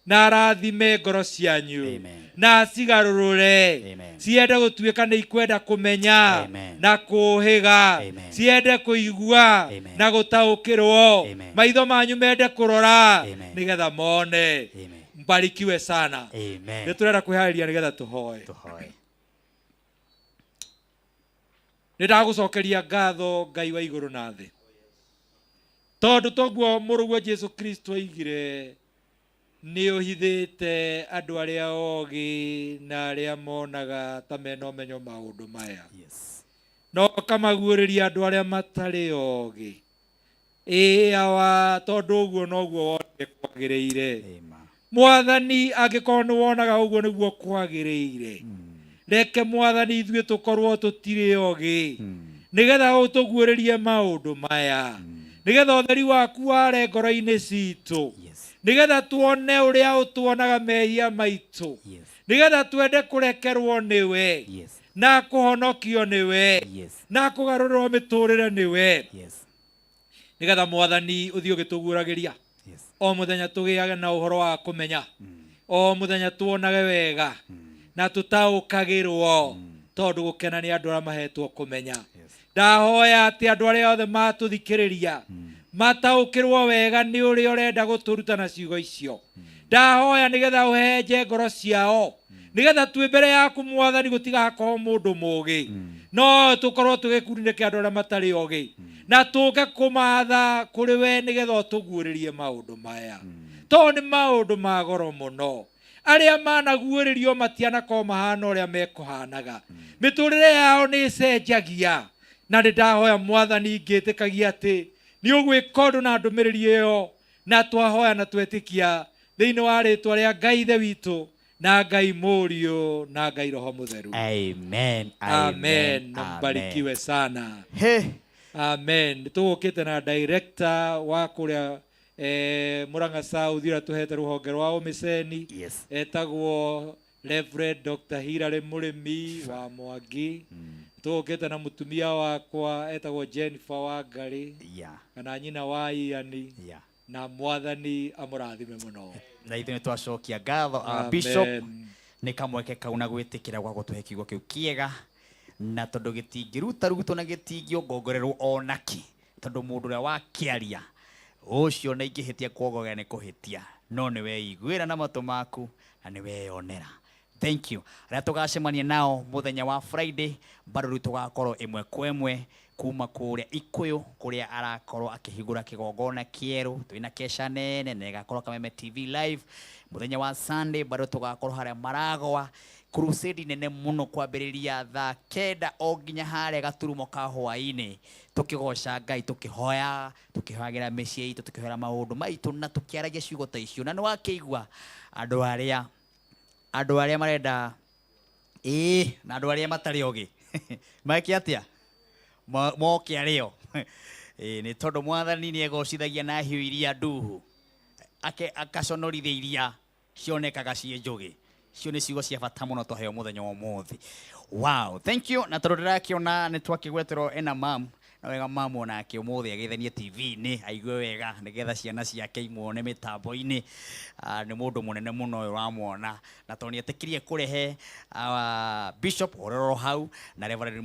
na arathime ngoro cianyu, na acigarũrũre ciende gũtuĩka nĩ ikwenda kũmenya na kũhĩga, ciende kũigua na gũtaũkĩrwo, maitho manyu mende kũrora nĩgetha mone. Mbarikiwe sana. Amen. Nĩ tũrenda kwĩharĩria nĩgetha tũhoe. Tũhoe. Nĩ ndagũcokeria ngatho Ngai wa igũrũ na thĩ, tondũ toguo mũrũguo Jesu Kristo oigire, nĩ ũhithĩte andũ arĩa ogĩ na arĩa monaga ta mena ũmenyo maũndũ maya. Yes. No ũkamaguũrĩria andũ arĩa matarĩ ogĩ. Ĩĩ awa, tondũ ũguo noguo wonire kwagĩrĩire. Mwathani, angĩkorwo nĩ wonaga ũguo nĩguo kwagĩrĩire, reke Mwathani ithuĩ tũkorwo tũtirĩ ogĩ, nĩgetha ũtũguũrĩrie maũndũ maya, nĩgetha ũtheri waku ware ngoro-inĩ citũ, nĩgetha tuone ũrĩa ũtuonaga mehia maitũ, nĩgetha twende kũrekerwo nĩwe, na kũhonokio nĩwe, na kũgarũrĩrwo mĩtũrĩre nĩwe, nĩgetha Mwathani ũthiĩ ũgĩtũguũragĩria o mũthenya, tũgĩage na ũhoro wa kũmenya o mũthenya, tuonage wega na tũtaũkagĩrwo, tondũ gũkena nĩ andũ arĩa mahetwo kũmenya. Ndahoya atĩ andũ arĩa othe matũthikĩrĩria mataũkĩrwo wega nĩ ũrĩa ũrenda gũtũruta na ciugo icio. Ndahoya nĩgetha ũhehenje ngoro ciao, nĩgetha twĩ mbere yaku Mwathani gũtigakorwo mũndũ mũgĩ, no tũkorwo twĩ gĩkundi-inĩ kĩa andũ arĩa matarĩ ogĩ, na tũke kũmatha kũrĩ we nĩgetha ũtũguũrĩrie maũndũ maya, tondũ nĩ maũndũ ma goro mũno. Arĩa managuũrĩrio matianakorwo mahana ũrĩa mekũhanaga, mĩtũrĩre yao nĩ ĩcenjagia. Na nĩ ndahoya Mwathani ngĩtĩkagia atĩ nĩ ũgwĩka ũndũ na ndũmĩrĩri ĩyo, na twahoya na twetĩkia thĩinĩ wa rĩtwa rĩa Ngai Ithe witũ na Ngai Mũriũ na Ngai Roho Mũtheru. Amen. Amen. Na mbarikiwe sana. He. Amen. Tũgũkĩte na director wa kũrĩa Murang'a South ũrĩa tũhete rũhonge rwa Ũmĩceni. Yes. Etagwo Reverend Dr. Hilary Mũrĩmi wa Mwangi. Tũgũkĩte na mũtumia wakwa etagwo Jennifer Wangari, kana nyina wa Iani. Na Mwathani amũrathime mũno. Na ithuĩ nĩ twacokia ngatho a Amen. Bishop nĩ kamweke kau na gwĩtĩkĩra gwa gũtũhe kiugo kĩu kĩega, na tondũ gĩtingĩruta rutwo na gĩtingĩongongererwo onakĩ, tondũ mũndũ ũrĩa wakĩaria ũcio na ingĩhĩtia kuongoria nĩ kũhĩtia, no nĩ weiguĩra na matũ maku na nĩ weyonera. Thank you. Arĩa tũgacemania nao mũthenya wa Friday, bado rĩu tũgakorwo ĩmwe kwa ĩmwe kuma kũrĩa Ikuyu, kũrĩa arakorwo akĩhingũra kĩgongona kĩerũ, twĩna kesha nene na ĩgakorwo Kameme TV live. Mũthenya wa Sunday bado tũgakorwo harĩa Maragwa, crusade nene mũno kwambĩrĩria thaa 9 o nginya harĩa gaturumo ka hwaĩ-inĩ, tũkĩgoca Ngai, tũkĩhoya, tũkĩhoyagĩra mĩciĩ itũ, tũkĩhoera maũndũ maitũ na tũkĩaragia ciugo ta icio. Na nĩ wakĩigua andũ arĩa marenda ĩĩ na andũ arĩa matarĩ ogĩ meke atĩa? Moke arĩo. Ĩĩ, nĩ tondũ Mwathani nĩ egocithagia na hiũ iria nduhu, akaconorithia iria cionekaga ciĩ njũgĩ. Icio nĩ ciugo cia bata mũno twaheo mũthenya wa ũmũthĩ. Wow, thank you. Na tondũ ndĩrakĩona nĩ twakĩgweterwo ena mam, na wega mamu onake ũmũthĩ agĩthenie TV-inĩ aigue wega nĩgetha ciana ciake imuone mĩtambo-inĩ. Nĩ mũndũ mũnene mũno ũyũ ũramuona, na tondũ nĩetĩkirie kũrehe Bishop horero hau na Reverend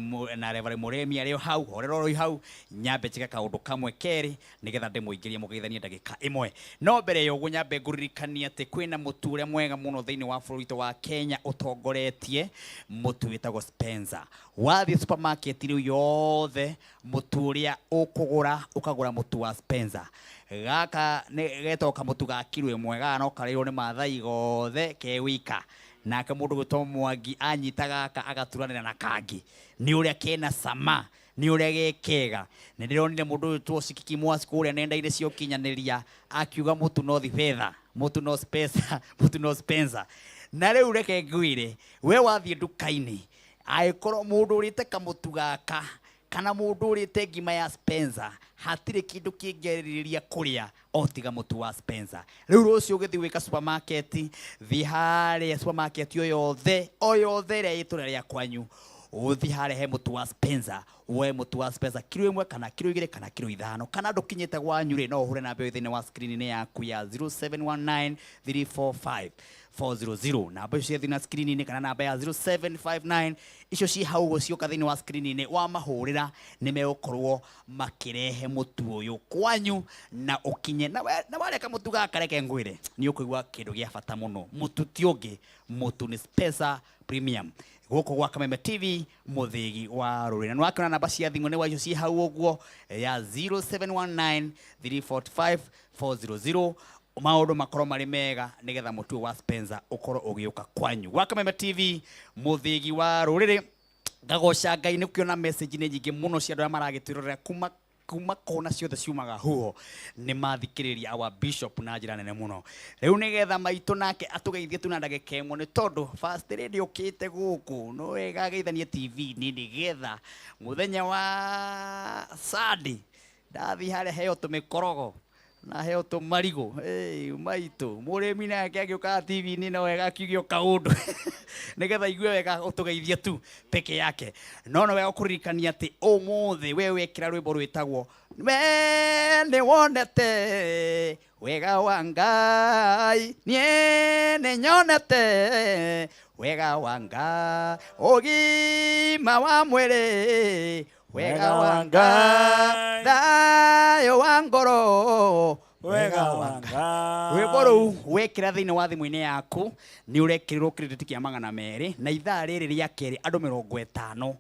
Mũremi arĩ o hau horero hau, nyambe njĩke kaũndũ kamwe kerĩ nĩgetha ndĩmũingĩrie mũgeithanie ndagĩka ĩmwe. No mbere ya ũguo nyambe ngũririkanie atĩ kwĩna mũtu ũrĩa mwega mũno thĩinĩ wa bũrũri witũ wa Kenya ũtongoretie, mũtu wĩtagwo Spencer. Wathiĩ supermarket rĩu yothe, mũtu ũrĩa ũkũgũra ũkagũra mũtu wa Spencer. Gaka nĩ getagwo kamũtu ga kiro 1, gaka no karĩrwo nĩ Maathai gothe ke wika. Nake mũndũ gwĩtwo Mwangi anyita gaka agaturanĩra na kangĩ, nĩ ũrĩa kena cama, nĩ ũrĩa ge kega. Nĩ ndĩronire mũndũ ũyũ Cikiki Mwasi kũrĩa nenda-inĩ cia ũkinyanĩria akiuga mũtu no thibetha, mũtu no Spencer, mũtu no Spencer. Na rĩu reke ngwĩre, we wathiĩ nduka-inĩ, angĩkorwo mũndũ ũrĩte kamũtu gaka kana mũndũ ũrĩte ngima ya Spencer, hatirĩ kĩndũ kĩngĩarĩrĩria kũrĩa o tiga mũtu wa Spencer. Rĩu rũciũ ũgĩthiĩ gwĩka supermarket, thiĩ harĩa supermarket o yothe, o yothe ĩrĩa ĩ itũũra rĩa kwanyu, ũthiĩ harĩa he mũtu wa Spencer, woe mũtu wa Spencer kiro 1 kana kiro 2 kana kiro 5, kana ndũkinyĩte gwanyu rĩ, no ũhũre namba ĩyo thĩinĩ wa screen-inĩ yaku ya 0719 345 400 namba icio cia thĩinĩ wa screen-inĩ kana namba ya 0759 icio ci hau ũguo cioka thĩinĩ wa screen-inĩ wamahũrĩra nĩ megũkorwo makĩrehe mũtu ũyũ kwanyu na ũkinye na na wareka mũtu gaka reke ngwĩre nĩ ũkũigua kĩndũ gĩa bata mũno. Mũtu ti ũngĩ, mũtu nĩ Spencer Premium gũkũ gwa Kameme TV mũthĩgi wa rũrĩrĩ. Na nĩwakĩona namba cia thimũ nĩ wa icio ci hau ũguo ya 0719 345 400 maũndũ makorwo marĩ mega nĩgetha mũtu ũyũ wa Spencer ũkorwo ũgĩũka kwanyu. Gwa Kameme TV mũthĩgi wa rũrĩrĩ, ngagoca Ngai nĩ kuona message nĩ nyingĩ mũno cia andũ arĩa maragĩtwĩrorera kuma kona ciothe ciumaga huho nĩ mathikĩrĩria our bishop na njĩra nene mũno. Rĩu nĩgetha maitũ nake atũgeithie tu na ndagĩka ĩmwe nĩ tondũ first lady ũkĩte gũkũ no wega ageithanie TV-inĩ nĩgetha mũthenya wa Sunday ndathiĩ harĩa heo tũmĩkorogo na heo tũmarigũ. Hey, maitũ mũrĩmi nake agĩũkaga TV-inĩ no wega akiuge o kaũndũ nĩgetha igue wega ũtũgeithie tu peke yake. No no wega kũririkania atĩ ũmũthĩ we wekĩra rwĩmbo rwĩtagwo we nĩ wonete wega wa Ngai, niĩ nĩ nyonete wega wa Ngai, ũgima wa mwĩrĩ wega wa Ngai, thayũ wa ngoro wega wa Ngai. Rwĩmbo rũu wekĩra thĩinĩ wa thimũ-inĩ yaku nĩ ũrekĩrĩrwo credit kĩa 200 na ithaa rĩrĩ rĩa kerĩ andũ 50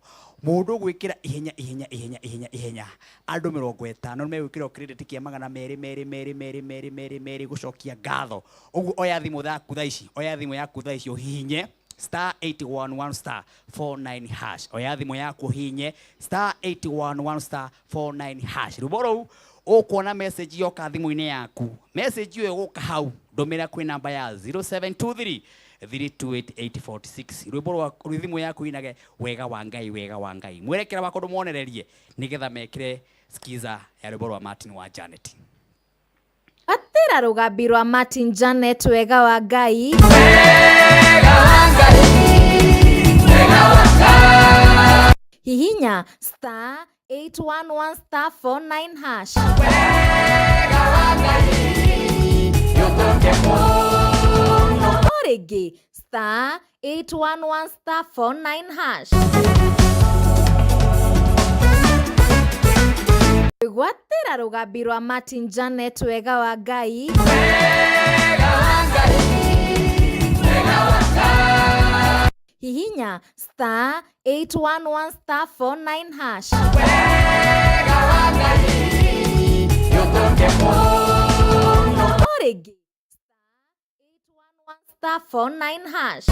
mũndũ gwĩkĩra ihenya ihenya ihenya ihenya ihenya andũ 50 nĩ megwĩkĩrwo credit kĩa 200 merĩ merĩ merĩ merĩ merĩ merĩ gũcokia ngatho. Ũguo oya thimũ yaku thaa ici, oya thimũ yaku thaa ici ũhihinye star 811 star 49 hash. Oya thimũ yaku ũhihinye star 811 star 49 hash. Rwĩmbo rũu ũkuona message yoka thimũ-inĩ yaku, message ĩyo ĩgũka hau ndũmĩra kwĩ namba ya 0723 328846. Rwĩmbo rwa thimũ yaku inage wega wa Ngai, wega wa Ngai. Mwerekera wakwa ndũmonererie nĩgetha mekĩre skiza ya rwĩmbo rwa Martin wa Janet. Atĩra rũgambi rwa Martin Janet wega wa Ngai. Hihinya star 811 star 49 hash. O rĩngĩ star 811 star 49 hash. Gwatĩra rũgambi rwa Martin Janet wega wa Ngai. Hihinya star 811 star 49 hash. O rĩngĩ star 811 star 49 hash.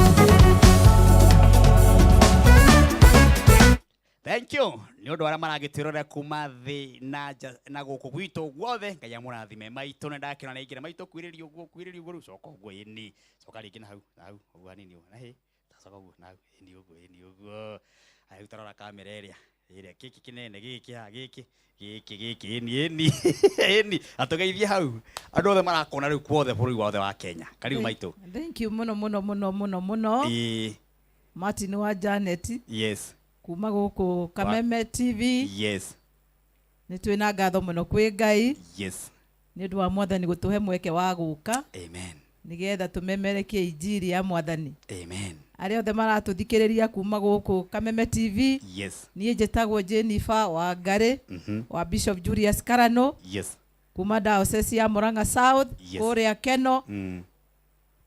Thank you. Nĩ ũndũ arĩa maragĩtwĩrorera kuma thĩ na nja na gũkũ gwitũ guothe, Ngai amũrathime. Maitũ nĩ ndakĩona nĩ aingĩra. Maitũ kwĩrĩria ũguo, kwĩrĩria ũguo, rĩu coka ũguo, ĩni. Coka rĩngĩ na hau, na hau, ũguo hanini ũguo, na hĩ, coka ũguo, na hau, ĩni ũguo, ĩni ũguo. Aya, rĩu tarora kamera ĩrĩa, ĩrĩa, gĩkĩ kĩnene, gĩkĩ haha, gĩkĩ, gĩkĩ, gĩkĩ, ĩni, ĩni, ĩni. Atũgeithie hau. Andũ othe marakona rĩu kuothe bũrũri wothe wa Kenya. Karibu maitũ. Thank you mũno mũno mũno mũno mũno. Ĩĩ. Martin wa Janet. Yes. Kuma gũkũ Kameme TV. Yes. Nĩ twĩna ngatho mũno kwĩ Ngai. Yes. Nĩ ũndũ wa Mwathani gũtũhe mweke wa gũka. Amen. Nĩgetha tũmemerekie injiri ya Mwathani. Amen. Arĩa othe maratũthikĩrĩria kuma gũkũ Kameme TV. Yes. Niĩ njĩtagwo Jennifer Wangari wa Bishop Julius Karano. Yes. Kuma diocese ya Murang'a South, Yes. kũrĩa Keno.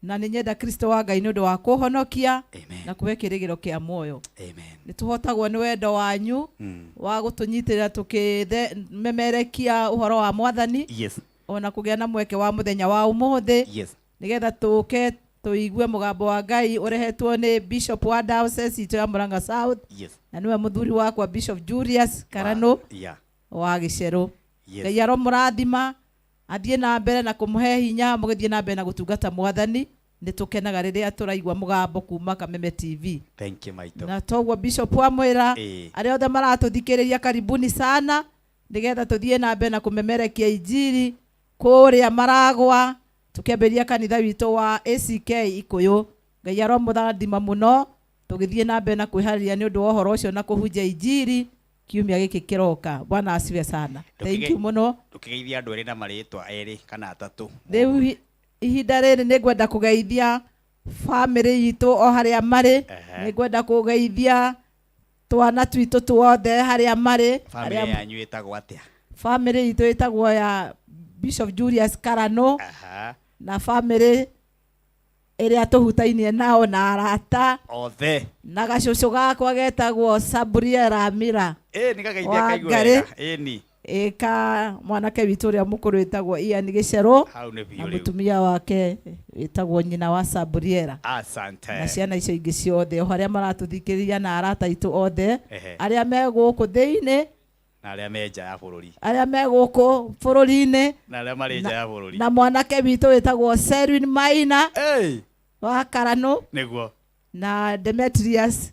Na nĩ nyenda Kristo wa Ngai nĩ ũndũ wa kũhonokia na kũhe kĩrĩgĩro kĩa muoyo. Amen. Nĩ tũhotagwo nĩ wendo wanyu wa gũtũnyitĩrĩra tũkĩmemerekia ũhoro wa Mwathani. Yes. Ona kũgĩa na mweke wa mũthenya wa ũmũthĩ. Yes. Nĩgetha tũke tũigue mũgambo wa Ngai ũrehetwo nĩ Bishop wa diocese itũ ya Murang'a South. Yes. Na nĩwe mũthuri wakwa Bishop Julius Karano Yeah. wa Gĩcerũ. Yes. Ngai aromũrathima athiĩ na mbere na kũmũhe hinya mũgĩthiĩ na mbere na gũtungata Mwathani. Nĩ tũkenaga rĩrĩa tũraigua mũgambo kuma Kameme TV. Thank you maitũ. Na toguo Bishop amwĩra Ĩĩ. arĩa othe maratũthikĩrĩria karibuni sana nĩgetha tũthiĩ na mbere na kũmemerekia injiri kũrĩa Maragwa tũkĩambĩrĩria kanitha witũ wa ACK Ikũyũ. Ngai aromũrathima mũno tũgĩthiĩ na mbere na kwĩharĩria nĩ ũndũ wa ũhoro ũcio na kũhunjia injiri kiumia gĩkĩ kĩroka. Bwana asifiwe sana. Thank you mũno. Ndũkĩgeithia andũ erĩ na marĩtwa erĩ kana atatũ. Rĩu ihinda rĩrĩ nĩ ngwenda kũgeithia Bamĩrĩ itũ o harĩa marĩ. Ehe. Nĩ ngwenda kũgeithia twana twitũ tuothe harĩa marĩ. Family yanyu ĩtagwo atĩa? Bamĩrĩ itũ ĩtagwo ya Bishop Julius Karano. Aha. Na bamĩrĩ ĩrĩa tũhutainie nao na arata othe na gacũcũ gakwa getagwo Sabriela Mira. Ĩ nĩ kagaithia Wa kaigua Ngarĩ. wega ĩni. Ĩka mwanake witũ ũrĩa mũkũrũ wĩtagwo Ian Gĩcerũ Hau nĩ biũ na rĩu. mũtumia wake wĩtagwo nyina wa Sabriela Asante. Na ciana icio ingĩ ciothe o harĩa maratũthikĩrĩria na arata aitũ othe Ehe. arĩa me gũkũ thĩinĩ, Na arĩa me nja ya bũrũri. Arĩa me gũkũ bũrũri-inĩ. Na arĩa marĩ nja ya bũrũri. Na mwanake witũ wĩtagwo Selwyn Maina Hey! wa Karano Nĩguo. Na Demetrius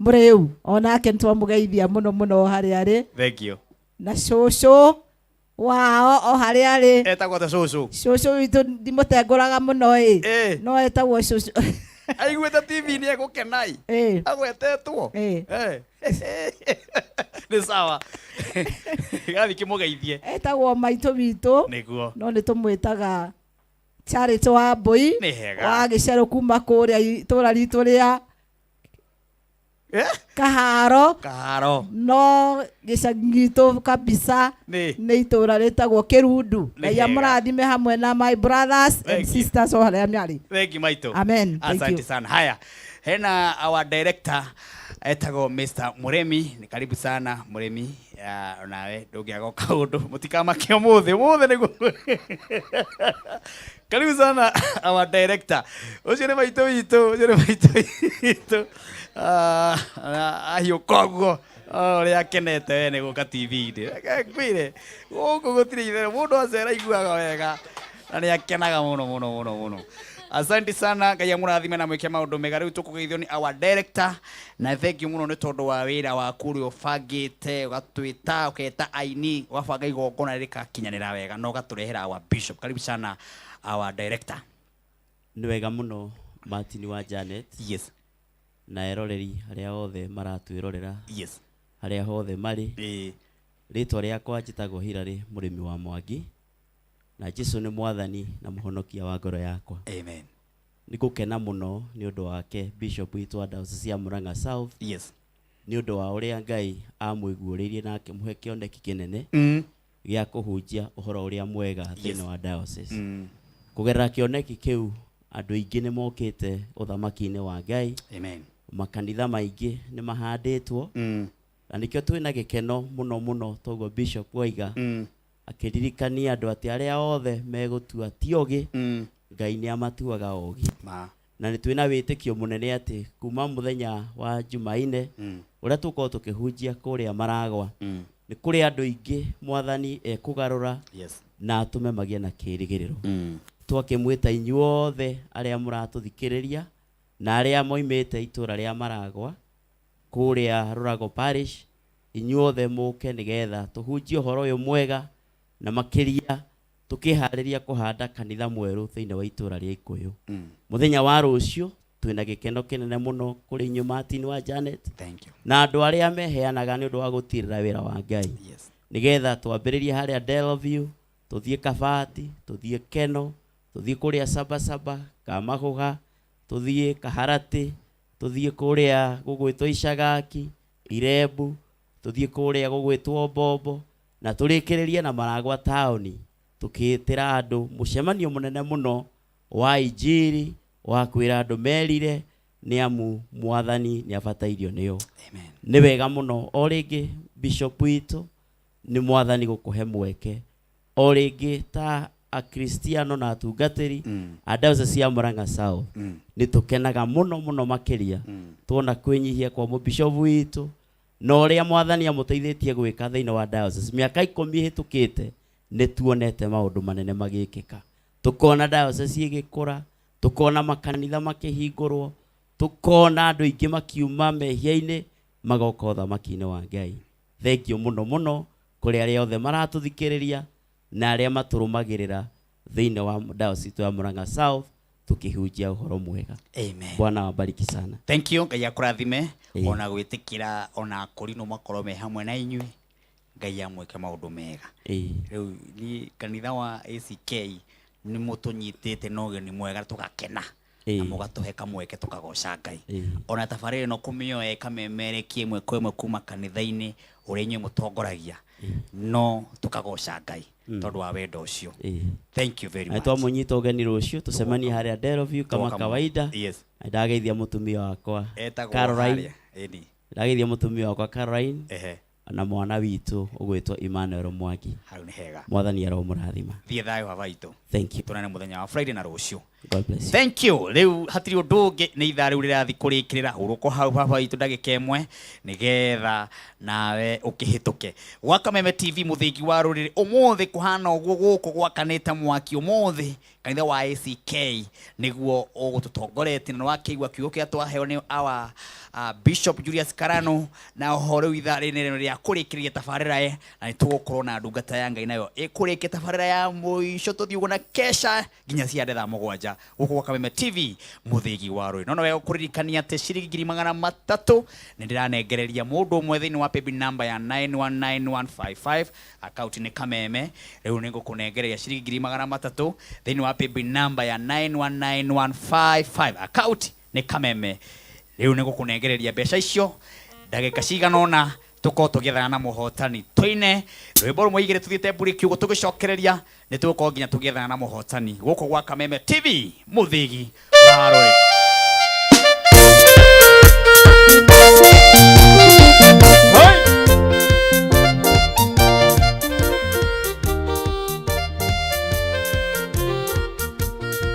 Mũrĩu onake nĩtwamũgeithia mũno mũno harĩa arĩ. Thank you. Na cũcũ wao o harĩa arĩ. Etagwo ta cũcũ? Cũcũ witũ ndimũtengũraga mũno ĩ, no etagwo cũcũ. Aiguĩte TV nĩ egũkena ĩ. Ĩ. Agwetetwo. Ĩ. Eh. Nĩ sawa, gathi kĩmũgeithie. Etagwo maitũ witũ. Nĩguo. No nĩ tũmwĩtaga Charity wa Mbũi Nĩ hega. wa Gĩcerũ kuma kũrĩa itũũra ritũ rĩa Kaharo. Kaharo. No gĩcagi gitũ kabisa Nĩ. nĩ itũũra rĩtagwo Kĩrundu. Nĩ Ngai hega. amũrathime hamwe na my brothers and Thank you. sisters o harĩa mĩarĩ. Thank you, maitũ. Amen. Thank Asante you. sana. Haya, hena our director etagwo Mr. Muremi. Nĩ karibu sana Muremi. Ah, onawe ndũngĩaga kaũndũ, mũtikamake ũmũthĩ ũmũthĩ nĩguo. Karibu sana our director. Ũcio nĩ maitũ witũ, ũcio nĩ maitũ witũ. Ah, ahiũka ũguo ũrĩa akenete we nĩ gũka TV-inĩ. Reke ngwĩre gũkũ gũtirĩ itherũ, mũndũ acera aiguaga wega na nĩ akenaga mũno mũno mũno mũno. Asante sana, Ngai amũrathime na mwĩke maũndũ mega. Rĩu tũkũgeithio nĩ our director, na thank you mũno nĩ tondũ wa wĩra waku ũrĩa ũbangĩte, ũgatwĩta, ũketa aini, ũgabanga igongona rĩkakinyanĩra wega na ũgatũrehera our bishop. Karibu sana our director. Nĩ wega mũno Martin wa Janet. Yes. Na eroreri arĩa othe maratwĩrorera. Yes. Harĩa hothe marĩ. Ĩĩ. Rĩtwa rĩakwa njĩtagwo Hilary Mũrĩmi wa Mwangi na Jesu nĩ mwathani na mũhonokia wa ngoro yakwa. Amen. Nĩ ngũkena mũno nĩ ũndũ wake Bishop witũ wa Diocese ya Murang'a South. Yes. Nĩ ũndũ wa ũrĩa Ngai amũiguũrĩirie na akĩmũhe kĩoneki kĩnene gĩa kũhunjia ũhoro ũrĩa mwega thĩinĩ wa diocese. Kũgerera kĩoneki kĩu andũ aingĩ nĩ mokĩte ũthamaki-inĩ wa Ngai. Amen. Makanitha maingĩ nĩ mahandĩtwo. Na nĩkĩo twĩna gĩkeno mũno mũno toguo Bishop waiga akĩririkania andũ atĩ arĩa othe megũtua ti ogĩ, Ngai nĩ amatuaga ogĩ. Ma. Na nĩ twĩna wĩtĩkio mũnene atĩ kuma mũthenya wa Jumaine ũrĩa tũkorwo tũkĩhunjia kũrĩa Maragwa, nĩ kũrĩ andũ aingĩ mwathani ekũgarũra Yes. na atũme magĩe na kĩĩrĩgĩrĩro. Twakĩmwĩta inyuothe arĩa mũratũthikĩrĩria na arĩa moimĩte itũũra rĩa Maragwa kũrĩa Rũrago Parish, inyuothe mũke nĩgetha tũhunjie ũhoro ũyũ mwega na makĩria tũkĩharĩria kũhanda kanitha mwerũ thĩinĩ wa itũũra rĩa Ikũyũ. Mũthenya wa rũciũ twĩna gĩkeno kĩnene mũno kũrĩ inyuĩ Martin wa Janet. Thank you. Na andũ arĩa meheanaga nĩ ũndũ wa gũtirĩra wĩra wa Ngai. Yes. Nĩgetha twambĩrĩrie harĩa Delview, tũthiĩ Kabati, tũthiĩ Keno, tũthiĩ kũrĩa Sabasaba, Kamahũha, tũthiĩ Kaharatĩ, tũthiĩ kũrĩa gũgwĩtwo Icagaki, Irembu, tũthiĩ kũrĩa gũgwĩtwo Mbombo, na tũrĩkĩrĩrie na Maragwa taũni tũkĩĩtĩra andũ mũcemanio mũnene mũno wa injiri wa kwĩra andũ merire nĩ amu mwathani nĩ abatairio nĩo. Nĩ wega mũno o rĩngĩ Bishop witũ nĩ mwathani gũkũhe mweke o rĩngĩ ta akristiano na atungatĩri a Diocese ya Murang'a South. Nĩ tũkenaga mũno mũno makĩria tuona kwĩnyihia kwa mũbishop witũ na ũrĩa mwathani amũteithĩtie gwĩka thĩinĩ wa diocese. Mĩaka 10 ĩhĩtũkĩte nĩ tuonete maũndũ manene magĩkĩka, tũkona diocese ĩgĩkũra, tũkona makanitha makĩhingũrwo, tũkona andũ aingĩ makiuma mehia-inĩ magoka ũthamaki-inĩ wa Ngai. Thank you mũno mũno kũrĩ arĩa othe maratũthikĩrĩria na arĩa matũrũmagĩrĩra thĩinĩ wa diocese itũ ya Murang'a South tukihunjia ũhoro mwega. Amen. Bwana wabariki sana. Thank you, Ngai akũrathime Ĩĩ. ona gwĩtĩkĩra ona akũrinũ makorwo me hamwe na inyuĩ. Ngai amwĩke maũndũ mega. Ĩĩ. Rĩu ni kanitha wa ACK nĩ mũtũnyitĩte na ũgeni mwega tũgakena. Na mũgatũhe kamweke tũkagoca Ngai. Ona tabarĩra ĩno kũmĩoya ĩkamemerekie ĩmwe kwa ĩmwe kuma kanitha-inĩ ũrĩa inyuĩ mũtongoragia, no tũkagoca Ngai tondũ wa wendo ũcio. Thank you very Na much. twamũnyita ũgeni rũciũ tũcemanie harĩa Delview kama Tũgoka mũno. kawaida. Yes. Na ndageithia mũtumia wakwa Etagwo Caroline. harĩa, ĩni. Ndageithia mũtumia wakwa Caroline. Ehe. Na mwana witũ ũgwĩtwo Emmanuel Mwangi. Hau nĩ hega. Mwathani aromũrathima. Thiĩ thayũ baba witũ. Thank you. Tuonane mũthenya wa Friday na rũciũ. God bless you. Thank you. Rĩu hatirĩ ũndũ ũngĩ, nĩ ithaa rĩu rĩrathiĩ kũrĩkĩrĩra. Hurũko hau baba witũ ndagĩka ĩmwe nĩgetha nawe ũkĩhĩtũke. Gwa Kameme TV, mũthingi wa rũrĩrĩ, ũmũthĩ kũhana ũguo gũkũ gwakanĩte mwaki ũmũthĩ. Kanitha wa ACK nĩguo ũgũtũtongoretie, na nĩwakĩigua kiugo kĩrĩa twaheo nĩ our Bishop Julius Karano. Na oho rĩu ithaa rĩrĩ rĩa kũrĩkĩrĩria tabarĩra ĩ, na nĩtũgũkorwo na ndungata ya Ngai nayo ĩkũrĩkia tabarĩra ya mũico, tũthiĩ ũguo na kesha nginya cia thaa 7 gũkũ gwa Kameme TV, mũthĩgi wa rũrĩrĩ. No no wega kũririkania atĩ ciringi 300,000 nĩ ndĩranengereria mũndũ ũmwe thĩinĩ wa paybill number ya 919155, account nĩ Kameme. Rĩu nĩ ngũkũnengereria ciringi 300,000 thĩinĩ wa paybill number ya 919155, account nĩ Kameme. Rĩu nĩ ngũkũnengereria mbeca icio ndagĩka cigana ũna tũkorwo tũgĩethana na mũhotani, tũine rwĩmbo rũmwe igĩrĩ tũthiĩte mburi kiugo, tũgĩcokereria nĩ tũgũkorwo nginya tũgĩethana na mũhotani gũkũ gwa Kameme TV, mũthĩgi wa rũrĩrĩ.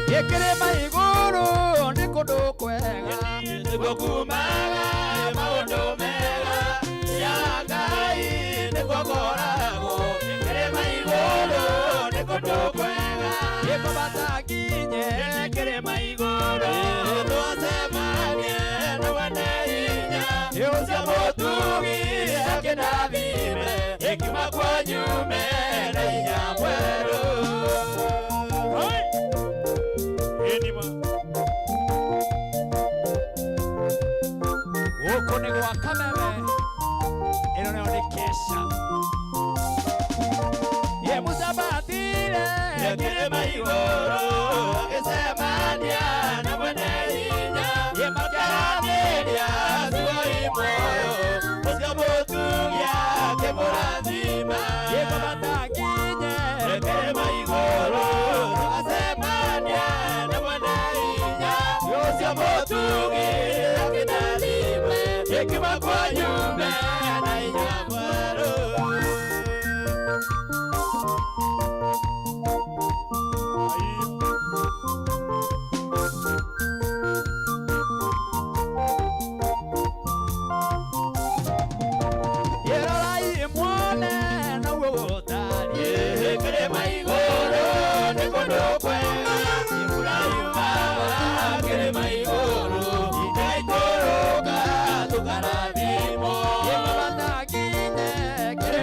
Gĩkĩrĩma igũrũ nĩ kũndũ kwega, nĩkuo kumaga maũndũ mega ya Ngai, nĩkuo ngoragwo. Kĩrĩma igũrũ nĩ kũndũ kwega, gĩkũbata nginye kĩrĩma igũrũ, twacemanie na mwene hinya, ũcio mũtugi akĩnathime, ĩkiuma kwa nyume na hinya mwerũ. Gũkũ nĩ gwa Kameme, ĩno nayo nĩ kesha. Ye Musabatire kĩrĩma igũrũ, agĩcemania na mwene hinya, ye makĩaranĩria ciugo imũyo, ũcio mũtugi akĩmũrathima. Ye kũbata nginye kĩrĩma igũrũ, agĩcemania na mwene hinya, ũcio mũtugi akĩnathima, ĩkiuma kwa nyume na hinya mwerũ. Yerorai muone noguo gũtariĩ, kĩrĩma igũrũ nĩ kũndũ kwega, mbura yumaga kĩrĩma igũrũ, ĩgaikũrũka tũkarathimwo. Ĩmabata nginye kĩrĩma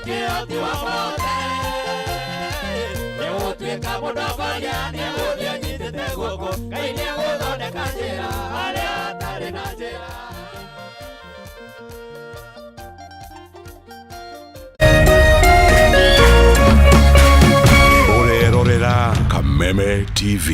Kĩhoti wa mothe. Nĩgũtuĩka mũtongoria, nĩgũthiĩ anyitĩte guoko. Ngai nĩegũthondeka njĩra harĩa hatarĩ na njĩra. Ũrerorera Kameme TV.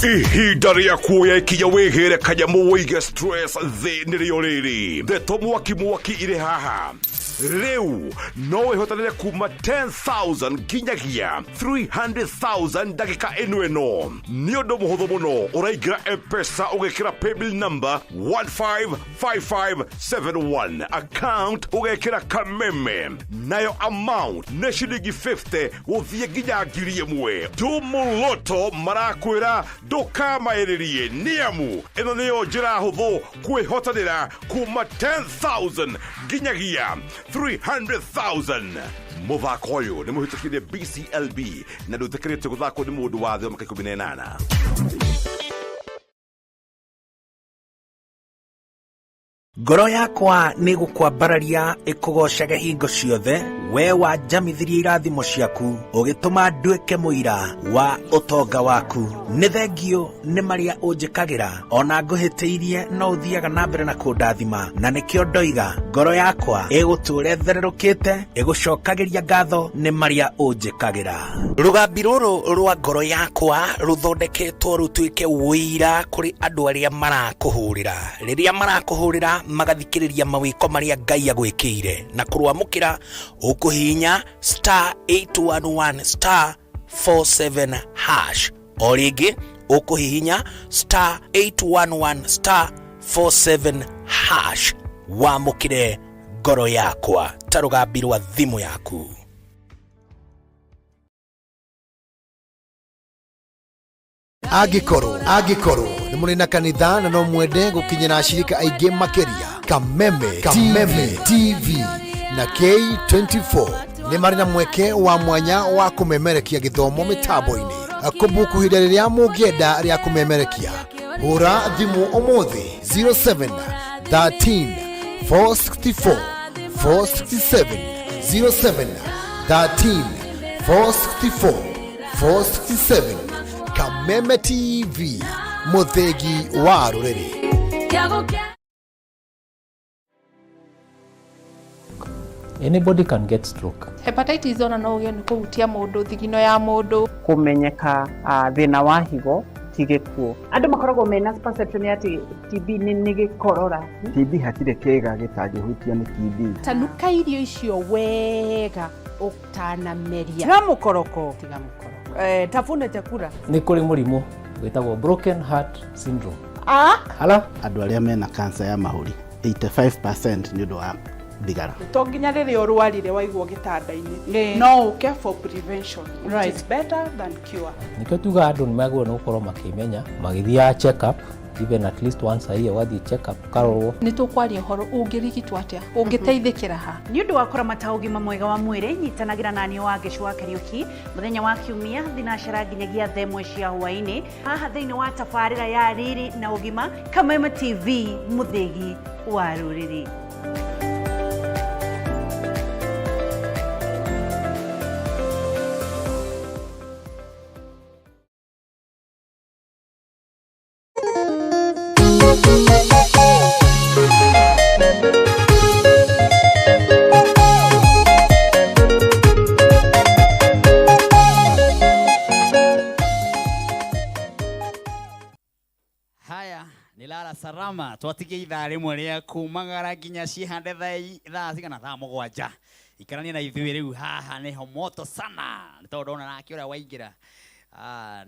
Ihinda rĩa kuoya ikinya wĩhĩre kanyamũ wĩige stress thĩ nĩrĩo rĩrĩ. Ndeto mwaki mwaki irĩ haha. Rĩu no wĩhotanĩre kuma 10,000 nginyagia 300,000 ndagĩka ĩno ĩno. Nĩ ũndũ mũhũthũ mũno, ũraingĩra M-Pesa ũgekĩra paybill number 155571, account ũgekĩra Kameme, nayo amount nĩ ciringi 50 gũthiĩ nginya 1,000. Tumuloto marakwĩra ndũkamaĩrĩrie, nĩamu ĩno nĩyo njĩra hũthũ kwĩhotanĩra kuma 10,000 nginyagia 300,000. Mũthako ũyũ nĩ mũhĩtũkire BCLB na ndũĩtĩkĩrĩtio gũthakwo nĩ mũndũ wa thĩ wa mĩaka 18. Ngoro yakwa nĩ gũkwambararia ĩkũgocage hingo ciothe, we wanjamithirie irathimo ciaku, ũgĩtũma nduĩke mũira wa ũtonga waku. Nĩ thengio nĩ marĩa ũnjĩkagĩra, ona ngũhĩtĩirie no ũthiaga na mbere na kũndathima, na nĩkĩo ndoiga ngoro yakwa ĩgũtũũra ĩthererũkĩte, ĩgũcokagĩria ngatho nĩ marĩa ũnjĩkagĩra. Rũgambi rũrũ rwa ngoro yakwa rũthondeketwo rũtuĩke ũira kũrĩ andũ arĩa marakũhũrĩra. Rĩrĩa marakũhũrĩra magathikĩrĩria mawĩko marĩa Ngai agwĩkĩire, na kũrwamũkĩra ũkũhihinya star 811 star 47 hash. O rĩngĩ ũkũhihinya star 811 star 47 hash, wamũkĩre ngoro yakwa ta rũgambi rwa thimũ yaku. Angĩkorwo nĩ mũrĩ na kanitha na no mwende gũkinyĩra ashirika aingĩ makĩria, Kameme TV na K24 nĩ marĩ na mweke wa mwanya wa kũmemerekia gĩthomo mĩtambo-inĩ. Kũbuku ihinda rĩrĩa mũngĩenda rĩa kũmemerekia, hũra thimũ ũmũthĩ 07 13 464 467, 07 13 464 467. Kameme TV, mũthĩgi wa rũrĩrĩ. Anybody can get stroke. Hepatitis ona no ũgĩe nĩ kũhutia mũndũ thigino ya mũndũ. Kũmenyeka thĩna wa higo ti gĩkuũ. Andũ makoragwo mena perception ya atĩ TB nĩ gĩkorora. TB hatirĩ kĩĩga gĩtangĩhutio nĩ TB. Tanuka irio icio wega ũtanameria. Tiga mũkoroko. Tiga mũkoroko. Tafuna chakula. Nĩ kũrĩ mũrimũ wĩtagwo broken heart syndrome. Ala andũ arĩa mena cancer ya mahũri 85% nĩ ũndũ wa thigara. To nginya rĩrĩa ũrwarire waigwo gĩtanda-inĩ, no ũke for prevention, which Right. is better than cure. Nĩkĩo tugaga andũ nĩ magĩrĩirwo nĩ gũkorwo makĩmenya, magĩthiaga check up even at least once a year, ũgathiĩ check up ũkarorwo. Nĩ tũkwaria ũhoro ũngĩrigitwo atĩa, ũngĩteithĩkĩra ha. Nĩ ũndũ wa kũramata ũgima mwega wa mwĩrĩ, nyitanagĩra naniĩ wa Ngĩcu wa Kariũki mũthenya wa kiumia thinacara nginyagia thaa ĩmwe cia hwaĩ-inĩ, haha thĩinĩ wa tabarĩra ya Riri na Ũgima, Kameme TV, mũthĩgi wa rũrĩrĩ. Haya, nilala salama. Twatigie ithaa rĩmwe rĩa kumagara nginya cihande thaa cigana, thaa 7. Ikarania na ithuĩ rĩu haha nĩho moto sana. Nĩ tondũ ndona nake ũrĩa waingĩra.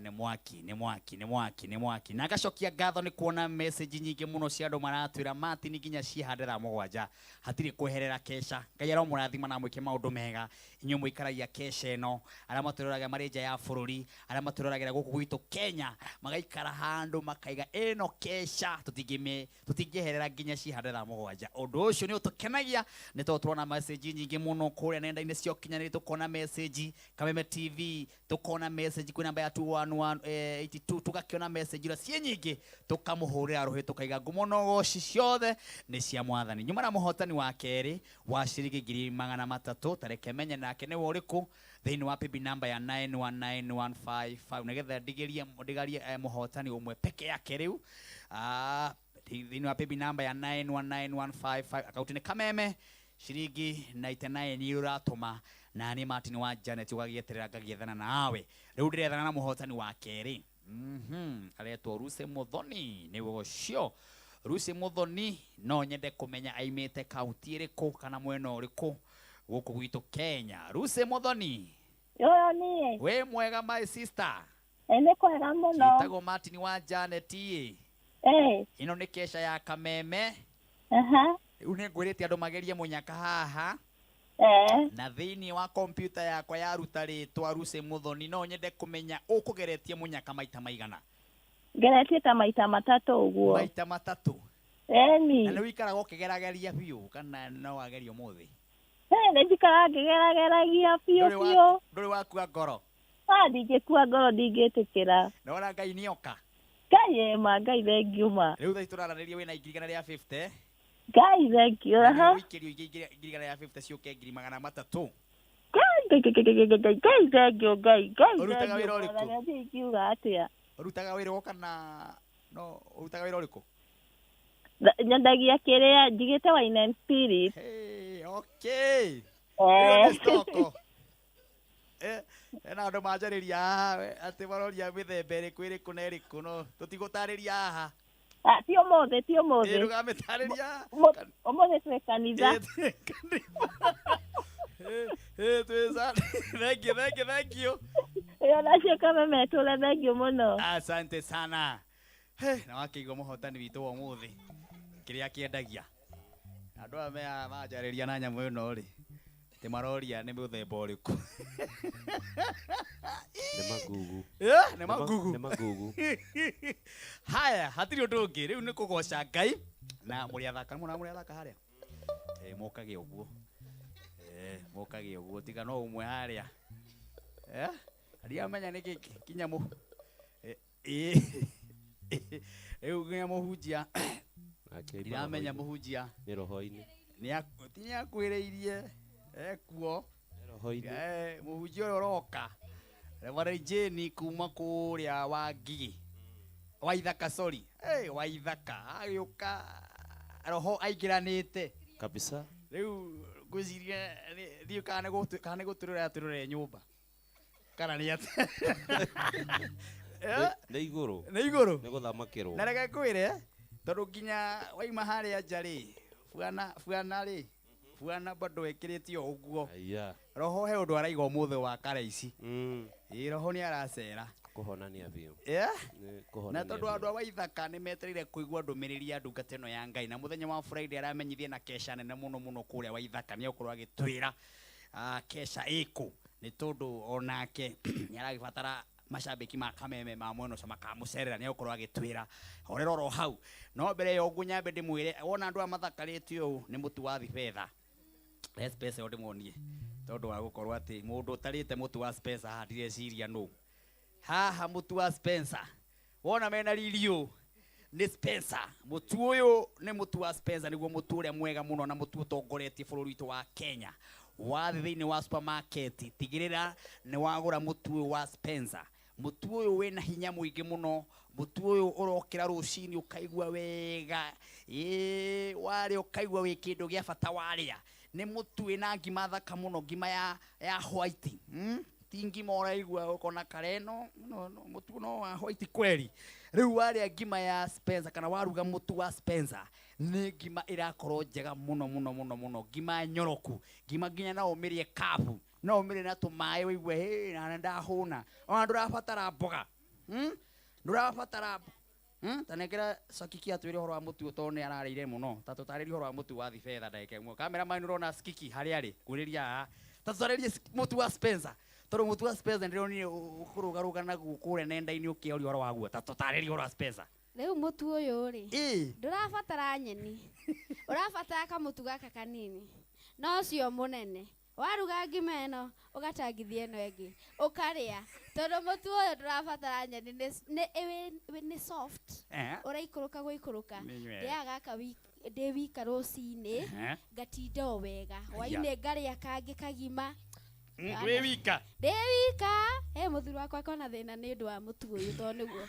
Nĩ mwaki, nĩ mwaki, nĩ mwaki, nĩ mwaki. Na ngacokia ngatho nĩ kuona message nyingĩ mũno cia andũ maratwĩra Martin nginya cihande thaa 7. Hatirĩ kweherera kesha. Ngai aromũrathima na mwĩke maũndũ mega. Inyuĩ mũikaragia kesha ĩno, arĩa matũroraga marĩ nja ya bũrũri, arĩa matũroragĩra gũkũ gwitũ Kenya, magaikara handũ makaiga ĩno kesha tũtingĩeherera nginya cihande thaa 7. Ũndũ ũcio nĩ ũtũkenagia nĩ tondũ tũrona message nyingĩ mũno kũrĩa nenda-inĩ cia ũkinyanĩria, tũkona message Kameme TV, tũkona message kwĩ namba namba ya 21182 tugakiona message ira ciĩ nyingĩ tukamuhurira ruhi tukaiga ngumo na ũgoci ciothe nĩ cia mwathani. Nyuma na mũhotani wa kerĩ wa ciringi 300,000, tareke menye nake nĩwe ũrĩkũ thĩinĩ wa PB namba ya 919155 nĩgetha ndigirie ndigarie mũhotani ũmwe peke yake rĩu thĩinĩ wa PB namba ya 919155 akaunti nĩ Kameme ciringi 99 nĩ ũratũma na nĩ Martin wa Janet ũgagĩeterera ngagĩethana nawe. Rĩu ndĩrethana na mũhotani wa kerĩ aretwo Ruse Muthoni nĩwe ũcio. Ruse Muthoni no nyende kũmenya aimĩte kaunti ĩrĩkũ kana mwena ũrĩkũ gũkũ gwitũ Kenya. Ruse Muthoni, Yoyo niĩ. Wĩ mwega my sister? Nĩ kwega mũno. Njĩtagwo Martin wa Janet ĩ. Ĩno nĩ kesha ya Kameme. Aha. Rĩu nĩ ngwĩrĩte andũ magerie mũnyaka haha. Na thĩinĩ wa kompyuta yakwa yaruta rĩtwa Ruse Muthoni no nyende kũmenya ũkũgeretie mũnyaka maita maigana. Ngeretie ta maita matatũ ũguo. Maita matatũ. Eni. Na nĩ wĩikaraga ũkĩgerageria biũ kana no wageria ũmũthĩ? Nĩ njikaraga ngĩgerageragia biũ biũ. Ndũrĩ wakua ngoro? Ndingĩkua ngoro, ndingĩtĩkĩra. Nĩwona Ngai nĩoka? Ngai ema, Ngai thengiũ ma. Rĩu thaa ici tũraranĩria wĩna 150,000. Ngai thengiũ. Aha. Ũikĩrio ingĩ 150,000 ciũke 300,000. Ngai Ngai Ngai Ngai Ngai Ngai thengiũ Ngai Ngai Ũrutaga thengiũ wĩra ũrĩkũ? Mwathani, ndiĩ ingiuga atĩa. Ũrutaga wĩra ũrĩkũ kana no ũrutaga wĩra ũrĩkũ? Nyendagia kĩrĩa njigĩte wine and spirit. Hey, okay. Ĩyo nĩ stoko. Hena andũ manjarĩria haha atĩ maroria mĩthemba ĩrĩkũ ĩrĩkũ na ĩrĩkũ no tũtigũtarĩria haha. Ti ũmũthĩ, ti ũmũthĩ. Ndũgamĩtarĩria. Ũmũthĩ twĩ kanitha. Twĩ thank you, thank you, thank you. Ĩyo nacio Kameme tũre thengiũ mũno. Asante sana. Na wakĩigua mũhotani witũ wa ũmũthĩ kĩrĩa kĩendagia. Andũ aya mea manjarĩria na nyamũ ĩno rĩ atĩ maroria nĩ mũthemba ũrĩkũ. Nĩ magugu. Nĩ magugu. Nĩ magugu. Haya, hatirĩ ũndũ ũngĩ rĩu nĩ kũgoca Ngai na mũrĩ athaka mũno mũrĩ athaka harĩa. Mũkage ũguo. Mũkage ũguo tiga no ũmwe harĩa. Ndiamenya nĩkĩ kinya mũ rĩu nginya mũhunjia ndiramenya mũhunjia nĩ roho-inĩ. Nĩ akwĩrĩirie ekuo roho-inĩ. Mũhunjia ũrĩa ũroka Reverend Jane kuma kũrĩa wa Ngigĩ wa Ithaka, sorry, wa Ithaka agĩũka roho aingĩranĩte kabisa. Rĩu ngwĩciria ndiũĩ kana nĩ gũtũrĩra atũrĩre nyũmba kana nĩ atĩa. Nĩ igũrũ. Nĩ igũrũ. Nĩ gũthamakĩrwo. Na reke ngwĩre tondũ nginya waima harĩa nja rĩ buana buana rĩ buana bado ĩkĩrĩte o ũguo. Roho he ũndũ araiga ũmũthĩ wa kara ici. Ĩĩ roho nĩ aracera. Kũhonania biũ. Nĩ Na kũhonania tondũ biũ. andũ a Waithaka nĩ metereire kũigua ndũmĩrĩri ya ndungata ĩno ya Ngai na mũthenya wa Friday aramenyithie na kesha nene mũno mũno kũrĩa Waithaka nĩ egũkorwo agĩtwĩra kesha ĩkũ nĩ tondũ onake nĩ aragĩbatara macambĩki ma Kameme ma mwena ũcio makamũcerera nĩ egũkorwo agĩtwĩra horera oro hau. No mbere ya ũguo nyambe ndĩmwĩre wona andũ aya mathakarĩte ũũ nĩ mũtu wa Thibetha. Rehe Spencer ĩyo ndĩmuonie tondũ wa gũkorwo atĩ mũndũ ũtarĩte mũtu wa Spencer haha ndireciria nũ. Haha mũtu wa Spencer wona mena riri ũũ nĩ Spencer. Mũtu ũyũ nĩ mũtu wa Spencer nĩguo mũtu ũrĩa mwega mũno na mũtu ũtongoretie bũrũri witũ wa Kenya. Wathiĩ thĩinĩ wa supermarket tigĩrĩra nĩ wagũra mũtu ũyũ wa Spencer. Mũtu ũyũ wĩna hinya mũingĩ mũno, mũtu ũyũ ũrokĩra rũcinĩ ũkaigua wega, warĩa ũkaigua wĩ kĩndũ gĩa bata warĩa. Nĩ mũtu wĩna ngima thaka mũno, ngima ya white. Ti ngima ũraigua ũkona kareno, no, no, mũtu no wa white kweli. Rĩu warĩa ngima ya Spencer kana waruga mũtu wa Spencer nĩ ngima ĩrakorwo njega mũno mũno mũno mũno, ngima nyoroku, ngima nginya no ũmĩrĩe kabu, no ũmĩrĩe na tũmaĩ ũigue hĩ na ndahũna. Ona ndũrabatara mboga. Ndũrabatara Ta nengera Sakiki atwĩre ũhoro wa mũtu ũyũ tondũ nĩ ararĩire mũno. Ta tũtarĩrie ũhoro wa mũtu wa Thibetha ndagĩka ĩmwe. Cameraman ũrona Skiki harĩa arĩ, ngwĩrĩria haha. Ta tũtarĩrie mũtu wa Spencer. Tondũ mũtu wa Spencer ndĩronire ũkũrũgarũga naguo kũrĩa nenda-inĩ ũkĩaria ũhoro waguo. Ta tũtarĩrie ũhoro wa Spencer. Rĩu mũtu ũyũ rĩ, ndũrabatara nyeni, ũrabatara kamũtu gaka kanini, no ũcio mũnene Waruga ngima ĩno ũgatangithia ĩno ĩngĩ ũkarĩa tondũ mũtu ũyũ ndũrabatara nyeni nĩ soft. Ũraikũrũka gũikũrũka. Nĩ wega. Ndĩaga gaka ndĩ wika rũcinĩ, ngatinda o wega. Hwainĩ ngarĩa kangĩ kagima. Wĩ wika? Ndĩ wika. He mũthuri wakwa akona thĩna nĩ ũndũ wa mũtu ũyũ tondũ nĩguo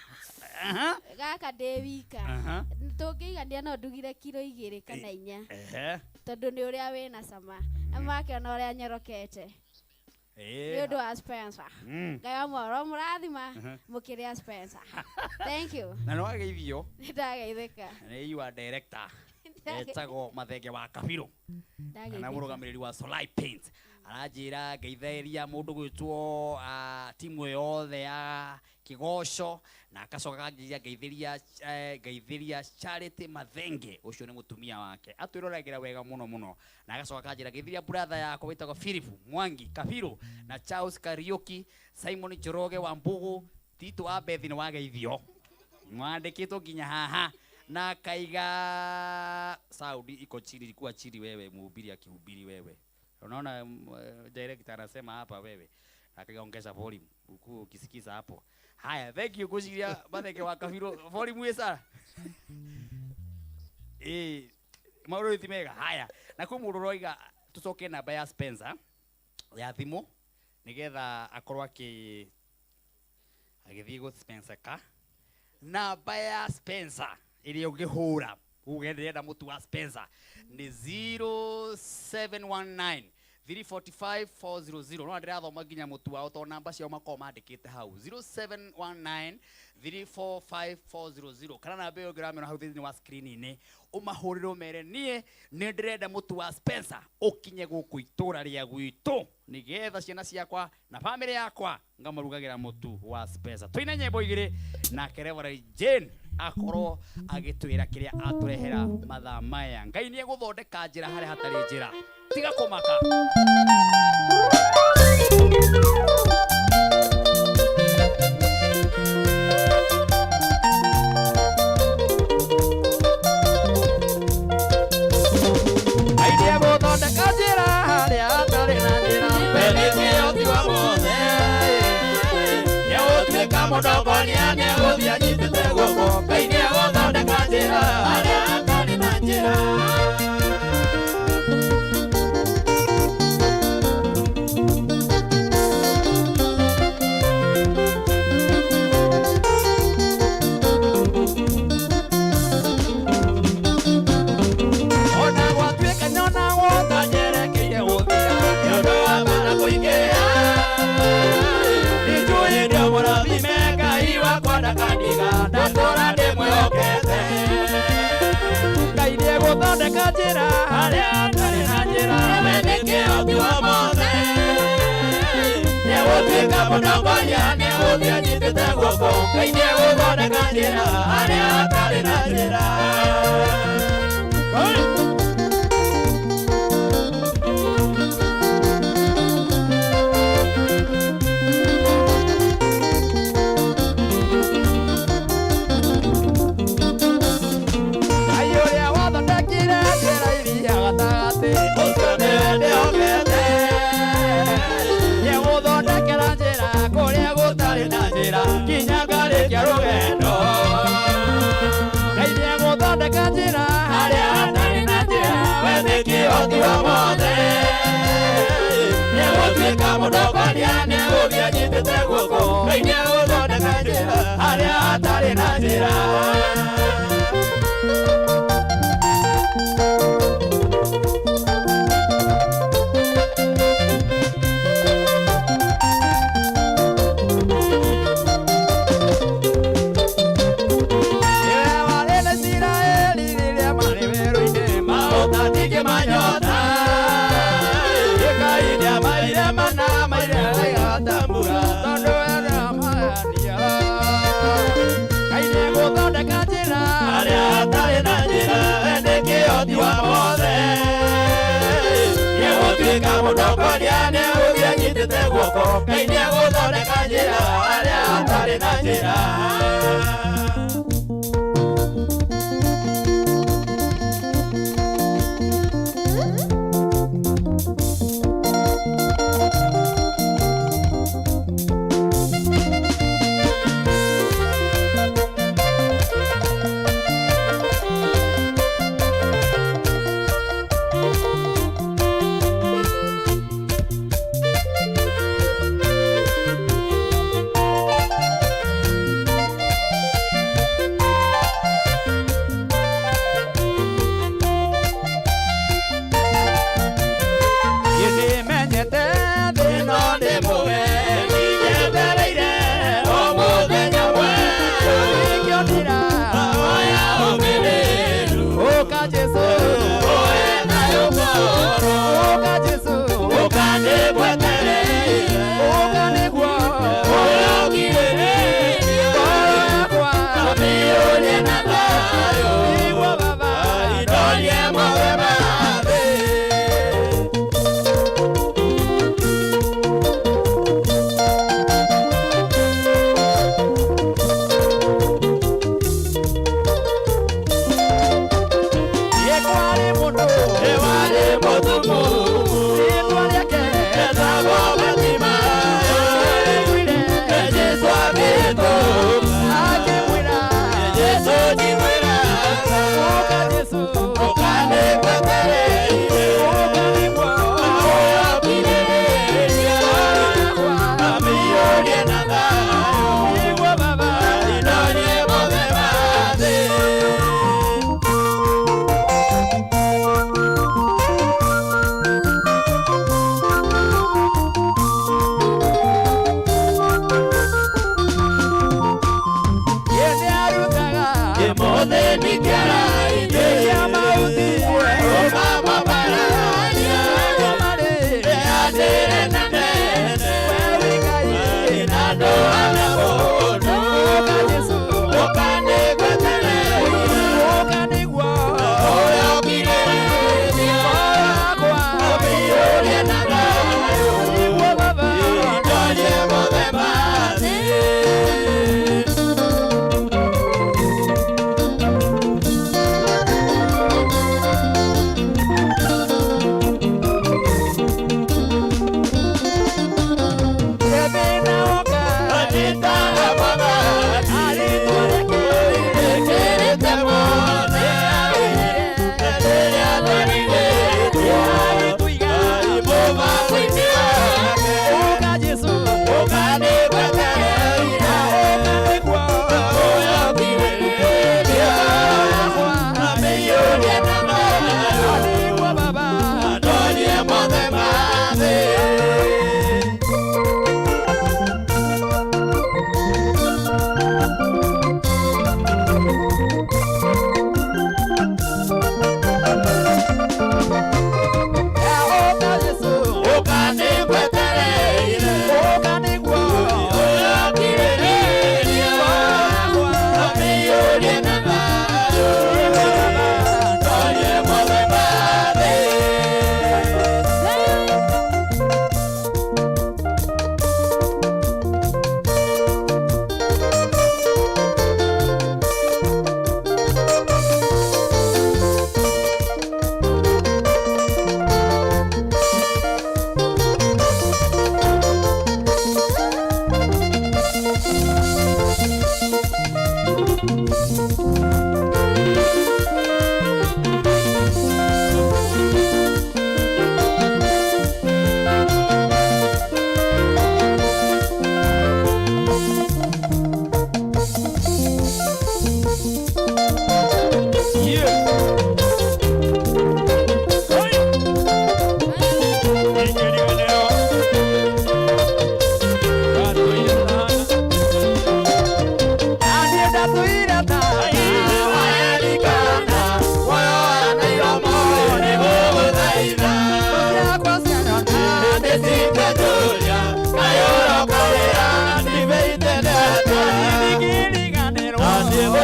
gaka ndĩ wika. Tũngĩigania no ndugire kiro 2 kana 4. Tondũ nĩ ũrĩa wĩna cama na makĩona ũrĩa nyorokete nĩ ũndũ wa Spencer. Ngai wa mworo mũrathima mũkĩrĩa Spencer. Thank you. Na nĩ wageithio? Nĩ ndageithĩka. Nĩ you are director etagwo Mathenge wa Kabirũ kana Ndageithĩka. mũrũgamĩrĩri wa Solai Paint aranjĩra ngeithĩria mũndũ gwĩtwo timu yothe ya Kĩgoco na akacoka akanjĩra ngeithĩria ngeithĩria Charity Mathenge ũcio nĩ mũtumia wake atwĩroragĩra wega mũno mũno na agacoka akanjĩra ngeithĩria brother yakwa wĩtagwo Philip Mwangi Kabirũ na Charles Kariuki Simon Njoroge wa Mbugu Tito wa Bethi nĩ wageithio mwandĩkĩtwo nginya haha na akaiga Saudi iko chini, ilikuwa chini wewe mhubiri akihubiri wewe unaona director anasema hapa wewe akaiga ongeza volume huku ukisikiza hapo. Haya, thank you kushikilia Mathenge wa Kabirũ volume ĩ sara maũndũ ti mega. Haya, na kwĩ mũndũ ũroiga tũcoke namba ya Spencer ya thimũ nĩgetha akorwo agĩthiĩ gũ Spencer ka namba ya Spencer ĩrĩa ũngĩhũra uge ndĩrenda mũtu wa Spencer nĩ 0719 345 400. No ndĩrathoma nginya mũtu wao tondũ namba ciao makoragwo mandĩkĩte hau 0719 345 400 kana namba ĩyo ũngĩramĩona hau thĩinĩ wa screen-inĩ ũmahũrĩre ũmere niĩ nĩ ndĩrenda mũtu wa Spencer ũkinye gũkũ itũra rĩa gwitũ nĩgetha ciana ciakwa na bamĩrĩ yakwa ngamarugagĩra mũtu wa Spencer. Tũine nyĩmbo igĩrĩ nake Reverend Jane akorwo agĩtwĩra kĩrĩa atũrehera mathaa maya. Ngai nĩ egũthondeka njĩra harĩa hatarĩ njĩra, tiga kũmaka. Ngai nĩ egũthondeka njĩra harĩa hatarĩ na njĩra. We nĩ kĩhoti wa mothe. Nĩegũtuĩka mũtongoria, nĩegũthiĩ anyitĩte guoko. Ngai nĩegũthondeka njĩra harĩa hatarĩ na njĩra. Ona gwatuĩka nyonagwo ta njerekeire gũthira nĩ ũndũ wa mbara kũingĩha. Nĩnjũĩ ndĩ mũrathime Ngai wakwa ndakandiga ndatũra ndĩmwĩhokete. Ngai nĩegũthondeka njĩra harĩa hatarĩ na njĩra. We nĩ kĩhoti wa mothe. Nĩegũtuĩka mũtongoria, nĩegũthiĩ anyitĩte guoko. Ngai nĩegũthondeka njĩra harĩa hatarĩ na njĩra. Ngai ũrĩa wathondekire njĩra iria gatagatĩ ũcio nĩwe ndĩhokete. Nĩegũthondekera njĩra kũrĩa gũtarĩ na njĩra nginya ngarĩkia rũgendo. Ngai nĩegũthondeka njĩra harĩa hatarĩ na njĩra. We nĩ kĩhoti wa mothe. Nĩegũtuĩka mũtongoria, nĩegũthiĩ anyitĩte guoko. Ngai nĩegũthondeka njĩra harĩa hatarĩ na njĩra. Nĩwe warĩ na Isiraeli rĩrĩa marĩ werũ-inĩ Maũta ndingĩmanyota. Ngai nĩamaire mana maire agatambura. Tondũ we nĩamahania. Ngai nĩegũthondeka njĩra harĩa hatarĩ na njĩra. We nĩ kĩhoti wa mothe. Nĩegũtuĩka mũtongoria, nĩegũthiĩ anyitĩte guoko. Ngai nĩegũthondeka njĩra harĩa hatarĩ na njĩra.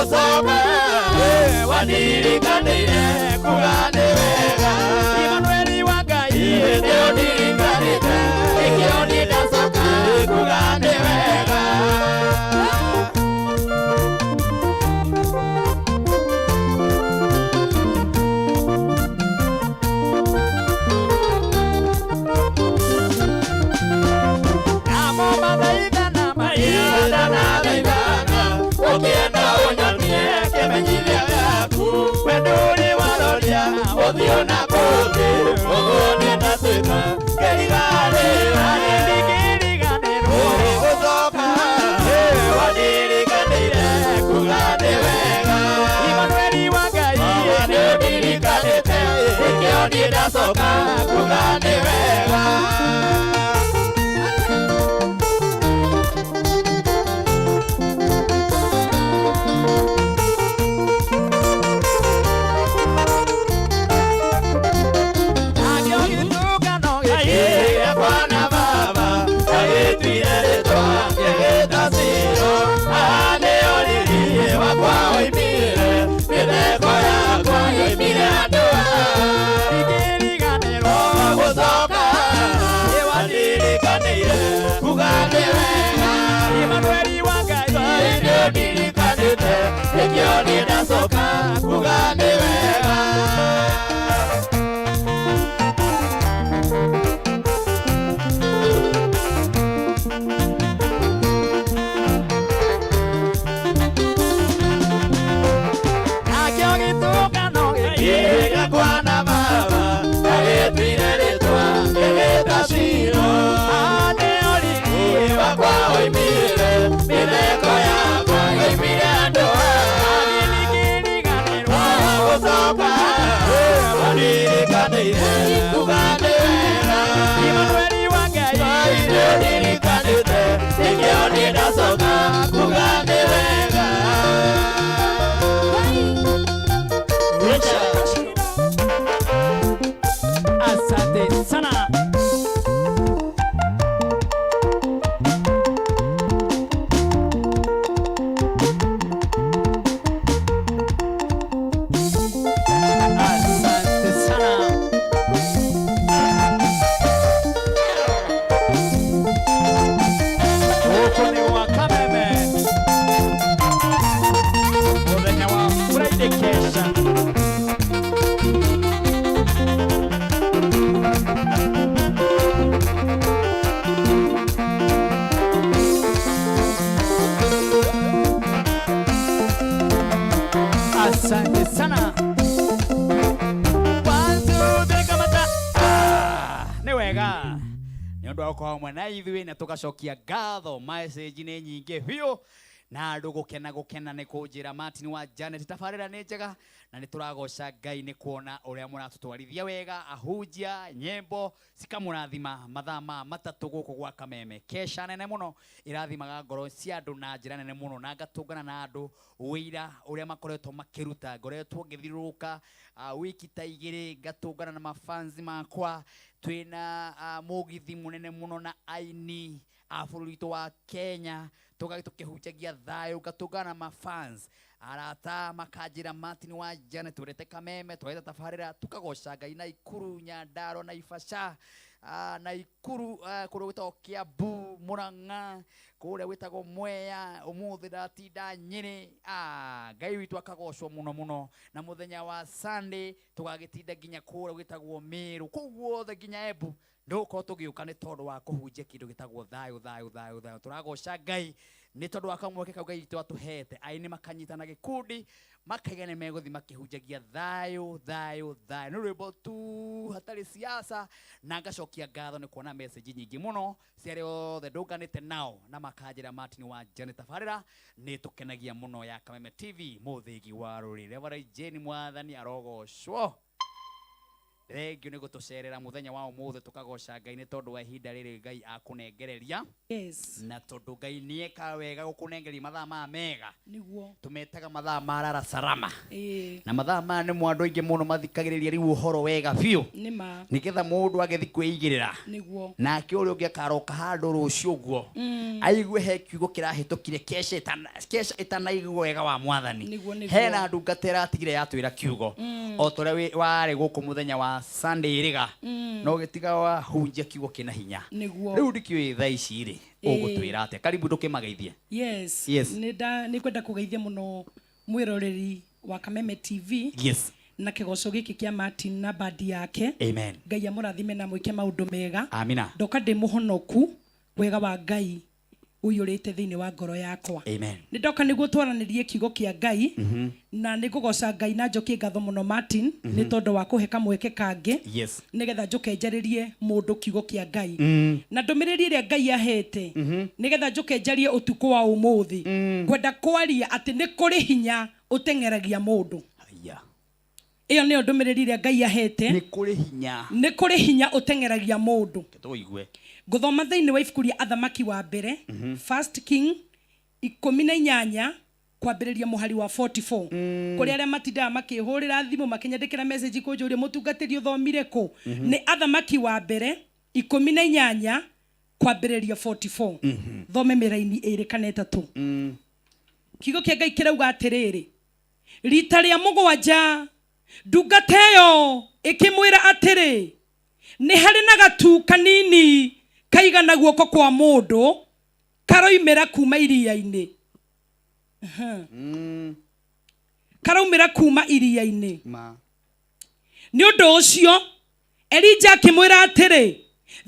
Gũcoka wanirikanĩire kuga nĩ wega Imanueli wa Ngai nĩ ũndirikanĩte nĩkĩo niĩ ndacoka kuga nĩ wega. Namo mathaithana maithana thaithana ũkĩenda ũnyonie kĩmenyithia gĩaku wendo ũrĩ waroria ũthiũ na kũngĩ ũguo niĩ ndatuĩka kĩriganĩro ndingĩriganĩrwo gũcoka wandirikanĩire kuga nĩ wega Imanueli wa Ngai nĩ ũndirikanĩte nĩkĩo niĩ ndacoka kuga nĩ wega. Imanueli wa Ngai nĩ ũndirikanĩte nĩkĩo niĩ ndacoka kuga nĩ wega. Nakĩo gĩtũngano gĩkĩgĩa kwana baba agĩtuire rĩtwa gĩgĩta Shilo nĩo riri wakwa oimire mĩtheko yakwa yoimire andũ ndingĩriganĩrwo gũcoka wandirikanĩire kuga nĩ wega Imanueli wa Ngai nĩ ũndirikanĩte nĩkĩo niĩ ndacoka kuga nĩ wega. Asante sana. Asante sana. Gũkũ nĩ gwa Kameme mũthenya wa Friday kesha. Asante sana. One, two, three, kamata. Nĩ wega nĩ ũndũ wa gũkorwo hamwe na ithuĩ na tũgacokia ngatho message nĩ nyingĩ biũ na andũ gũkena gũkena nĩ kũnjĩra Martin wa Janet tabarĩra nĩ njega na nĩ tũragoca Ngai nĩ kuona ũrĩa mũratũtwarithia wega ahunjia nyĩmbo cikamũrathima mathaa ma matatũ gũkũ gwa Kameme kesha nene mũno ĩrathimaga ngoro cia andũ na njĩra nene mũno na ngatũngana na andũ wĩira ũrĩa makoretwo makĩruta ngoretwo ngĩthiũrũrũka wiki ta igĩrĩ ngatũngana na mafanzi makwa twĩna mũgithi mũnene mũno na aini a bũrũri witũ wa Kenya tũgagĩ tũkĩhunjagia thayũ ngatũngana na mafans arata makanjĩra Martin wa Janet twendete Kameme twendete tabarĩra tũkagoca Ngai Naikuru Nyandarua Naivasha Naikuru kũrĩa gwĩtagwo Kiambu Murang'a kũrĩa gwĩtagwo Mwea ũmũthĩ ndatinda Nyĩrĩ Ngai witũ akagocwo mũno mũno na mũthenya wa Sunday tũgagĩtinda nginya kũrĩa gwĩtagwo Meru kũu guothe nginya Embu ndũgũkorwo tũgĩũka nĩ tondũ wa kũhunjia kĩndũ gĩtagwo thayũ thayũ thayũ thayũ tũragoca Ngai nĩ tondũ wa kamweke kau Ngai witũ atũhete aini makanyitana gĩkundi makaiga nĩ megũthiĩ makĩhunjagia thayũ thayũ thayũ nĩ rwĩmbo tu hatarĩ siasa na ngacokia ngatho nĩ kuona message nyingĩ mũno cia arĩa othe ndũnganĩte nao na makanjĩra Martin wa Janet tabarĩra nĩ tũkenagia mũno ya Kameme TV mũthĩgi wa rũrĩrĩ Reverend Jane mwathani arogocwo. Thengio nĩ gũtũcerera mũthenya wa ũmũthĩ, tũkagoca Ngai nĩ tondũ wa ihinda rĩrĩ Ngai akũnengereria. Yes. Na tondũ Ngai nĩekaga wega gũkũnengereria mathaa maya mega. Nĩguo. Tũmetaga mathaa ma rara salama. Ĩĩ. Na mathaa maya nĩmo andũ aingĩ mũno mathikagĩrĩria rĩu ũhoro wega biũ. Nĩ ma. Nĩgetha mũndũ agĩthiĩ kwĩigĩrĩra. Nĩguo. Nake ũrĩa ũngĩ akaroka handũ rũciũ ũguo. Aigue he kiugo kĩrahĩtũkire keca ĩtanaigua wega wa mwathani. Nĩguo, nĩguo. Hena ndungata ĩratigire yatwĩra kiugo. O ta ũrĩa warĩ gũkũ mũthenya wa Sunday ĩrĩga. No gĩtiga wahunjia kiugo kĩna hinya. Nĩguo. Rĩu ndikĩũĩ thaa ici rĩ, ũgũtwĩra atĩa? Karibu ndũkĩmageithie. Yes. Yes. Nĩ nda nĩ kwenda kũgeithia mũno mwĩroreri wa Kameme TV. Yes. Na kĩgoco gĩkĩ kĩa Martin na bandi yake. Amen. Ngai amũrathime na mwĩke maũndũ mega. Amina. Ndoka ndĩ mũhonoku, wega wa Ngai ũiyũrĩte thĩinĩ wa ngoro yakwa. Amen. Nĩ ndoka nĩguo twaranĩrie kiugo kĩa Ngai. Na nĩ ngũgoca Ngai na njokie ngatho mũno Martin nĩ tondũ wa kũhe kamweke kangĩ. Yes. Nĩgetha njoke njarĩrie mũndũ kiugo kĩa Ngai. Na ndũmĩrĩri ĩrĩa Ngai ahete nĩgetha njoke njarie ũtukũ wa ũmũthĩ. Ngwenda kwaria atĩ nĩ kũrĩ hinya ũteng'eragia mũndũ. Haya. Ĩyo nĩyo ndũmĩrĩri ĩrĩa Ngai ahete. Nĩ kũrĩ hinya. Nĩ kũrĩ hinya ũteng'eragia mũndũ. Tũigue. Ngũthoma thĩinĩ wa ibuku rĩa Athamaki wa mbere, First King 18 kwambĩrĩria mũhari wa 44. Kũrĩ arĩa matindaga makĩhũrĩra thimũ makĩnyandĩkĩra message kũnjũria mũtungatĩri ũthomire kũ. Nĩ Athamaki wa mbere 18 kwambĩrĩria 44. Thome mĩraini 2 kana 3. Kiugo kĩa Ngai kĩrauga atĩrĩrĩ, rita rĩa mũgwanja ndungata ĩyo ĩkĩmwĩra atĩrĩ, nĩ harĩ na gatu kanini kaigana guoko kwa mũndũ karoimĩra kuma iria-inĩ. Karaumĩra kuma iria-inĩ. Nĩ ũndũ ũcio Elija akĩmwĩra atĩrĩ,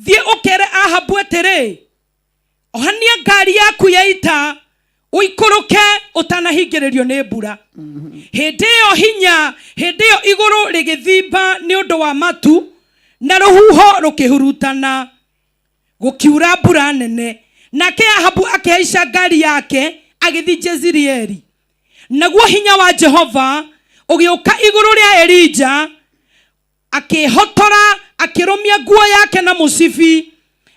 thiĩ ũkere Ahabu atĩrĩ, ohania ngari yaku ya ita ũikũrũke ũtanahingĩrĩrio nĩ mbura. Hĩndĩ ĩyo hinya, hĩndĩ ĩyo igũrũ rĩgĩthimba nĩ ũndũ wa matu na rũhuho rũkĩhurutana, gũkiura mbura nene. Nake Ahabu akĩhaica ngari yake agĩthiĩ Jezireeli. Naguo hinya wa Jehova ũgĩũka igũrũ rĩa Elija, akĩhotora, akĩrũmia nguo yake na mũcibi,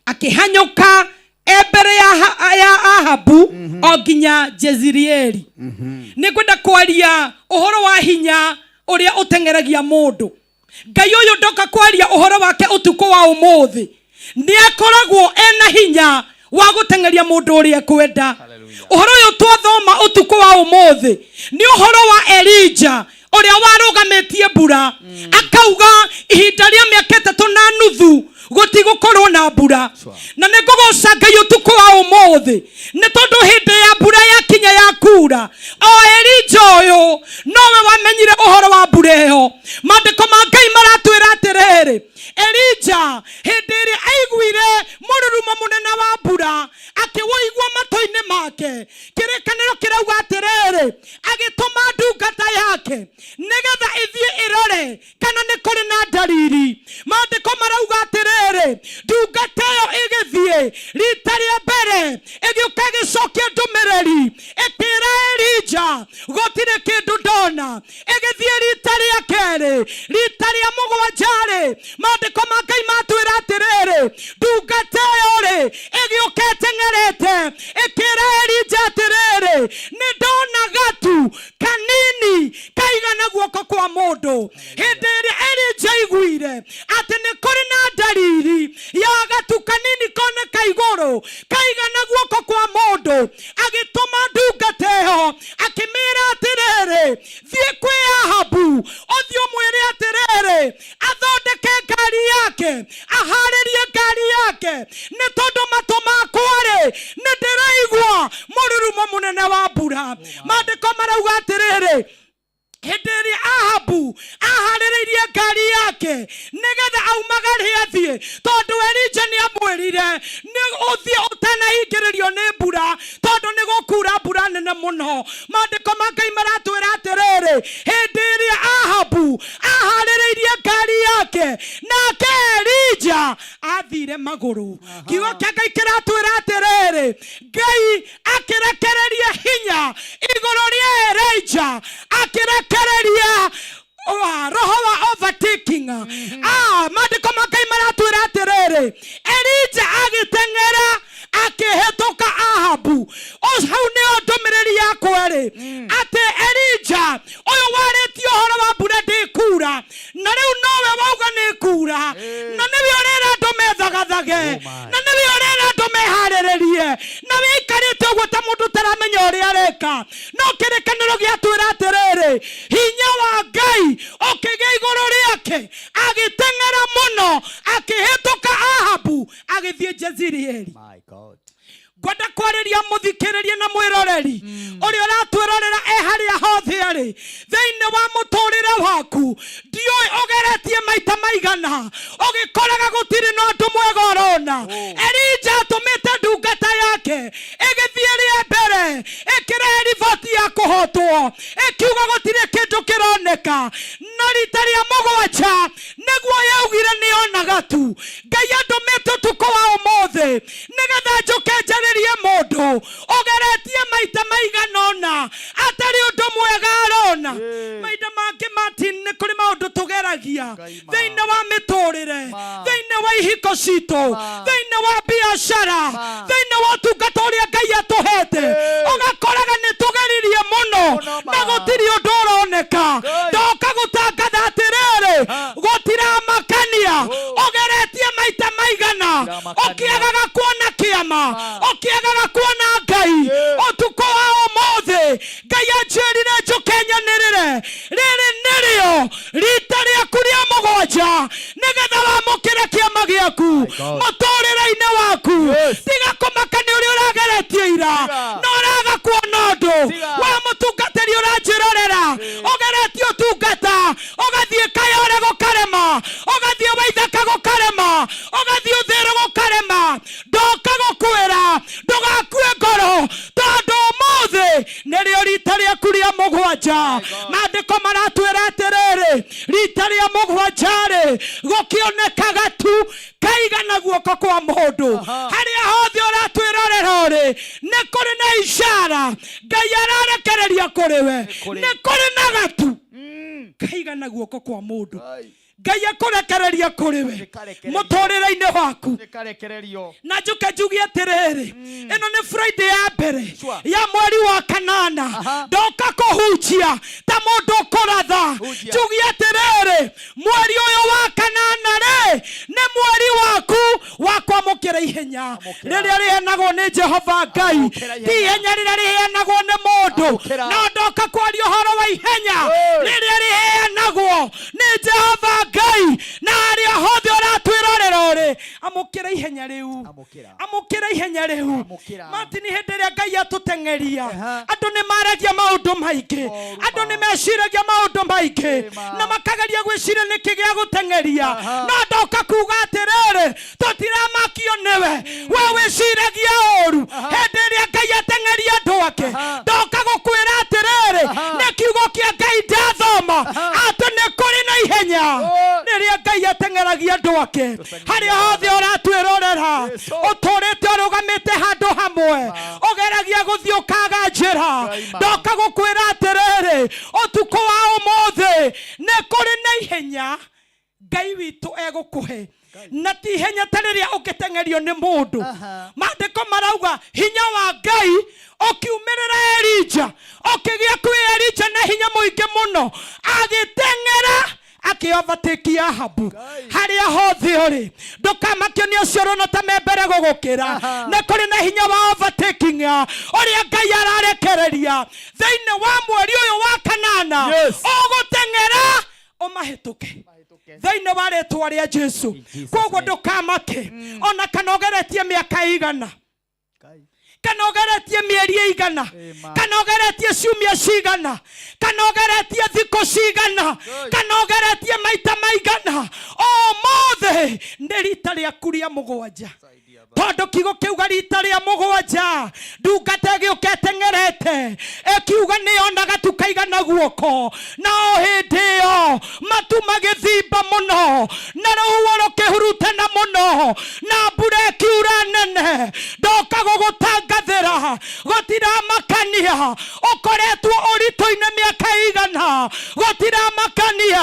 akĩhanyũka e mbere ya Ahabu o nginya Jezireeli. Nĩ ngwenda kwaria ũhoro wa hinya ũrĩa ũteng'eragia mũndũ. Ngai ũyũ ndoka kwaria ũhoro wake ũtukũ wa ũmũthĩ, nĩ akoragwo ena hinya wa gũteng'eria mũndũ ũrĩa ekwenda. Ũhoro ũyũ twathoma ũtukũ wa ũmũthĩ nĩ ũhoro wa Elija ũrĩa warũgamĩtie mbura, akauga ihinda rĩa mĩaka 3.5 gũtigũkorwo na mbura. Na nĩ ngũgoca Ngai ũtukũ wa ũmũthĩ nĩ tondũ hĩndĩ ya mbura yakinya ya kura, o Elija ũyũ nowe wamenyire ũhoro wa mbura ĩyo. Maandĩko ma Ngai maratwĩra atĩrĩrĩ, Elija hĩndĩ ĩrĩa aiguire mũrurumo mũnene wa mbura, akĩwũigua matũ-inĩ make, kĩrĩkanĩro kĩrauga atĩrĩrĩ, agĩtũma ndungata yake nĩgetha ĩthiĩ ĩrore kana nĩ kũrĩ na ndariri. Maandĩko marauga atĩrĩrĩ, ndungata ĩyo ĩgĩthiĩ rita rĩa mbere, ĩgĩũka ĩgĩcokia ndũmĩrĩri, ĩkĩra Elija gũtirĩ kĩndũ ndona. Ĩgĩthiĩ rita rĩa kerĩ, rita rĩa mũgwanja rĩ, maandĩko ma Ngai matwĩra atĩrĩrĩ, ndungata ĩyo rĩ, ĩgĩũka ĩteng'erete, ĩkĩra Elija atĩrĩrĩ, nĩ ndona gatu kanini kaigana guoko kwa mũndũ. Hĩndĩ ĩrĩa Elija aiguire atĩ nĩ kũrĩ na ndariri ya gatu kanini koneka igũrũ kaigana guoko kwa mũndũ, agĩtũma ndungata ĩyo akĩmĩra atĩrĩrĩ, thiĩ kwĩ Ahabu ũthiĩ ũmwĩre atĩrĩrĩ, athondeke ngari yake, aharĩrie ngari yake, nĩ tondũ matũ makwa rĩ, nĩ ndĩraigua mũrurumo mũnene wa mbura. Maandĩko marauga atĩrĩrĩ, hĩndĩ ĩrĩa Ahabu aharĩrĩirie ngari yake nĩgetha aumagare athiĩ, tondũ Elija nĩ amwĩrire nĩ ũthiĩ ũtanahingĩrĩrio nĩ mbura, tondũ nĩ gũkura mbura nene mũno. Maandĩko ma Ngai maratwĩra atĩrĩrĩ, hĩndĩ ĩrĩa Ahabu aharĩrĩirie ngari yake, nake Elija athire magũrũ. Kiugo kĩa Ngai kĩratwĩra atĩrĩrĩ, Ngai akĩrekereria hinya igũrũ rĩa Elija, akĩrekereria wa roho wa overtaking. Ah, maandĩko ma Ngai maratwĩra atĩrĩrĩ, Elija agĩteng'era akĩhĩtũka Ahabu. Hau nĩyo ndũmĩrĩri yakwa rĩ, atĩ Elija ũyũ warĩtie ũhoro wa mbura ndĩkura, na rĩu nowe wauga nĩ kura, na nĩwe ũrera andũ methagathage, na nĩwe ũrera andũ meharĩrĩrie, na wĩikarĩte ũguo ta mũndũ ũtaramenya ũrĩa areka. No kĩrĩkanĩro gĩatwĩra atĩrĩrĩ, hinya wa Ngai ũkĩgĩa igũrũ rĩake, agĩteng'era mũno akĩhĩtũka Ahabu agĩthiĩ Jezireeli. Ngwenda kwarĩria mũthikĩrĩria na mwĩroreri ũrĩa ũratwĩrorera e harĩa hothe arĩ thĩinĩ wa mũtũrĩre waku. Ndiũĩ ũgeretie maita maigana ũgĩkoraga gũtirĩ na ũndũ mwega ũrona. Elija atũmĩte ndungata yake ĩgĩthiĩ rĩa mbere ĩkĩrehe riboti ya kũhotwo, ĩkiuga gũtirĩ kĩndũ kĩroneka, na rita rĩa mũgwanja nĩguo yaugire nĩonaga tu. Ngai andũmĩte ũtukũ wa ũmũthĩ nĩgetha njũke njarĩrie mũndũ ũgeretie maita maigana ũna atarĩ ũndũ mwega arona. Mahinda mangĩ, Martin, nĩ kũrĩ maũndũ tũgeragia thĩinĩ wa mĩtũrĩre, thĩinĩ wa ihiko citũ, thĩinĩ wa biacara, thĩinĩ wa ũtungata ũrĩa Ngai atũhete, ũgakoraga nĩ tũgeririe mũno na gũtirĩ ũndũ ũroneka. Ndoka gũtangatha atĩrĩrĩ, gũtiramakania ũgeretie maita maigana ũkĩagaga kuona kĩama, ũkĩagaga kuona Ngai. Ũtukũ wa ũmũthĩ Ngai anjĩrire njũke nyanĩrĩre, rĩrĩ nĩrĩo rita rĩaku rĩa mũgwanja nĩgetha wamũkĩre kĩama gĩaku mũtũrĩre-inĩ waku. Tiga kũmaka nĩ ũrĩa ũrageretie ira na ũraga kuona ũndũ wa mũtungatĩri ũranjĩrorera, ũgeretie ũtungata ũgathiĩ Kayore gũkarema, ũgathiĩ Waithaka gũkarema, ũgathiĩ Ũthĩrũ gũkarema. Ndoka gũkwĩra ndũgakue ngoro, tondũ ũmũthĩ nĩrĩo rita rĩaku rĩa mũgwanja. Maandĩko maratwĩra atĩrĩrĩ, rita rĩa mũgwanja rĩ, gũkĩonekaga tu kaigana guoko kwa mũndũ. Harĩa hothe ũratwĩrorera ũrĩ, nĩ kũrĩ na ishara Ngai ararekereria kũrĩ we, nĩ kũrĩ na gatu kaigana guoko kwa mũndũ Ngai akũrekereria kũrĩ we mũtũrĩre-inĩ waku. Nĩkarekererio. Na njuke njuge atĩrĩrĩ, ĩno nĩ Friday ya mbere ya mweri wa kanana. Ndoka kũhunjia ta mũndũ ũkũratha, njuge atĩrĩrĩ, mweri ũyũ wa kanana rĩ, nĩ mweri waku wa kwamũkĩra ihenya rĩrĩa rĩheanagwo nĩ Jehova Ngai, ti ihenya rĩrĩa rĩheanagwo nĩ mũndũ. No ndoka kwaria ũhoro wa ihenya rĩrĩa rĩheanagwo nĩ Jehova Ngai, na harĩa hothe ũratwĩrorera ũrĩ, amũkĩra ihenya rĩu, amũkĩra ihenya rĩu. Martin, hĩndĩ ĩrĩa Ngai atũteng'eria, andũ nĩ maragia maũndũ maingĩ, andũ nĩ meciragia maũndũ maingĩ na makageria gwĩciria nĩkĩ gĩa gũteng'eria. No ndoka kuga atĩrĩrĩ, tũtiramakio nĩwe, we wĩciragia ũru hĩndĩ ĩrĩa Ngai ateng'eria andũ ake. Ndoka gũkwĩra atĩrĩrĩ, nĩ kiugo kĩa Ngai ndathoma atĩ nĩ kũrĩ na ihenya rĩrĩa Ngai ateng'eragia andũ ake. Harĩa hothe ũratwĩrorera, ũtũrĩte ũrũgamĩte handũ hamwe, ũgeragia gũthiĩ ũkaga njĩra, ndoka gũkwĩra atĩrĩrĩ, ũtukũ wa ũmũthĩ nĩ kũrĩ na ihenya Ngai witũ egũkũhe, na ti ihenya ta rĩrĩa ũngĩteng'erio nĩ mũndũ. Maandĩko marauga hinya wa Ngai ũkiumĩrĩra Elija, ũkĩgĩa kwĩ Elija na hinya mũingĩ mũno, agĩteng'era akĩovatĩkia Ahabu. Harĩa hothe ũrĩ, ndũkamakio nĩ ũcio ũrona ta me mbere gũgũkĩra. Nĩ kũrĩ na hinya wa overtaking ũrĩa Ngai ararekereria thĩinĩ wa mweri ũyũ wa kanana. Ũgũteng'era ũmahĩtũke thĩinĩ wa rĩtwa rĩa Jesu. Koguo ndũkamake ona kana ũgeretie mĩaka igana, kana ũgeretie mĩeri ĩigana, kana ũgeretie ciumia cigana, kana ũgeretie thikũ cigana, kana ũgeretie maita maigana, ũmũthĩ nĩ rita rĩaku rĩa mũgwanja, tondũ kiugo kĩuga rita rĩa mũgwanja ndungata ĩgĩũka ĩteng'erete ĩkiuga nĩyonaga tu kaigana guoko, na o hĩndĩ ĩyo matu magĩthimba mũno na rũhuho rũkĩhurutana mũno na mbura ĩkiura nene. Ndoka Ndoka gũgũtangathĩra, gũtiramakania ũkoretwo ũritũ-inĩ mĩaka igana, gũtiramakania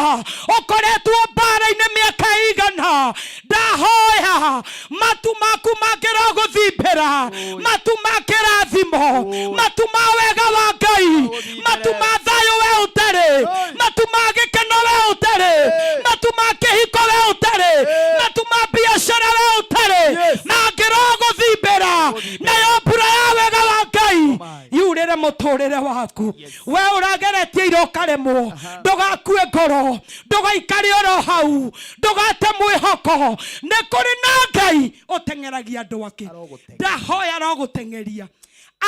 ũkoretwo mbara-inĩ mĩaka igana. Ndahoya matu maku mangĩrogũthimbĩra, matu ma kĩrathimo, matu ma wega wa Ngai, matu ma thayũ we ũtarĩ, matu ma gĩkeno we ũtarĩ, matu ma kĩhiko we ũtarĩ, matu ma biacara we ũtarĩ, mangĩrogũthimbĩra, nayo mbura ya wega wa Ngai yurĩre mũtũrĩre waku. We ũrageretie ira ũkaremwo, ndũgakue ngoro, ndũgaikare oro hau, ndũgate mwĩhoko. Nĩ kũrĩ na Ngai ũteng'eragia andũ ake. Ndahoya arogũteng'eria,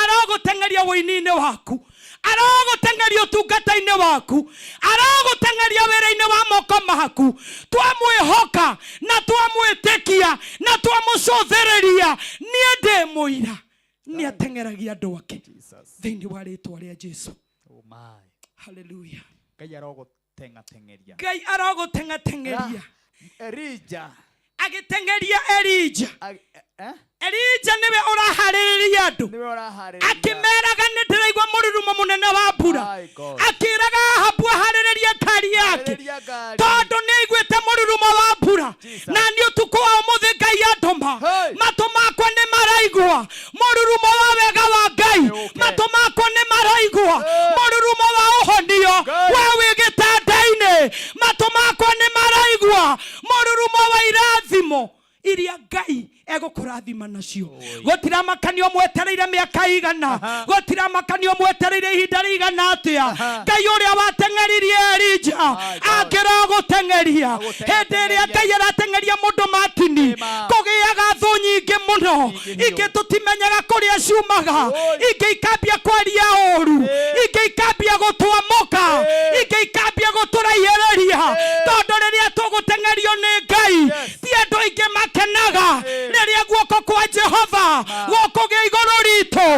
arogũteng'eria wũini-inĩ waku, arogũteng'eria ũtungata-inĩ waku, arogũteng'eria wĩra-inĩ wa moko maku. Twamwĩhoka na twamwĩtĩkia na twamũcũthĩrĩria, niĩ ndĩ mũira nĩ ateng'eragia andũ ake thĩinĩ wa rĩtwa rĩa Jesu. Oh my. Haleluya. Ngai arogũteng'ateng'eria. Ngai arogũteng'ateng'eria. Elija agĩteng'eria Elija. Eh? Elija nĩwe ũraharĩrĩria andũ, Nĩwe ũraharĩrĩria. akĩmeraga nĩ ndĩraigua mũrurumo mũnene wa mbura, My God. akĩraga Ahabu aharĩrĩrie ngari yake, Harĩrĩria ngari. tondũ nĩ aiguĩte mũrurumo wa mbura. Na niĩ ũtukũ wa ũmũthĩ Ngai andũma, matũ makwa nĩ maraigua mũrurumo wa wega wa Ngai, matũ makwa nĩ maraigua mũrurumo wa ũhonio. We wĩ gĩtanda-inĩ, matũ makwa nĩ maraigua mũrurumo wa irathimo iria Ngai egũkũrathima nacio. Gũtiramakanio mwetereire mĩaka igana, gũtiramakanio mwetereire ihinda rĩigana atĩa, Ngai ũrĩa wateng'eririe Elija angĩrogũteng'eria. Hĩndĩ ĩrĩa Ngai arateng'eria mũndũ matini, kũgĩaga thũ nyingĩ mũno, ingĩ tũtimenyaga kũrĩa ciumaga, ingĩ ikambia kwaria ũru, ingĩ ikambia gũtwamũka, ingĩ ikambia gũtũraihĩrĩria, tondũ rĩrĩa tũgũteng'erio nĩ Ngai ti andũ aingĩ makenaga. Rĩrĩa guoko kwa Jehova gũkũgĩa igũrũ ritũ,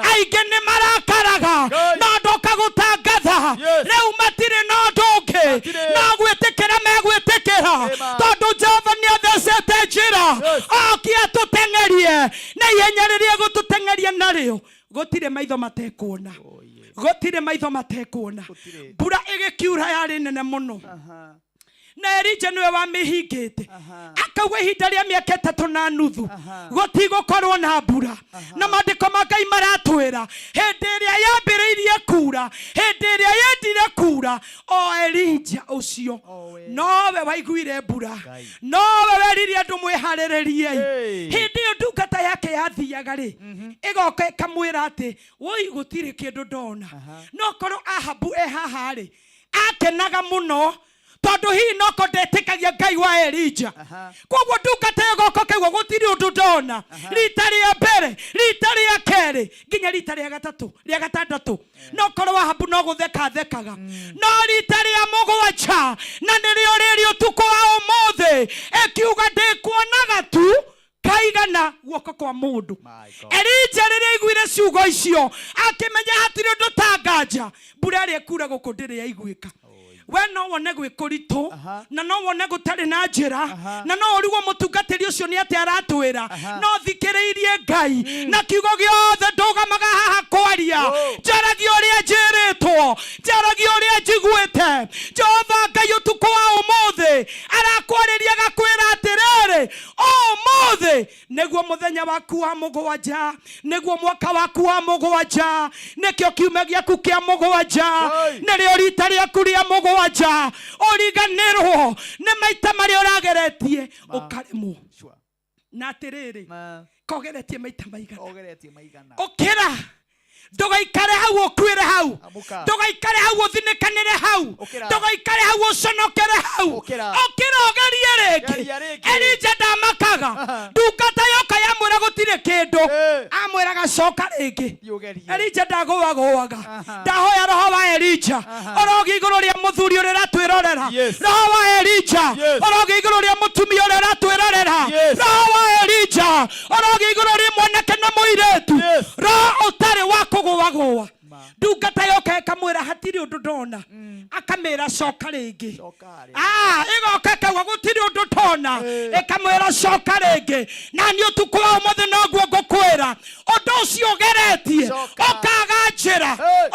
aingĩ nĩ marakaraga, no ndoka gũtangatha rĩu matirĩ na ũndũ ũngĩ no gwĩtĩkĩra megwĩtĩkĩra, tondũ Jehova nĩ athecete njĩra okie atũteng'erie na ihenya rĩrĩa egũtũteng'eria narĩo gũtirĩ maitho matekuona, gũtirĩ maitho matekuona. Mbura ĩgĩkiura yarĩ nene mũno, na Elija nĩwe wamĩhingĩte, akauga ihinda rĩa mĩaka 3 na nuthu gũtigũkorwo na mbura. Na maandĩko ma Ngai maratwĩra hĩndĩ ĩrĩa yambĩrĩirie kura, hĩndĩ ĩrĩa yendire kura, o Elija ũcio nowe waiguire mbura, nowe werire andũ mwĩharĩrĩriei. Hĩndĩ ĩyo ndungata yake yathiaga rĩ, ĩgoka ĩkamwĩra atĩ woi gũtirĩ kĩndũ ndona. No korwo Ahabu e haha rĩ, akenaga mũno tondũ hihi noko ndetĩkagia Ngai wa Elija. Koguo ndungata ĩyo ĩgoka ĩkaigua gũtirĩ ũndũ ndona, rita rĩa mbere, rita rĩa kerĩ, nginya rita rĩa gatatũ, rĩa gatandatũ, no korwo Ahabu no gũtheka thekaga. No rita rĩa mũgwanja, na nĩrĩo rĩrĩ ũtukũ wa ũmũthĩ, ĩkiuga ndĩkuonaga tu kaigana guoko kwa mũndũ. Elija rĩrĩa aiguire ciugo icio akĩmenya hatirĩ ũndũ tanganja, mbura ĩrĩa ĩkura gũkũ ndĩrĩ yaiguĩka. We no wone gwĩ kũritũ, na no wone gũtarĩ na njĩra, na no ũrigwo mũtungatĩri ũcio nĩ atĩa aratwĩra, no thikĩrĩirie Ngai na kiugo gĩothe. Ndũgamaga haha kwaria, njaragia ũrĩa njĩrĩtwo, njaragia ũrĩa njiguĩte. Jehova Ngai ũtukũ wa ũmũthĩ arakwarĩria agakwĩra atĩrĩrĩ, ũmũthĩ nĩguo mũthenya waku wa mũgwanja, nĩguo mwaka waku wa mũgwanja, nĩkĩo kiumia gĩaku kĩa mũgwanja, nĩrĩo rita rĩaku rĩa mũgwanja. Ũriganĩrwo nĩ maita marĩa ũrageretie ũkaremwo, na atĩrĩrĩ, kogeretie maita maigana, Ogeretie maigana. Ũkĩra, ndũgaikare hau ũkuĩre hau, Amũka. ndũgaikare hau ũthinĩkanĩre hau, Ũkĩra. ndũgaikare hau ũconokere hau. Ũkĩra. Ũkĩra ũgerie rĩngĩ. Geria rĩngĩ. Elija ndamakaga. Ndungata yoka yamwĩra gũtirĩ kĩndũ, amwĩraga coka rĩngĩ. Thiĩ ũgerie. Elija ndagũagũaga. Ndahoya roho wa Elija ũroge igũrũ rĩa mũthuri ũrĩa ũratwĩrorera, roho wa Elija ũroge igũrũ rĩa mũtumia ũrĩa ũratwĩrorera, roho wa Elija ũroge igũrũ rĩa mwanake na mũirĩtu, roho ũtarĩ wa kũgũagũa. Ndungata yoka ĩkamwĩra hatirĩ ũndũ ndona, akamĩra coka rĩngĩ. Ah, ĩgoka ĩkauga gũtirĩ ũndũ tona, ĩkamwĩra coka rĩngĩ. Na niĩ ũtukũ wa ũmũthĩ noguo ngũkwĩra, ũndũ ũcio ũgeretie ũkaga njĩra,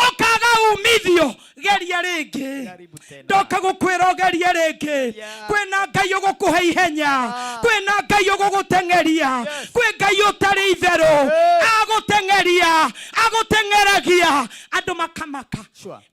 ũkaga umithio, geria rĩngĩ. Ndoka gũkwĩra ũgerie rĩngĩ. Kwĩna Ngai ũgũkũhe ihenya, kwĩna Ngai ũgũgũteng'eria, kwĩ Ngai ũtarĩ itherũ agũteng'eria, agũteng'eragia andũ makamaka.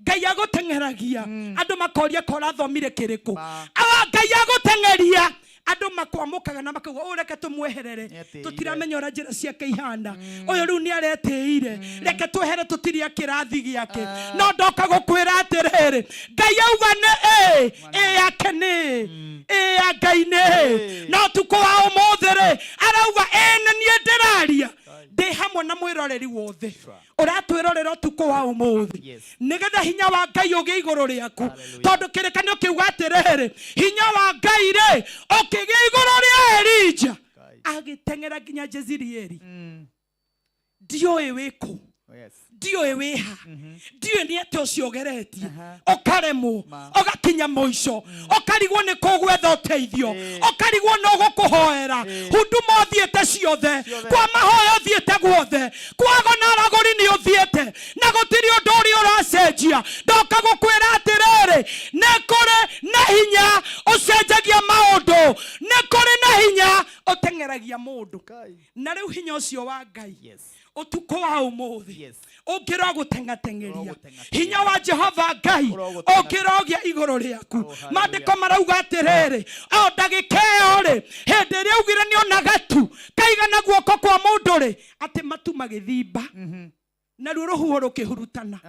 Ngai agũteng'eragia andũ makoria ko ũrathomire kĩrĩkũ. Awa, Ngai agũteng'eria andũ makwamũkaga na makauga ũyũ reke tũmweherere, tũtiramenya ũrĩa njĩra ciake ihana, ũyũ rĩu nĩ aretĩire, reke twehere, tũtirĩ a kĩrathi gĩake. No ndoka gũkwĩra atĩrĩrĩ, Ngai auga nĩ ĩ, ĩ yake nĩ ĩ, ya Ngai nĩ ĩ. No ũtukũ wa ũmũthĩ rĩ, arauga ĩ nĩ niĩ ndĩraria ndĩ hamwe na mwĩroreri wothe ũratwĩrorera ũtukũ wa ũmũthĩ, nĩgetha hinya wa Ngai ũgĩe igũrũ rĩaku, tondũ kĩrĩkanĩro kĩuga atĩrĩrĩ, hinya wa Ngai rĩ ũkĩgĩa igũrũ rĩa Elija, agĩteng'era nginya Jezirieli. Ndiũĩ wĩkũ, ndiũĩ wĩha, ndiũĩ nĩ atĩa ũcio ũgeretie ũkaremwo, ũgakinya mũico, ũkarigwo nĩ kũgwetha ũteithio, ũkarigwo no gũkũhoera huduma ũthiĩte ciothe, kwa mahoya ũthiĩte guothe, kwago na aragũri nĩ ũthiĩte na gũtirĩ ũndũ ũrĩa ũracenjia. Ndoka gũkwĩra atĩrĩrĩ, nĩ kũrĩ na hinya ũcenjagia maũndũ, nĩ kũrĩ na hinya ũteng'eragia mũndũ. Na rĩu hinya ũcio wa Ngai ũtukũ wa ũmũthĩ ũngĩrwo gũteng'ateng'eria, hinya wa Jehova Ngai ũngĩrogĩa igũrũ rĩaku. Maandĩko marauga atĩrĩrĩ, o ndagĩka ĩyo rĩ, hĩndĩ ĩrĩa augire nĩ ona gatu kaigana guoko kwa mũndũ rĩ, atĩ matu magĩthimba, naruo rũhuho rũkĩhurutana,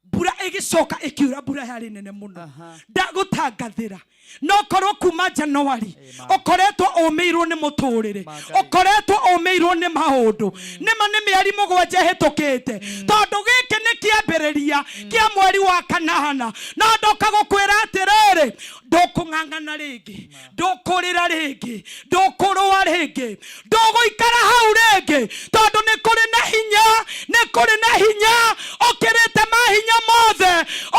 mbura ĩgĩcoka ĩkiura, mbura yarĩ nene mũno. Ndagũtangathĩra no korwo kuma Januari ũkoretwo ũmĩirwo nĩ mũtũrĩre, ũkoretwo ũmĩirwo nĩ maũndũ, nĩma nĩ mĩeri 7 ĩhĩtũkĩte, tondũ gĩkĩ nĩ kĩambĩrĩria kĩa mweri wa kanana. No ndoka gũkwĩra atĩrĩrĩ, ndũkũng'ang'ana rĩngĩ, ndũkũrĩra rĩngĩ, ndũkũrũa rĩngĩ, ndũgũikara hau rĩngĩ, tondũ nĩ kũrĩ na hinya, nĩ kũrĩ na hinya ũkĩrĩte mahinya mothe,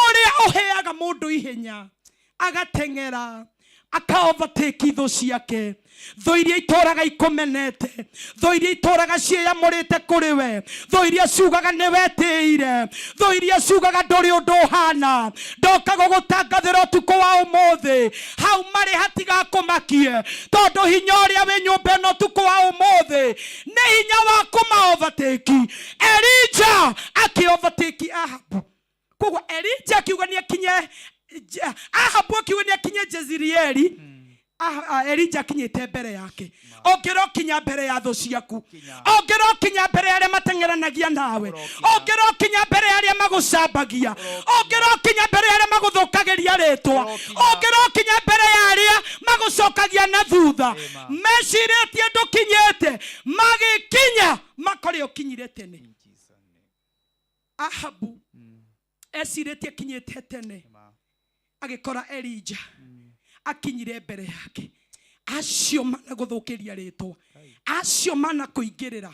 ũrĩa ũheaga mũndũ ihenya agateng'era aka overtake thũ ciake, thũ iria itũraga ikũmenete, thũ iria itũraga ciĩyamũrĩte kũrĩ we, thũ iria ciugaga nĩ wetĩire, thũ iria ciugaga ndũrĩ ũndũ ũhana. Ndoka gũgũtangathĩra ũtukũ wa ũmũthĩ, hau marĩ hatigakũmakie, tondũ hinya ũrĩa wĩ nyũmba ĩno ũtukũ wa ũmũthĩ nĩ hinya wa kũma overtake. Elija akĩ overtake Ahabu. Koguo Elija akiuga nĩ akinye, Ahabu akiuga nĩ akinye Jezirieli, Elija akinyĩte mbere yake. Ũngĩrokinya mbere ya thũ ciaku, ũngĩrokinya mbere ya arĩa mateng'eranagia nawe, ũngĩrokinya mbere ya arĩa magũcambagia, ũngĩrokinya mbere ya arĩa magũthũkagĩria rĩtwa, ũngĩrokinya mbere ya arĩa magũcokagia na thutha, mecirĩtie ndũkinyĩte, magĩkinya makore ũkinyire tene. Ahabu ecirĩtie akinyĩte tene, agĩkora Elija akinyire mbere yake. Acio managũthũkĩria rĩtwa, acio manakũingĩrĩra,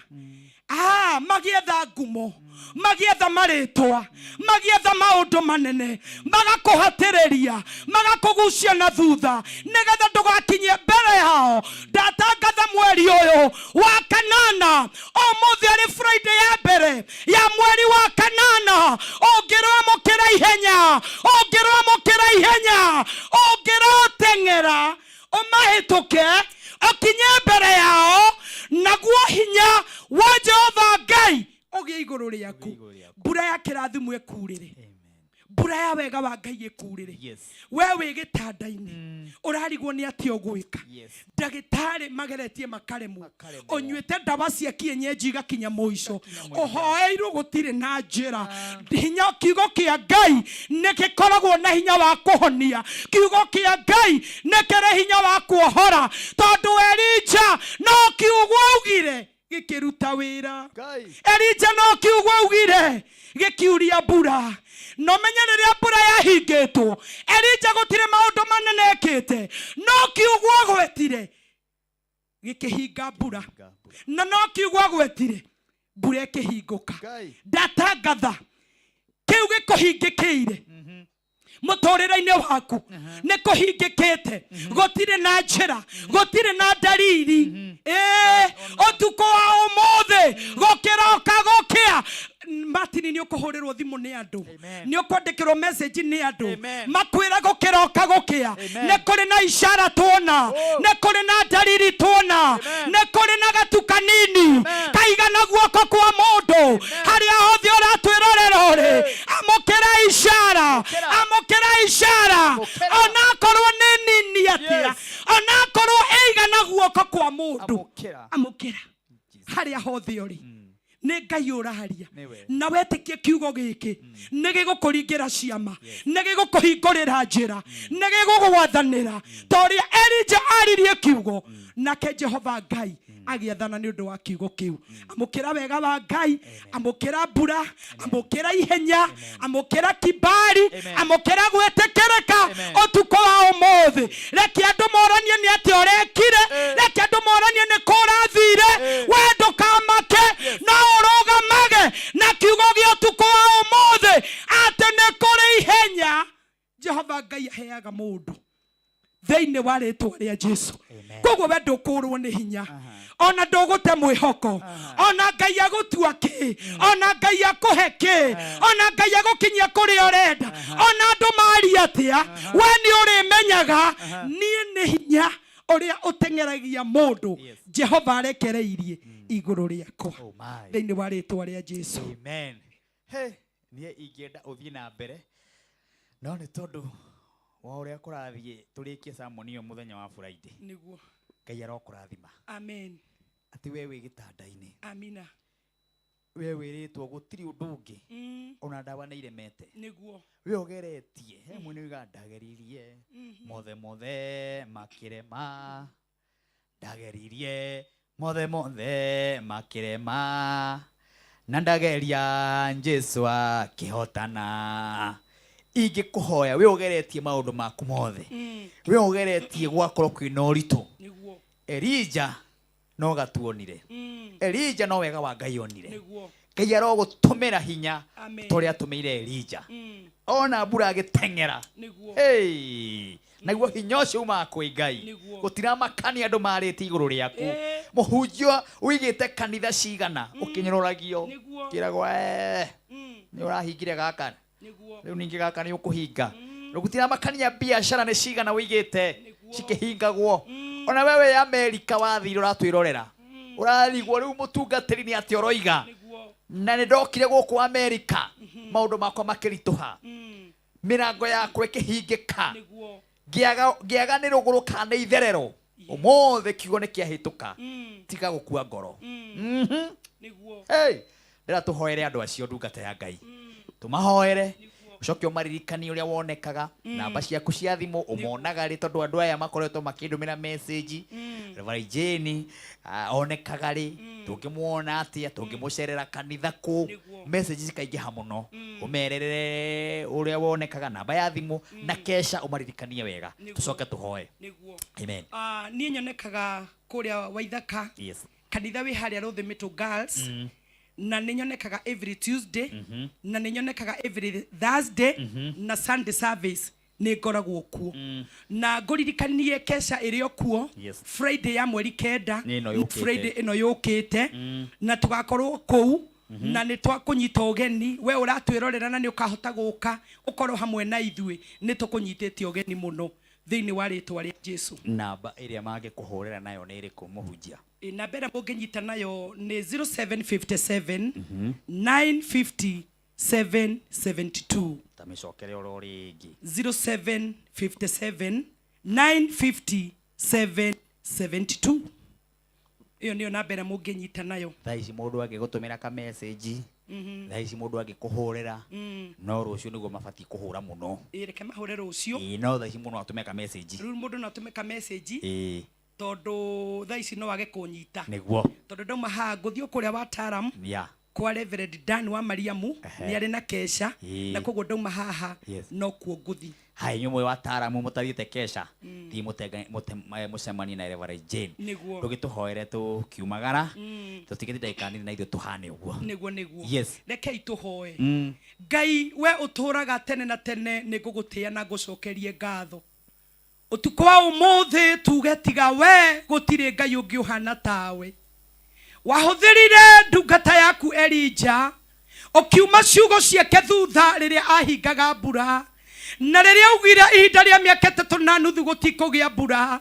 magĩetha ngumo, magĩetha marĩtwa, magĩetha maũndũ manene, magakũhatĩrĩria, magakũgucia na thutha nĩgetha ndũgakinye mbere yao. Ndatangatha mweri ũyũ wa kanana, ũmũthĩ arĩ Friday ya mbere ya mweri wa kanana, ũngĩrwamũkĩra ihenya, ũngĩrwamũkĩra ihenya, ũngĩroteng'era ũmahĩtũke, ũkinye mbere yao, naguo hinya wa Jehova Ngai ũgĩe igũrũ rĩaku, mbura ya kĩrathimo ĩkurĩre, mbura ya wega wa Ngai ĩkurĩre. We wĩ gĩtanda-inĩ ũrarigwo nĩ atĩa ũgwĩka, ndagĩtarĩ mageretie makaremwo, ũnyuĩte ndawa cia kienyeji igakinya mũico, ũhoeirwo gũtirĩ na njĩra. Hinya kiugo kĩa Ngai nĩ gĩkoragwo na hinya wa kũhonia, kiugo kĩa Ngai nĩ kĩrĩ hinya wa kuohora, tondũ Elija no kiugo augire gĩkĩruta wĩra. Elija no kiugo augire gĩkiuria mbura. No menye rĩrĩa mbura yahingĩtwo, Elija gũtirĩ maũndũ manene ekĩte, no kiugo agwetire gĩkĩhinga mbura, na no kiugo agwetire Mbura ĩkĩhingũka. Ndatangatha kĩu gĩkũhingĩkĩire mũtũrĩre-inĩ waku, nĩ kũhingĩkĩte, gũtirĩ na njĩra, gũtirĩ na ndariri. Ĩĩ, ũtukũ wa ũmũthĩ gũkĩroka gũkĩa, Martin, nĩ ũkũhũrĩrwo thimũ nĩ andũ, nĩ ũkwandĩkĩrwo message nĩ andũ makwĩra gũkĩroka gũkĩa, nĩ kũrĩ na ishara tuona, nĩ kũrĩ na ndariri tuona, nĩ kũrĩ na gatu kanini kaigana guoko kwa mũndũ. Harĩa hothe ũratwĩrorera ũrĩ, amũkĩra ishara, amũkĩra ishara, onakorwo nĩ nini atĩa, onakorwo ĩigana guoko kwa mũndũ, amũkĩra harĩa hothe ũrĩ. Nĩ Ngai ũraria na wetĩkie kiugo gĩkĩ, nĩ gĩgũkũringĩra ciama, nĩ gĩgũkũhingũrĩra njĩra, nĩ gĩgũgwathanĩra ta ũrĩa Elija aririe kiugo, nake Jehova Ngai agĩathana nĩ ũndũ wa kiugo kĩu. Amũkĩra wega wa Ngai, amũkĩra mbura, amũkĩra ihenya, amũkĩra kibali, amũkĩra gwĩtĩkĩrĩka ũtukũ wa ũmũthĩ. Reke andũ moranie nĩ atĩa ũrekire, reke andũ moranie nĩ kũ ũrathire. We ndũkamake, no ũrũgamage na kiugo gĩa ũtukũ wa ũmũthĩ atĩ nĩ kũrĩ ihenya Jehova Ngai aheaga mũndũ thĩinĩ wa rĩtwa rĩa Jesu. Koguo we ndũkũrwo nĩ hinya, ona ndũgũte mwĩhoko, ona Ngai agũtua kĩ, ona Ngai akũhe kĩ, ona Ngai agũkinyia kũrĩa ũrenda, ona andũ maria atĩa, we nĩ ũrĩmenyaga niĩ nĩ hinya ũrĩa ũteng'eragia mũndũ Jehova arekereirie igũrũ rĩakwa thĩinĩ wa rĩtwa rĩa Jesu. Amen. Hey, niĩ ingĩenda ũthiĩ na mbere, no nĩ tondũ wa ũrĩa kũrathiĩ, tũrĩkie sermon ĩyo mũthenya wa Friday. Nĩguo. Ngai arokũrathima. Amen. Atĩ we wĩ gĩtanda-inĩ, Amina. We wĩrĩtwo gũtirĩ ũndũ ũngĩ, ona ndawa nĩ iremete, Nĩguo. We ũgeretie he mwene uga ndageririe mothe mothe makĩrema, ndageririe mothe mothe makĩrema, na ndageria Jesu akĩhotana. Ingĩkũhoya, we ũgeretie maũndũ maku mothe, we ũgeretie gwakorwo kwĩna ũritũ, Nĩguo. Elija no gatuonire, Elija no wega wa Ngai onire. Nĩguo. Ngai arogũtũmĩra hinya Amen. ta ũrĩa atũmĩire Elija, ona mbura agĩteng'era. Nĩguo. Hey, naguo hinya ũcio umaga kwĩ Ngai. Nĩguo. Gũtiramakania andũ marĩte igũrũ rĩaku. Mũhunjia ũigĩte kanitha cigana ũkĩnyũrũragio, Nĩguo. kĩragwo, "Eh, nĩ ũrahingire gaka, Nĩguo. rĩu ningĩ gaka nĩ ũkũhinga." Gũtiramakania biacara nĩ cigana ũigĩte cikĩhingagwo. Ona wewe Amerika wathire ũratwĩrorera, ũrarigwo rĩu mũtungatĩri nĩ atĩa ũroiga, na nĩ ndokire gũkũ Amerika maũndũ makwa makĩritũha, mĩrango yakwa ĩkĩhingĩka, ngĩaga ngĩaga nĩ rũgũrũ kana nĩ itherero. Ũmũthĩ kiugo nĩ kĩahĩtũka, tiga gũkua ngoro. Nĩguo. Hey, ndĩra tũhoere andũ acio, ndungata ya Ngai, tũmahoere, ũcoke ũmaririkanie ũrĩa wonekaga, namba ciaku cia thimũ, ũmonaga rĩ, tondũ andũ aya makoretwo makĩndũmĩra message, Reverend Jane onekaga rĩ, tũngĩmuona atĩa, tũngĩmũcerera kanitha kũ? Message cikaingĩha mũno. Ũmerere ũrĩa wonekaga, namba ya thimũ na kesha, ũmaririkanie wega, tũcoke tũhoe. Nĩguo. Amen. Ah, niĩ nyonekaga kũrĩa Waithaka, kanitha wĩ harĩa Rũthĩmĩtũ Girls, na nĩ nyonekaga every Tuesday, na nĩ nyonekaga every Thursday, na Sunday service nĩ ngoragwo kuo. Na ngũririkanie kesha ĩrĩ o kuo Friday ya mweri 9. Nĩ ĩno yũkĩte. Friday ĩno yũkĩte, na tũgakorwo kũu, na nĩ twakũnyita ũgeni. We ũratwĩrorera na nĩ ũkahota gũka ũkorwo hamwe na ithuĩ, nĩ tũkũnyitĩte ũgeni mũno thĩinĩ wa rĩtwa rĩa Jesu. Namba ĩrĩa mangĩkũhũrĩra nayo nĩ ĩrĩkũ, mũhunjia? Ĩ, namba ĩrĩa mũngĩnyita nayo nĩ 0757 950 772. Ta mĩcokere oro rĩngĩ. 0757 950 772, ĩyo nĩyo namba ĩrĩa mũngĩnyita nayo. Thaa ici mũndũ angĩgũtũmĩra ka message, thaa ici mũndũ angĩkũhũrĩra, no rũciũ nĩguo mabatiĩ kũhũra mũno. Ĩ, reke mahũre rũciũ. Ĩĩ, no thaa ici mũndũ no atũme ka message. Rĩu mũndũ no atũme ka message, tondũ thaa ici no age kũnyita, tondũ ndauma haha ngũthiĩ o kũrĩa wa taram. Kwa Reverend Dan wa Mariamu. Ehe. Nĩ arĩ na kesha. Ĩĩ. Na koguo ndauma haha Yes. no kuo ngũthi. Hai, inyuĩ mwĩ wataaramu mũtathiĩte kesha, thiĩ mũcemanie na Reverend Jane. Nĩguo. Ndũgĩtũhoere tũkiumagara, tũtigĩte ndagĩka nini na ithuĩ tũhane ũguo. Nĩguo, nĩguo. Yes. Rekei tũhoe. Ngai, we ũtũũraga tene na tene, nĩ ngũgũtĩĩa na ngũcokerie ngatho ũtukũ wa ũmũthĩ. Tuge tiga we gũtirĩ Ngai ũngĩ ũhana tawe. Wahũthĩrire ndungata yaku Elija, ũkiuma ciugo ciake thutha rĩrĩa ahingaga mbura, na rĩrĩa augire ihinda rĩa mĩaka 3.5 gũtikũgĩa mbura,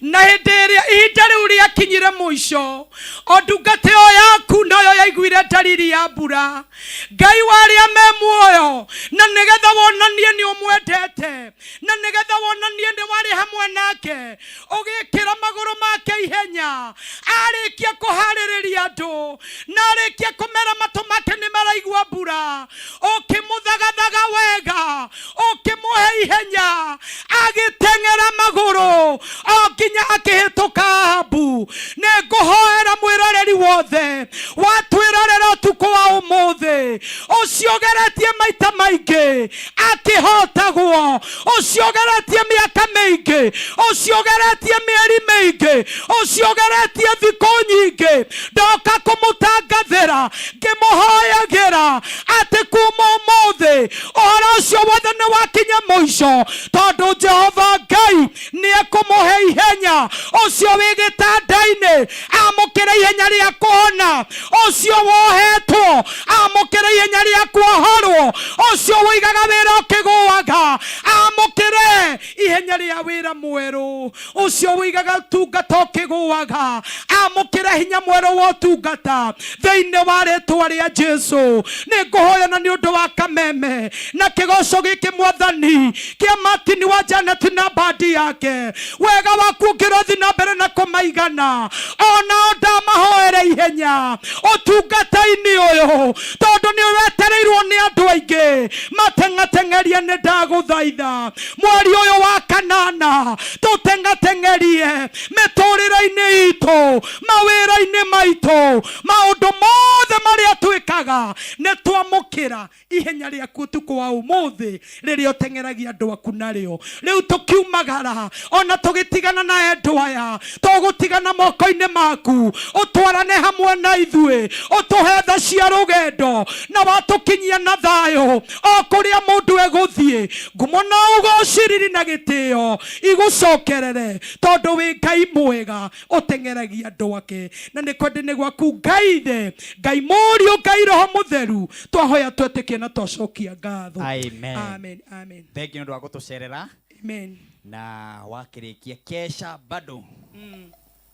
na hĩndĩ ĩrĩa ihinda rĩu rĩakinyire mũico, o ndungata ĩyo yaku noyo yaiguire ndariri ya mbura. Ngai wa arĩa me muoyo, na nĩgetha wonanie nĩ ũmwendete, na nĩgetha wonanie nĩ warĩ hamwe nake, ũgĩkĩra magũrũ make ihenya. Arĩkia kũharĩrĩria andũ na arĩkia kũmera matũ make nĩ maraigua mbura, ũkĩmũthagathaga wega, ũkĩmũhe ihenya, agĩteng'era magũrũ o nginya akĩhĩtũka Ahabu. Nĩ ngũhoera mwĩroreri wothe watwĩrorera ũtukũ wa ũmũthĩ, ũcio ũgeretie maita maingĩ akĩhotagwo, ũcio ũgeretie mĩaka mĩingĩ, ũcio ũgeretie mĩeri mĩingĩ, ũcio ũgeretie thikũ nyingĩ, ndoka kũmũtangathĩra ngĩmũhoyagĩra atĩ kuma ũmũthĩ ũhoro ũcio wothe nĩ wakinya mũico, tondũ Jehova Ngai nĩ ekũmũhe ihenya. Ũcio wĩ gĩtanda-inĩ amũkĩre ihenya rĩa kũhona, ũcio wohetwo amũkĩre ihenya rĩa kuohorwo, ũcio wĩigaga wĩra ũkĩgũaga amũkĩre ihenya rĩa wĩra mwerũ, ũcio wĩigaga ũtungata ũkĩgũaga amũkĩre hinya mwerũ wa ũtungata thĩinĩ wa rĩtwa rĩa Jesu. Nĩ ngũhoyana nĩ ũndũ wa kameme na kĩgoco gĩkĩ, Mwathani, kĩa Martin wa Janet na bandi yake, wega waku ũngĩrothi na mbere na kũmaigana. Onao ndamahoere ihenya ũtungata-inĩ ũyũ, tondũ nĩ wetereirwo nĩ andũ aingĩ mateng'ateng'erie. Nĩ ndagũthaitha mweri ũyũ wa kanana tũteng'ateng'erie mĩtũrĩre-inĩ itũ, mawĩra-inĩ maitũ, maũndũ mothe marĩa twĩkaga. Nĩ twamũkĩra ihenya rĩaku ũtukũ wa ũmũthĩ rĩrĩa ũteng'eragia andũ aku narĩo. Rĩu tũkiumagara ona tũgĩtigana na endwa aya, tũgũtigana moko-inĩ maku, ũtwarane hamwe na ithuĩ, ũtũhe tha cia rũgendo na watũkinyia na thayũ o kũrĩa mũndũ egũthiĩ. Ngumo na ũgociriri na gĩtĩo igũcokerere, tondũ wĩ Ngai mwega ũteng'eragia andũ ake. Na nĩ kwenda-inĩ gwaku, Ngai Ithe, Ngai Mũriũ, Ngai Roho Mũtheru, twahoya twetĩkie na twacokia ngatho. Amen. Amen, amen. Thank you nĩ ũndũ wa gũtũcerera. Amen. Na wakĩrĩkia kesha bado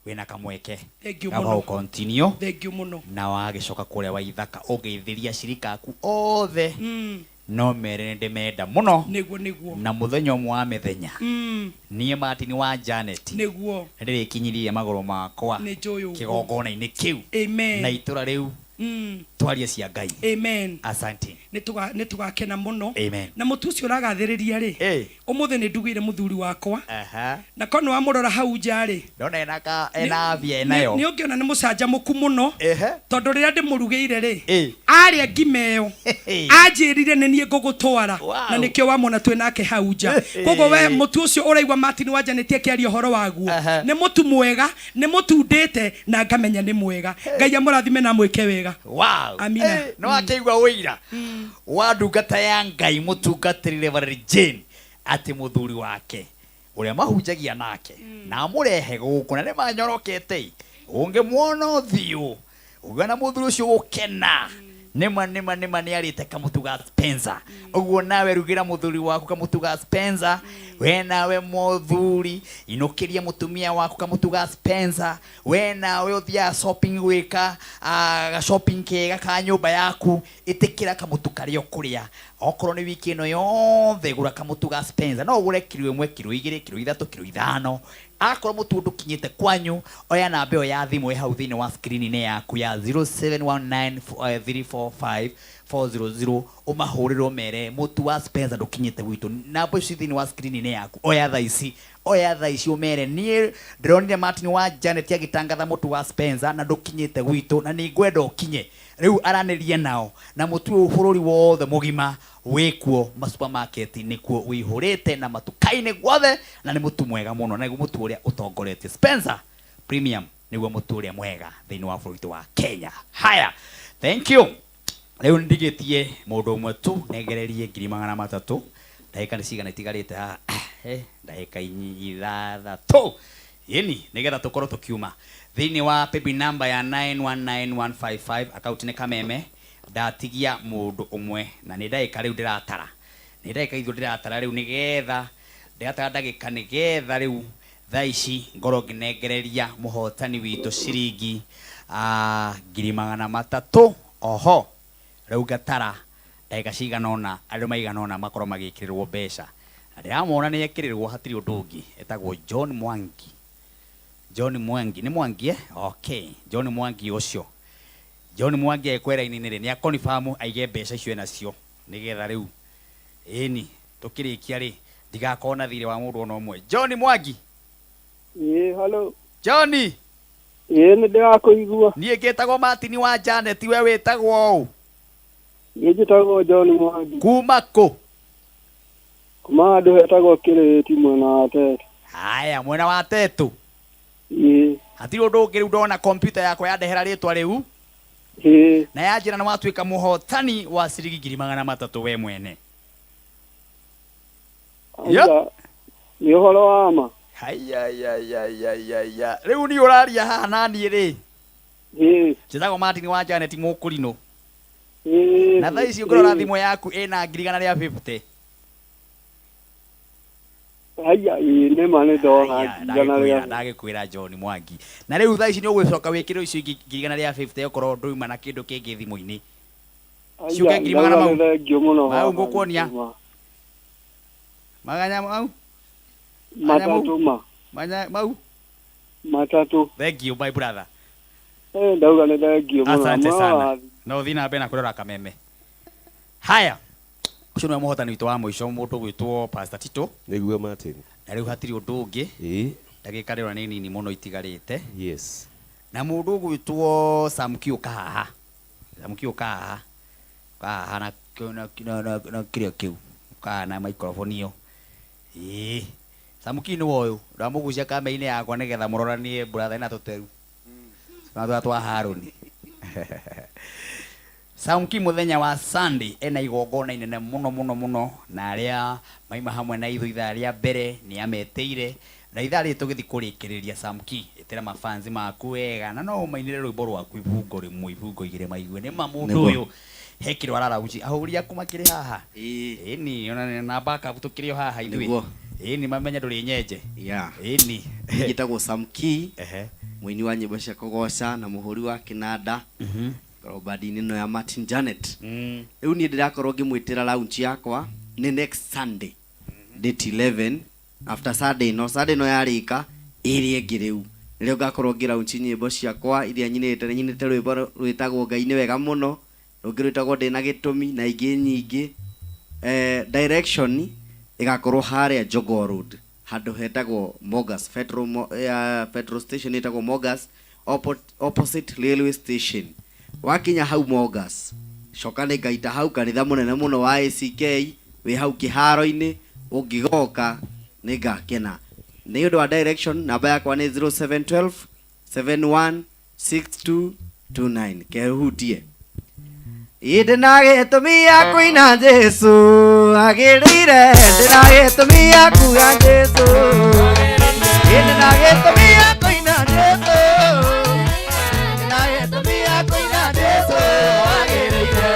wĩna kamweke Thank you ga mũno. gũ continue. Thank you mũno. Na wagĩcoka kũrĩa Waithaka ũgeithĩria cirika aku othe, no mere nĩ ndĩmenda mũno. Nĩguo, nĩguo. Na mũthenya ũmwe wa mĩthenya, niĩ Martin wa Janet, nĩ ndĩrĩkinyirie magũrũ makwa Nĩ njũĩ ũguo. kĩgongona-inĩ kĩu Amen. na itũra rĩu twarie cia Ngai. Amen. Asante. Nĩ tũgakena mũno. Amen. Na mũtu ũcio ũragathĩrĩria rĩ, ũmũthĩ nĩ ndugĩire mũthuri wakwa, Aha. na korwo nĩ wamũrora hau nja rĩ, ndona ena ka ena afya enayo. Nĩ ũngĩona nĩ mũcanjamũku mũno, tondũ rĩrĩa ndĩmũrugĩire rĩ, Ĩ. arĩa ngima ĩyo anjĩrire nĩ niĩ ngũgũtwara. Wow. Na nĩkĩo wamwona twĩ nake hau nja. Koguo we mũtu ũcio ũraigua Martin wa Janet akĩaria ũhoro waguo nĩ mũtu mwega, nĩ mũtu ndĩte na ngamenya nĩ mwega. Ngai amũrathime na amwĩke wega. Wow. Amina. Eh, no akĩigua ũira wa ndungata ya Ngai mũtungatĩri Reverend Jane atĩ mũthuri wake ũrĩa mahunjagia nake na amũrehe gũkũ na nĩ manyorokete, ũngĩmuona ũthiũ ũngĩona mũthuri ũcio gũkena, nĩma nĩma nĩma nĩ arĩte kamũtu ga Spencer. Ũguo nawe rugĩra mũthuri waku kamũtu ga Spencer. We nawe mũthuri, inũkĩria mũtumia waku kamũtu ga Spencer. We nawe ũthiaga shopping gwĩka ga shopping kega ka nyũmba yaku, ĩtĩkĩra kamũtu karĩa ũkũrĩa. Okorwo nĩ wiki ĩno yothe, gũra kamũtu ga Spencer. No ũgũre kiro 1, kiro 2, kiro 3, kiro 5. Akorwo mũtu ndũkinyĩte kwanyu, oya namba ĩyo ya thimũ ĩ hau thĩinĩ wa screen-inĩ yaku ya 0719345400, ũmahũrĩre ũmere mũtu wa Spencer ndũkinyĩte gwitũ. Namba icio thĩinĩ wa screen-inĩ yaku, oya thaa ici. Oya thaa ici ũmere niĩ ndĩronire Martin wa Janet agĩtangatha mũtu wa Spencer na ndũkinyĩte gwitũ na nĩ ngwenda ũkinye. Rĩu aranĩrie nao na mũtu ũyũ bũrũri wothe mũgima wĩkuo masupermarket nĩkuo wĩihũrĩte na matuka-inĩ guothe na nĩ mũtu mwega mũno na nĩguo mũtu ũrĩa ũtongoretie Spencer Premium nĩguo mũtu ũrĩa mwega thĩinĩ wa bũrũri witũ wa Kenya. Haya, thank you. Rĩu ndigĩtie mũndũ ũmwe tu nengererie 300,000. Ndagĩka nĩ cigana itigarĩte haha? Ndagĩka 6 yĩni nĩgetha tũkorwo tũkiuma thĩinĩ wa paybill number ya 919155 account nĩ Kameme. Ndatigia mũndũ ũmwe na nĩ ndagĩka rĩu ndĩratara, nĩ ndagĩka ithuĩ ndĩratara rĩu nĩgetha ndĩratara ndagĩka nĩgetha rĩu thaa ici ngorwo ngĩnengereria mũhotani witũ ciringi 300,000. Oho rĩu ngatara ndagĩka cigana ũna andũ maigana ũna makorwo magĩkĩrĩrwo mbeca na ndĩramwona nĩ ekĩrĩrwo hatirĩ ũndũ ũngĩ etagwo John Mwangi. John Mwangi nĩ Mwangi eh? Okay, John Mwangi ũcio John Mwangi agĩkwĩra raini-inĩ rĩ nĩ akonfamu aige mbeca icio enacio nĩgetha rĩu ĩni tũkĩrĩkia rĩ ndigakorwo na thirĩ wa mũndũ ona ũmwe. John Mwangi. Ĩĩ, hello. John. Ĩĩ, nĩ ndĩrakũigua. Niĩ ngĩtagwo Martin wa Janet, we wĩtagwo ũ? Niĩ njĩtagwo John Mwangi. Kuma kũ? Kuma handũ hetagwo Kĩrĩti mwena wa Tetu. Haya, mwena wa Tetu. Ĩĩ. Hatirĩ ũndũ ũngĩ rĩu ndona kompyuta yakwa yandehera rĩtwa rĩu. Ĩĩ. Na yanjĩra nĩ watuĩka mũhotani wa ciringi 300,000 we mwene. Aya, nĩ ũhoro wa ma. Haya. Rĩu niĩ ũraria haha na niĩ rĩ. Ĩĩ. Njĩtagwo Martin wa Janet Mũkũrinũ. Ĩĩ. Na thaa ici ũngĩrora thimũ yaku ĩna 150,000. Haya, ĩĩ nĩ ma nĩ ndona 150,000. Ndagĩkwĩra John Mwangi. Na rĩu thaa ici nĩ ũgũcoka wĩkĩre icio ingĩ 150,000 okorwo ndũima na kĩndũ kĩngĩ thimũ-inĩ. Ciũke ngiri magana mau. Thengiũ mũno. Mau ngũkuonia. Magana mau. Matatũ ma. Manya mau. Matatũ. Thank you my brother. Ndauga nĩ thengiũ mũno. Asante sana. Mũrathi. Na ũthiĩ na mbere na kũrora Kameme. Haya. Ũcio nĩwe mũhotani witũ wa mũico mũndũ gwĩtwo Pastor Tito. Nĩguo Martin. Na rĩu hatirĩ ũndũ ũngĩ. Ĩĩ. Ndagĩka rĩo nĩ nini mũno itigarĩte. Yes. Na mũndũ ũgwĩtwo Sam Q Kahaha. Sam Q Kahaha. Kahaha na na kĩrĩa kĩu. Kahaha na microphone ĩyo. Ĩĩ. Sam Q nĩ ũyũ. Ndamũgucia kamera-inĩ yakwa nĩgetha mũroranie brother ĩna tũteru. Na twa twa Harũni. Sam Q mũthenya wa Sunday ena igongona inene mũno mũno mũno na arĩa maima hamwe na ithuĩ ithaa rĩa mbere nĩ ametĩire na ithaa rĩrĩ tũgĩthiĩ kũrĩkĩrĩria Sam Q ĩtĩra mafansi maku wega na no ũmainĩre rwĩmbo rwaku ibungo rĩmwe ibungo igĩrĩ maigue nĩ ma mũndũ Nĩguo. ũyũ he kĩrĩa ararauci ahũri aku makĩrĩ haha ĩni ona na backup tũkĩrĩ o haha ithuĩ Nĩguo. ĩni mamenye ndũrĩ nyenje Yeah. ĩni Njĩtagwo Sam Key, mũini wa nyĩmbo cia kũgoca na mũhũri wa kĩnanda ngorwo bandi-inĩ ĩno ya Martin Janet. Rĩu niĩ ndĩrakorwo ngĩmwĩtĩra launch yakwa nĩ next Sunday date 11 after Sunday ĩno Sunday ĩno yarĩka ĩrĩa ĩngĩ rĩu nĩrĩo ngakorwo ngĩ launch nyĩmbo ciakwa iria nyinĩte. Nyinĩte rwĩmbo rwĩtagwo Ngai nĩ wega mũno, rũngĩ rwĩtagwo Ndĩna gĩtũmi na ingĩ nyingĩ. Direction ĩgakorwo harĩa Jogoo Road handũ hetagwo Mogas petrol, petrol station ĩtagwo Mogas opposite railway station. Wakinya hau Mogas coka nĩ ngaita hau kanitha mũnene mũno wa ACK wĩ hau kĩharo-inĩ, ũngĩgoka nĩ ngakena. Nĩ ũndũ wa direction namba yakwa nĩ 0712 716229 kehutie. Ndĩna gĩtũmi ya kũina Jesũ agĩrĩire, ndĩna gĩtũmi ya kuga Jesũ, ndĩna gĩtũmi ya kũina Jesũ, ndĩna gĩtũmi ya kũina Jesũ agĩrĩire.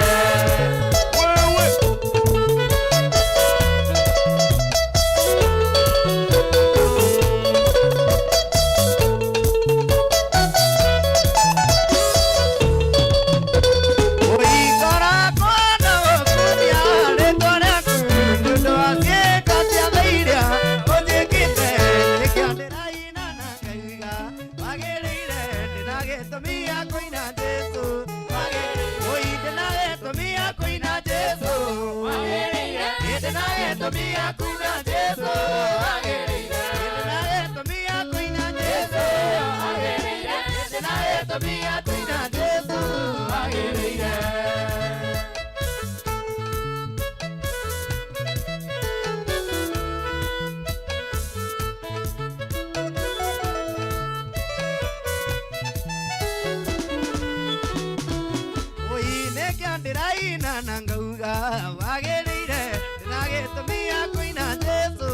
wagĩrĩire na gĩtũmi ya kũina Jesũ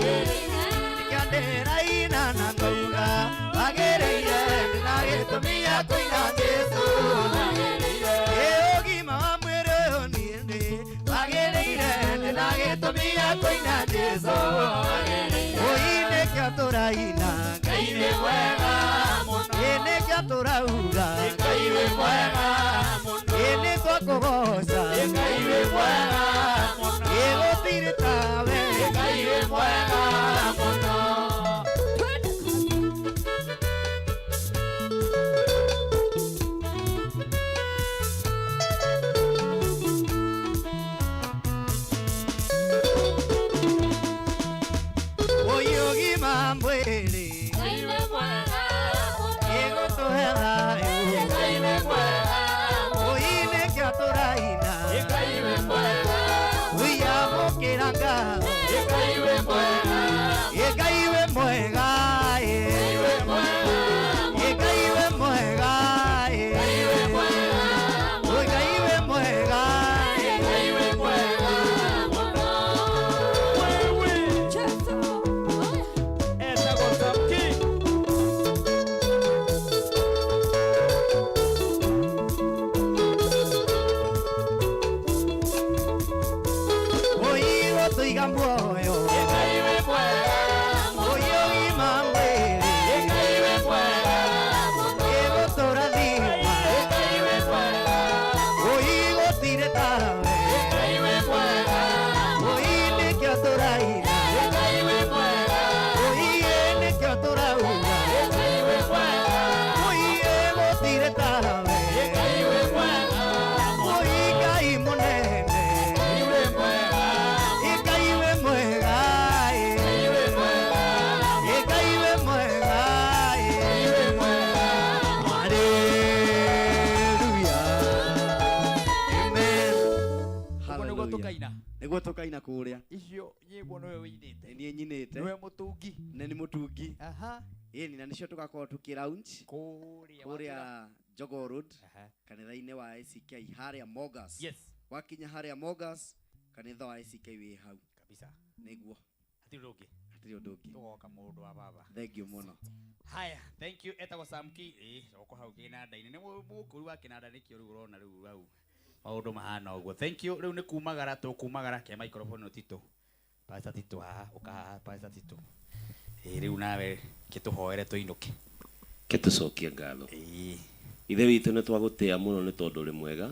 nĩkĩo ndĩraina na ngauga wagĩrĩire na gĩtũmi ya kũina Jesũ ĩ ũgima wa mwĩrĩ ũyũ niĩ ndĩ wagĩrĩire na gĩtũmi ya kũina Jesũ oi nĩkĩo tũraina Ngai nĩ mwega mũno ĩ nĩkĩo tũrauga Ngai wĩ mwega mũno ĩ nĩtwakũgoca Ngai wĩ mwega mũno ĩ gũtirĩ tawe Ngai wĩ mwega mũno. Oi ũgima mwĩrĩ ĩgũtũhe thayũ oi nĩkĩo tũraina oi amũkĩra ngatho Ngai wĩ mwega ĩ Ngai wĩ mwega ĩ Ngai wĩ mwega ĩ oi Ngai wĩ mwega ĩ Ngai wĩ mwega. Etagwo Samki. Oi gũtũiga muoyo oi ũgima mwĩrĩ ĩgũtũrathima oi gũtirĩ tawe oi nĩkĩo tũraina oi ĩ nĩkĩo tũrauga oi ĩ gũtirĩ tawe oi Ngai mũnene Ngai wĩ mwega ĩ Ngai wĩ mwega ĩ Hallelujah. Amen. Ũguo nĩguo tũkaina. Nĩguo tũkaina kũrĩa. Icio nyĩmbo nĩwe wĩinĩte. Nĩ niĩ nyinĩte. Nĩwe mũtungi. Nĩ nĩ mũtungi. Aha. Ĩni na nĩcio tũgakorwo tũkĩ launch kũrĩa kũrĩa Jogoo Road kanitha-inĩ wa ACK harĩa Mogas. Yes. Wakinya harĩa Mogas kanitha wa ACK wĩ hau. Kabisa. Nĩguo. Hatirĩ ũndũ ũngĩ. Hatirĩ ũndũ ũngĩ. Tũgoka mũndũ wa baba. Thank you mũno. Haya, thank you. Etagwo Samki. Ĩ, coko hau kĩnanda-inĩ. Nĩ mũkũri wa kĩnanda nĩkĩo rĩu ũrona rĩu hau maũndũ mahana ũguo. Thank you. Rĩu nĩ kumagara tũkumagara ke microphone ĩno Tito. Pastor Tito haha, ũka haha Pastor Tito. Ĩ, rĩu nawe kĩtũhoere tũinũke. Kĩtũcokie ngatho. Ithe witũ nĩ twagũtĩa mũno nĩ tondũ ũrĩ mwega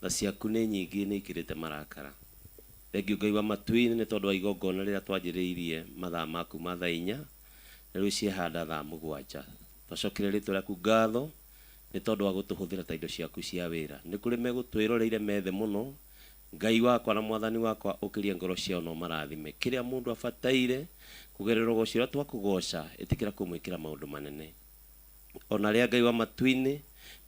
tha ciaku nĩ nyingĩ nĩ ikĩrĩte marakara. Thengiũ Ngai wa matu-inĩ nĩ tondũ wa igongona rĩrĩa twanjĩrĩirie mathaa maku ma thaa 4 na rĩu ciehanda thaa 7. Twacokeria rĩtwa rĩaku ngatho nĩ tondũ wa gũtũhũthĩra ta indo ciaku cia wĩra. Nĩ kũrĩ megũtwĩroreire methe mũno Ngai wakwa na mwathani wakwa ũkĩrie ngoro ciao na ũmarathime. Kĩrĩa mũndũ abataire kũgerera ũgoci ũrĩa twakũgoca ĩtĩkĩra kũmwĩkĩra maũndũ manene. Ona rĩa Ngai wa matu-inĩ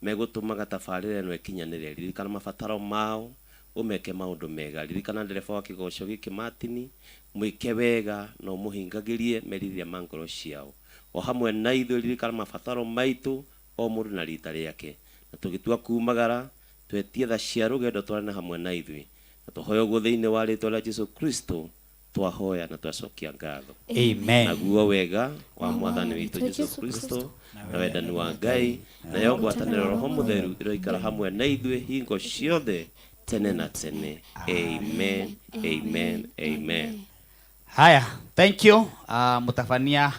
megũtũmaga tabarĩra ĩno ĩkinyanĩre. Ririkana mabataro mao ũmeke maũndũ mega. Ririkana ndereba wa kĩgoco gĩkĩ Martin mwĩke wega na ũmũhingagĩrie merirĩria ma ngoro ciao. O hamwe na ithuĩ ririkana mabataro maitũ o mũndũ na rita rĩake. Na tũgĩtua kumagara twetie tha cia rũgendo twarane hamwe na ithuĩ. Na tũhoe ũguo thĩinĩ wa rĩtwa rĩa Jesũ Kristo twahoya na twacokia ngatho. Amen. Naguo wega wa mwathani witũ Jesũ Kristo na wendani wa Ngai nayo ngwatanĩro Roho Mũtheru ĩroikara hamwe na ithuĩ hingo ciothe tene na tene. Amen. Amen. Amen. Haya, thank you. Mũtabania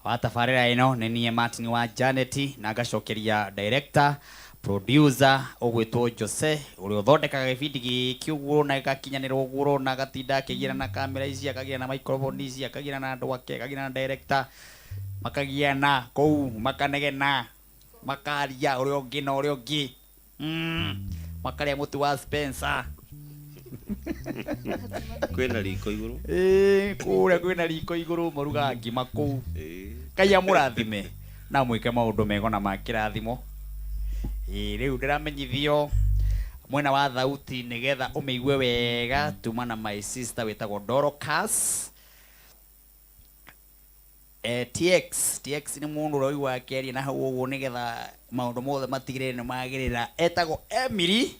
wa tabarĩra ĩno nĩ niĩ Martin wa Janet na ngacokeria director producer ũgwĩtwo Jose ũrĩa ũthondekaga gĩbindi gĩkĩ ũguo na gĩgakinyanĩra ũguo ũrona agatinda akĩgiana na kamera ici akagiana na microphone ici akagiana na andũ ake akagiana na director makagiana kũu makanegena makaria ũrĩa ũngĩ na ũrĩa ũngĩ makarĩa mũtu wa Spencer. Kwĩna riko igũrũ. Ĩĩ, kũrĩa kwĩna riko igũrũ marugaga ngima kũu. Ngai amũrathime na mwĩke maũndũ mega na ma kĩrathimo. Ĩĩ, rĩu ndĩramenyithio mwena wa thauti nĩgetha ũmĩigue wega tuma na my sister wĩtagwo Dorcas. TX nĩ mũndũ ũrĩa ũiguaga akĩaria na hau ũguo nĩgetha maũndũ mothe matigĩrĩre nĩ magĩrĩra. Etagwo Emily.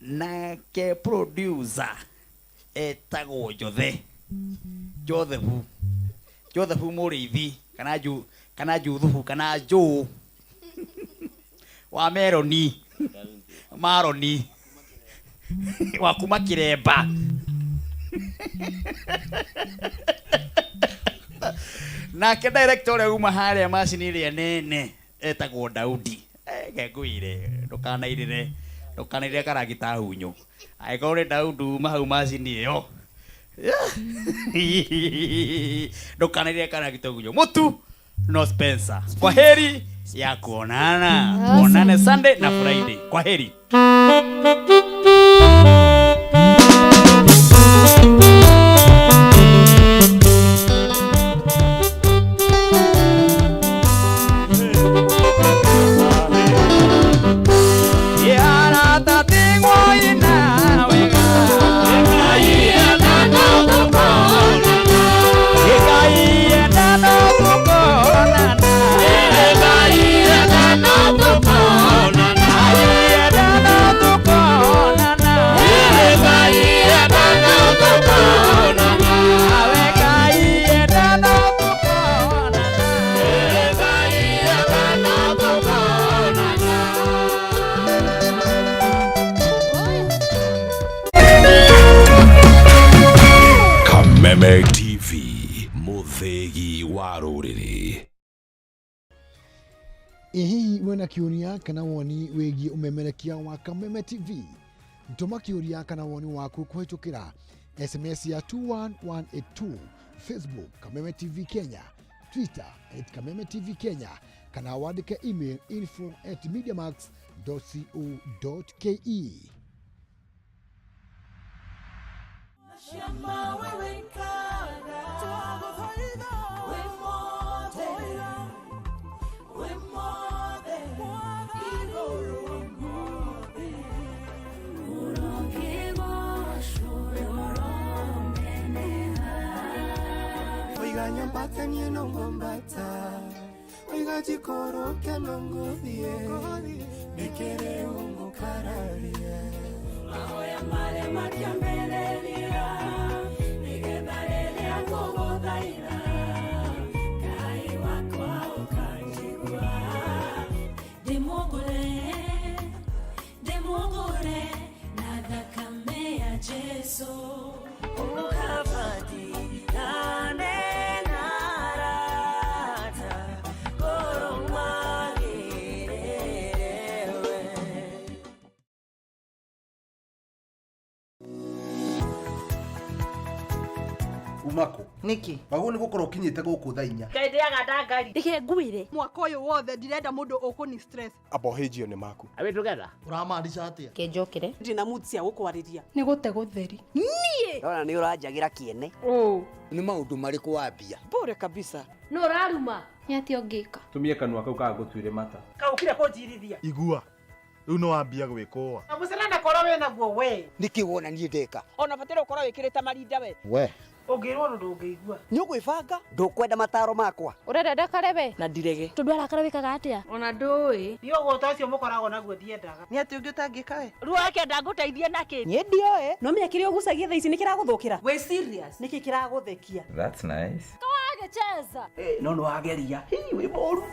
Nake producer etagwo Jothe Jothethu Jothethu Mũrĩithi kana Ju kana Juthubu kana Jũ wa Meroni Maroni wa kuma Kiremba. Nake director ũrĩa uma harĩa macini ĩrĩa nene etagwo Daudi. Ngengũire ndũkanairĩre ndũkanairĩre karagita hunyũ. Angĩkorwo nĩ Daudi uma hau macini ĩyo ndũkanairĩre karagita hunyũ. Mũtu no Spencer. Kwa heri ya kuonana. Tuonane Sunday na Friday. Kwa heri. Kameme TV, mũthĩgi wa rũrĩrĩ. Ĩ hihi wĩna kĩũria kana woni wĩgiĩ ũmemerekia wa Kameme TV? Tũma kĩũria kana woni waku kũhĩtũkĩra SMS ya 21182, Facebook Kameme TV Kenya, Twitter at Kameme TV Kenya, kana wandĩke email info@mediamax.co.ke. Oiga nyambata nie nongombata oiga jikoroke nongothie nikere ungukararia mahoya mare matiambĩrĩria nĩgetha rĩrĩa ngũgũthaitha Ngai wakwa ũkanjigua. Ndĩmũgũre ndĩmũgũre na thakame ya Jesũ. Umako niki wagwo nĩ gũkorwo ũkinyĩte gũkũ thaa inya. Ngai ndĩaga ndangari. Reke ngwĩre mwaka ũyũ wothe ndirenda mũndũ ũkũni stress. Abohĩnjio nĩ maku. Are we together? Ũramaanisha atĩa? Kĩnjũkĩre ndina mood cia gũkwarĩria. Nĩ gũte gũtheri. Niĩ ndona nĩ ũranjagĩra kĩene. Nĩ maũndũ marĩkũ wambia? Bure kabisa. Nũ ũraruma? Nĩ atĩa ũngĩka? Tumie kanua kau kagũtuire mata. Kaũkire kũnjirithia. Igua rĩu nĩ wambia gwĩkũa. Mũcere na korwo wĩ naguo we. Nĩkĩ wona niĩ ndeka? Ona bataire ũkorwo wĩkĩrĩte marinda we. We ũngĩrwo ũndũ ndũngĩigua. Nĩ ũgwĩbanga ndũkwenda mataro makwa. Ũrenda ndakare we? Na ndirege. Tondũ arakara wĩkaga atĩa? Ona ndũĩ. Niĩ ũgũta ũcio mũkoragwo naguo ndiendaga. Nĩ atĩ ũngĩ ũtangĩka we? Ruo akenda ngũteithie nakĩ? Niĩ ndioĩ. No menya kĩrĩa ũgucagia thaa ici nĩ kĩragũthũkĩra. Wĩ serious? Nĩkĩ kĩragũthekia? That's nice. Kawagĩcheza. No nĩ wageria. Hii wĩ mũru.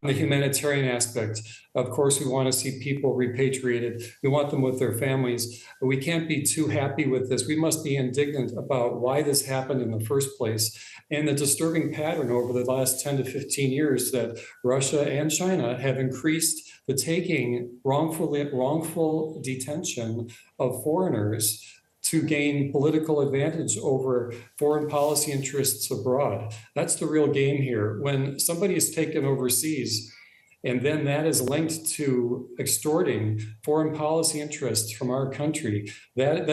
The humanitarian aspect, of course, we want to see people repatriated. We want them with their families. But we can't be too happy with this. We must be indignant about why this happened in the first place and the disturbing pattern over the last 10 to 15 years that Russia and China have increased the taking wrongful detention of foreigners to gain political advantage over foreign policy interests abroad. That's the real game here. When somebody is taken overseas, and then that is linked to extorting foreign policy interests from our country, that